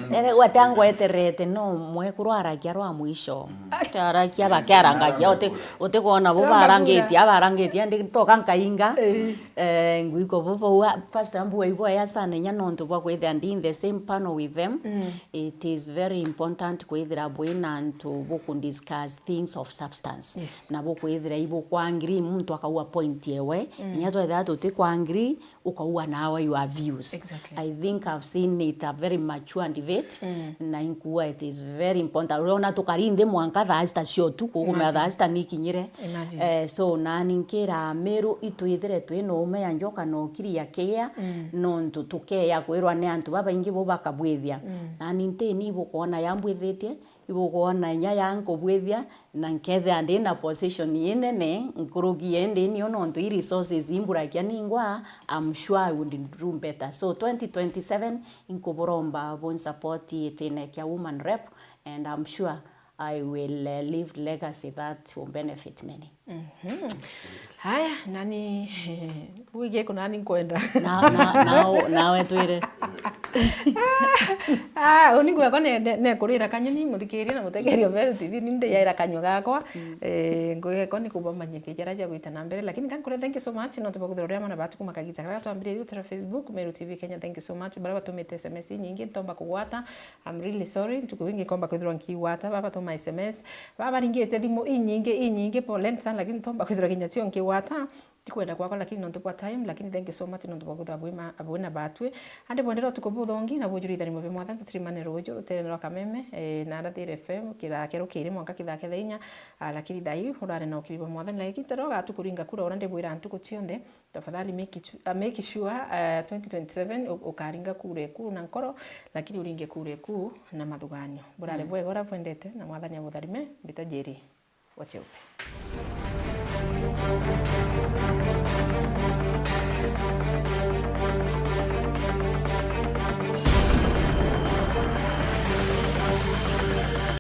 ntiare-, gwate angweterete, no mwekuru aragia rwa mwisho. Mm. Aragia bakiarangagia, uti-, utikwona bo barangitie, abarangitie, ndi toka nkainga. Eh. Eh, ngwiko bo bau, first time bwa ibo ya sana inya nontu bwa kwithira ndi in the same panel with them. Mm. It is very important kwithira bwina antu buku discuss things of substance. Yes. Na bukwithira ibo kwa agree, muntu akauga point yewe. Mm. Inya twethira tuti kwa agree, ukaua nawe your views. Exactly. I think I've seen it a very mature debate, mm, na inkuua it is very important. Uriona tukari nthi mwanka thaa sita cia utuku, kumenya, imagine, thaa sita nikinyire. Imagine. Eh, so nani nkira Meru itwithire twi na ume ya njoka na ukiri ya kia, mm, nontu tukeya kwirwa ni antu babaingi bo bakabwithia. Mm. Nani ntini ibukwona yambwithitie, ibukwona inya yankubwithia, na nkethira ndi na position inene nkuruki indi nio nontu i resources imburakia ningwa, I'm sure I would do better. So twenty twenty-seven inkuburomba bunsupport itine kia woman rep, and I'm sure I will, uh, leave legacy that will benefit many. Mhm. Haya, nani wige kunani nkwenda. Na, na, nao, nawe twire. Ah, uni ngwekwa ne, ne, ne kurira kanyoni, muthikiria na mutegeria Meru T V, ni ndiyaira kanyua gakwa. Mm. Eh, ngwekwa ni kubamanyithia jara ja gwita na mbere, lakini kankure, thank you so much, no tubakuthira uria mana batu kuma kagita karia twambiririe utira Facebook, Meru T V Kenya, thank you so much. Bara batumite S M S nyingi, ntomba kugwata. I'm really sorry, ntuku wingi nkomba kwithirwa nkigwata, baba tuma S M S, baba baringite thimu inyingi, inyingi, poleni sana, lakini ntomba kwithirwa kinya cio nkigwata. Ndikwenda kwakwa, lakini nontu bwa time, lakini thank you so much nontu bwa kwithirwa bwima, bwina batwi. Andi bwendera utuku buthongi, na bujurithani mwe bimwatha, ntutirimane ruju, rutere rwa Kameme, eh, na Arathiri F M, kira keru kiri mwanka kithaa ketha inya, ah, lakini thai, urare na ukiri bwa mwathani, lakini tero gatukuringa kura, ura ndibwira ntuku cionthe, tafadhali make it, uh, make sure, uh, twenty twenty-seven u-, ukaringa kura eku na nkoro, lakini uringe kura eku na mathuganio. Burare, mm, bwega uria bwendete, na mwathani abutharime. Mbita Njeri wa Cheupe.